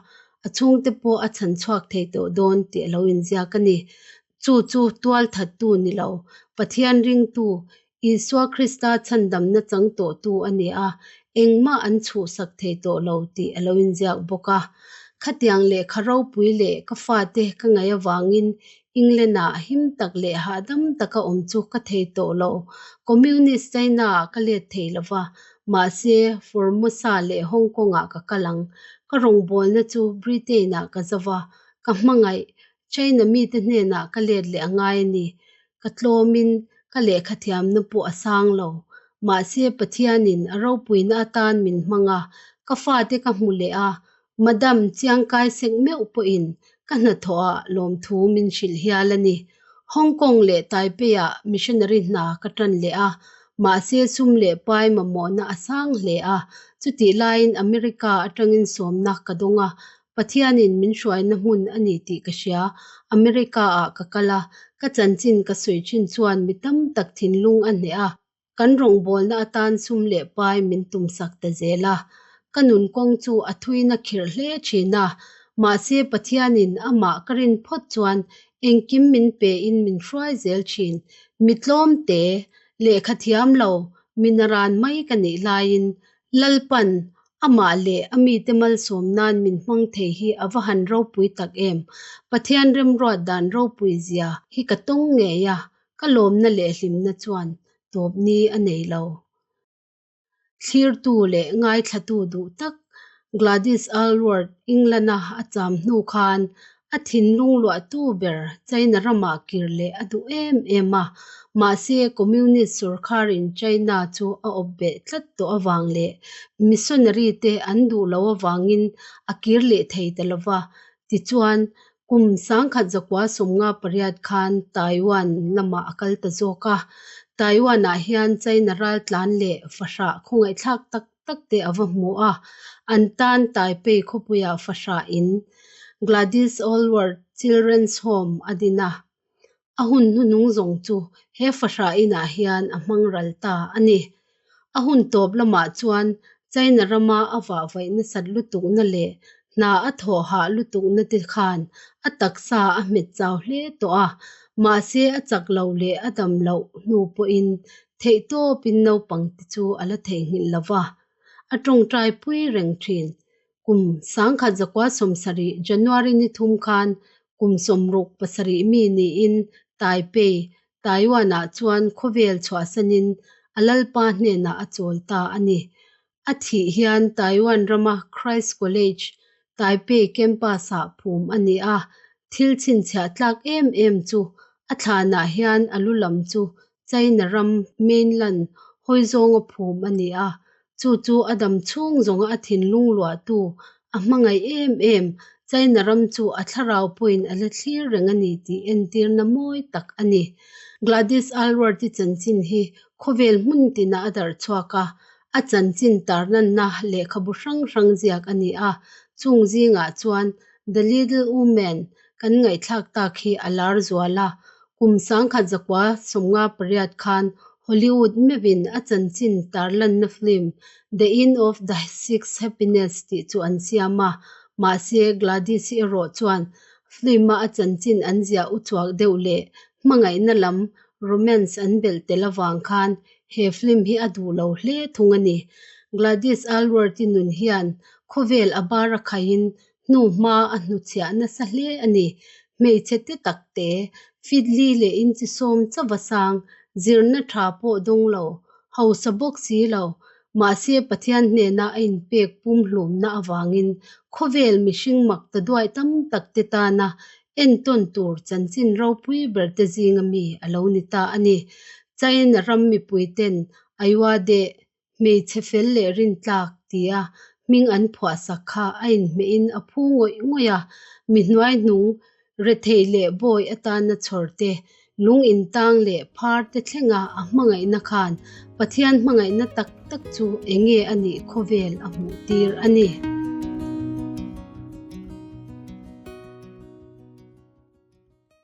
a chhungte pawh a chhan chhuak thei tawh dawn tih a lo inziak a ni. Chu chu tualthattu ni lo, Pathian ringtu, Isua Krista chhandamna chang tawhtu a ni a, engmah an chhuhsak thei tawh lo tih a lo inziak bawk a. Khatiang lehkha ropui leh ka fate ka ngaih avangin England-ah him tak leh hahdam taka awm chu ka thei tawh lo. Communist China-ah ka let thei lo va, mahse Formosa leh Hong Kong-ah ka kal ang. Ka rawngbawlna chu Britain-ah ka zo va, ka hmangaih China mite hnenah ka let leh a ngai a ni. Ka tlawmin ka lehkha thiamna pawh a sang lo. Mahse Pathianin a ropuina atan min hmang a, ka fate ka hmu leh a, Madam Chiangkai sek meuh pawhin ka hnathawhah lawmthu min hrilh hial a ni. Hong Kong leh Taipei-ah missionary hna ka tan leh a, mahse sum leh pai mamawhna a sang hle a, chutih laiin America atangin sawmna ka dawng a, Pathianin min hruaina hmun a ni tih ka hria. America-ah ka kal a, ka chanchin ka sawi thin chuan mi tam tak thinlung a hneh a, kan rawngbawlna atan sum leh pai min tumsak ta zel a. Ka nun kawng chu a thuina khirh hle thin a, mahse Pathianin amah ka rin phawt chuan engkim min pein min hruai zel thin. Mi tlawmte, lehkha thiam lo, mi naran mai ka nih laiin Lalpan amah leh a mite malsawm nan min hmang thei hi a va han ropui tak em! Pathian remruat dan ropui zia hi ka tawng ngei a, ka lawmna leh hlimna chuan tawp ni a nei lo. Thlirtu leh ngaithlatu duh tak Gladys Aylward England-a a cham hnu khan A thinlung luahtu ber China ramah kir leh a duh em em a, mahse Communist sawrkharin China chu a awp beh tlat tawh avang leh missionary te an duh lo avangin a kir leh thei ta lo va. Tichuan, kum 1958 khan Taiwan lamah a kal ta zawk a. Taiwan-ah hian China raltlan leh fahrah khawngaihthlak tak tak te a va hmu a, an tan Taipei khawpuiah fahrah in Gladys Aylward Children's Home a din a, a hun hnuhnung zawng chu he fahrah inah hian a hmang ral ta a ni. A hun tawp lamah chuan China rama a vahvaih nasat lutukna leh hna a thawh hah lutukna te khan a taksa a hmet chau hle tawh a, mahse a chak lo leh a dam loh hnu pawhin Theihtawpin naupangte chu a la theihnghilh lo va, a tawngtai pui reng thin. Kum 1970 January ni thum khan kum 67 mi niin Taipei, Taiwan-ah chuan khawvel chhuahsanin a lalpa hnenah a chawl ta a ni. A thih hian Taiwan rama Christ College, Taipei campus-ah phum a ni a, thil chhinchhiah tlak em em chu a thlanah hian a lu lam chu China ram mainland hawi zawnga phum a ni a, chu chu a dam chhung zawnga a thinlung luahtu a hmangaih em em China ram chu a thlarau pawhin a la thlir reng a ni tih entirna mawi tak a ni. Gladys Aylward-i chanchin hi khawvel hmun tinah a darh chhuak a, A chanchin tarlanna lehkhabu hrang hrang ziak a ni a, chung zingah chuan The Little Woman kan ngaihthlak tak hi a lar zual a. Kum 1958 khan Hollywood meuhin a chanchin tarlanna film The Inn of the Sixth Happiness tih chu an siam a, mahse Gladys-i erawh chuan film-a a chanchin an ziah uchuak deuh leh hmangaihna lam romance an belh tel avang khan He film hi a duh lo hle thung a ni. Gladys Aylward-i nun hian khawvel a bar a khaihin hnu hma a hnuchhiah nasa hle a ni. Hmeichhe te tak te, fitli leh inchi sawm chauva sang, zirna tha pawh dawng lo, hausa bawk si lo, mahse Pathian hnena a inpek pumhlumna avangin khawvel mihring mak ta duai tam tak te tana Entawn tur chanchin ropui ber te zinga mi a lo ni ta a ni. China ram mipui ten Ayuade, hmeichhe fel leh rintlak tia hming an phuahsak kha a inhmehin a phu ngawih ngawih a, mi hnuaihnung rethei leh bawi atana chhawr te, lung intang leh phar te thlenga a hmangaihna khan Pathian hmangaihna tak tak chu enge a nih khawvel a hmuhtir a ni.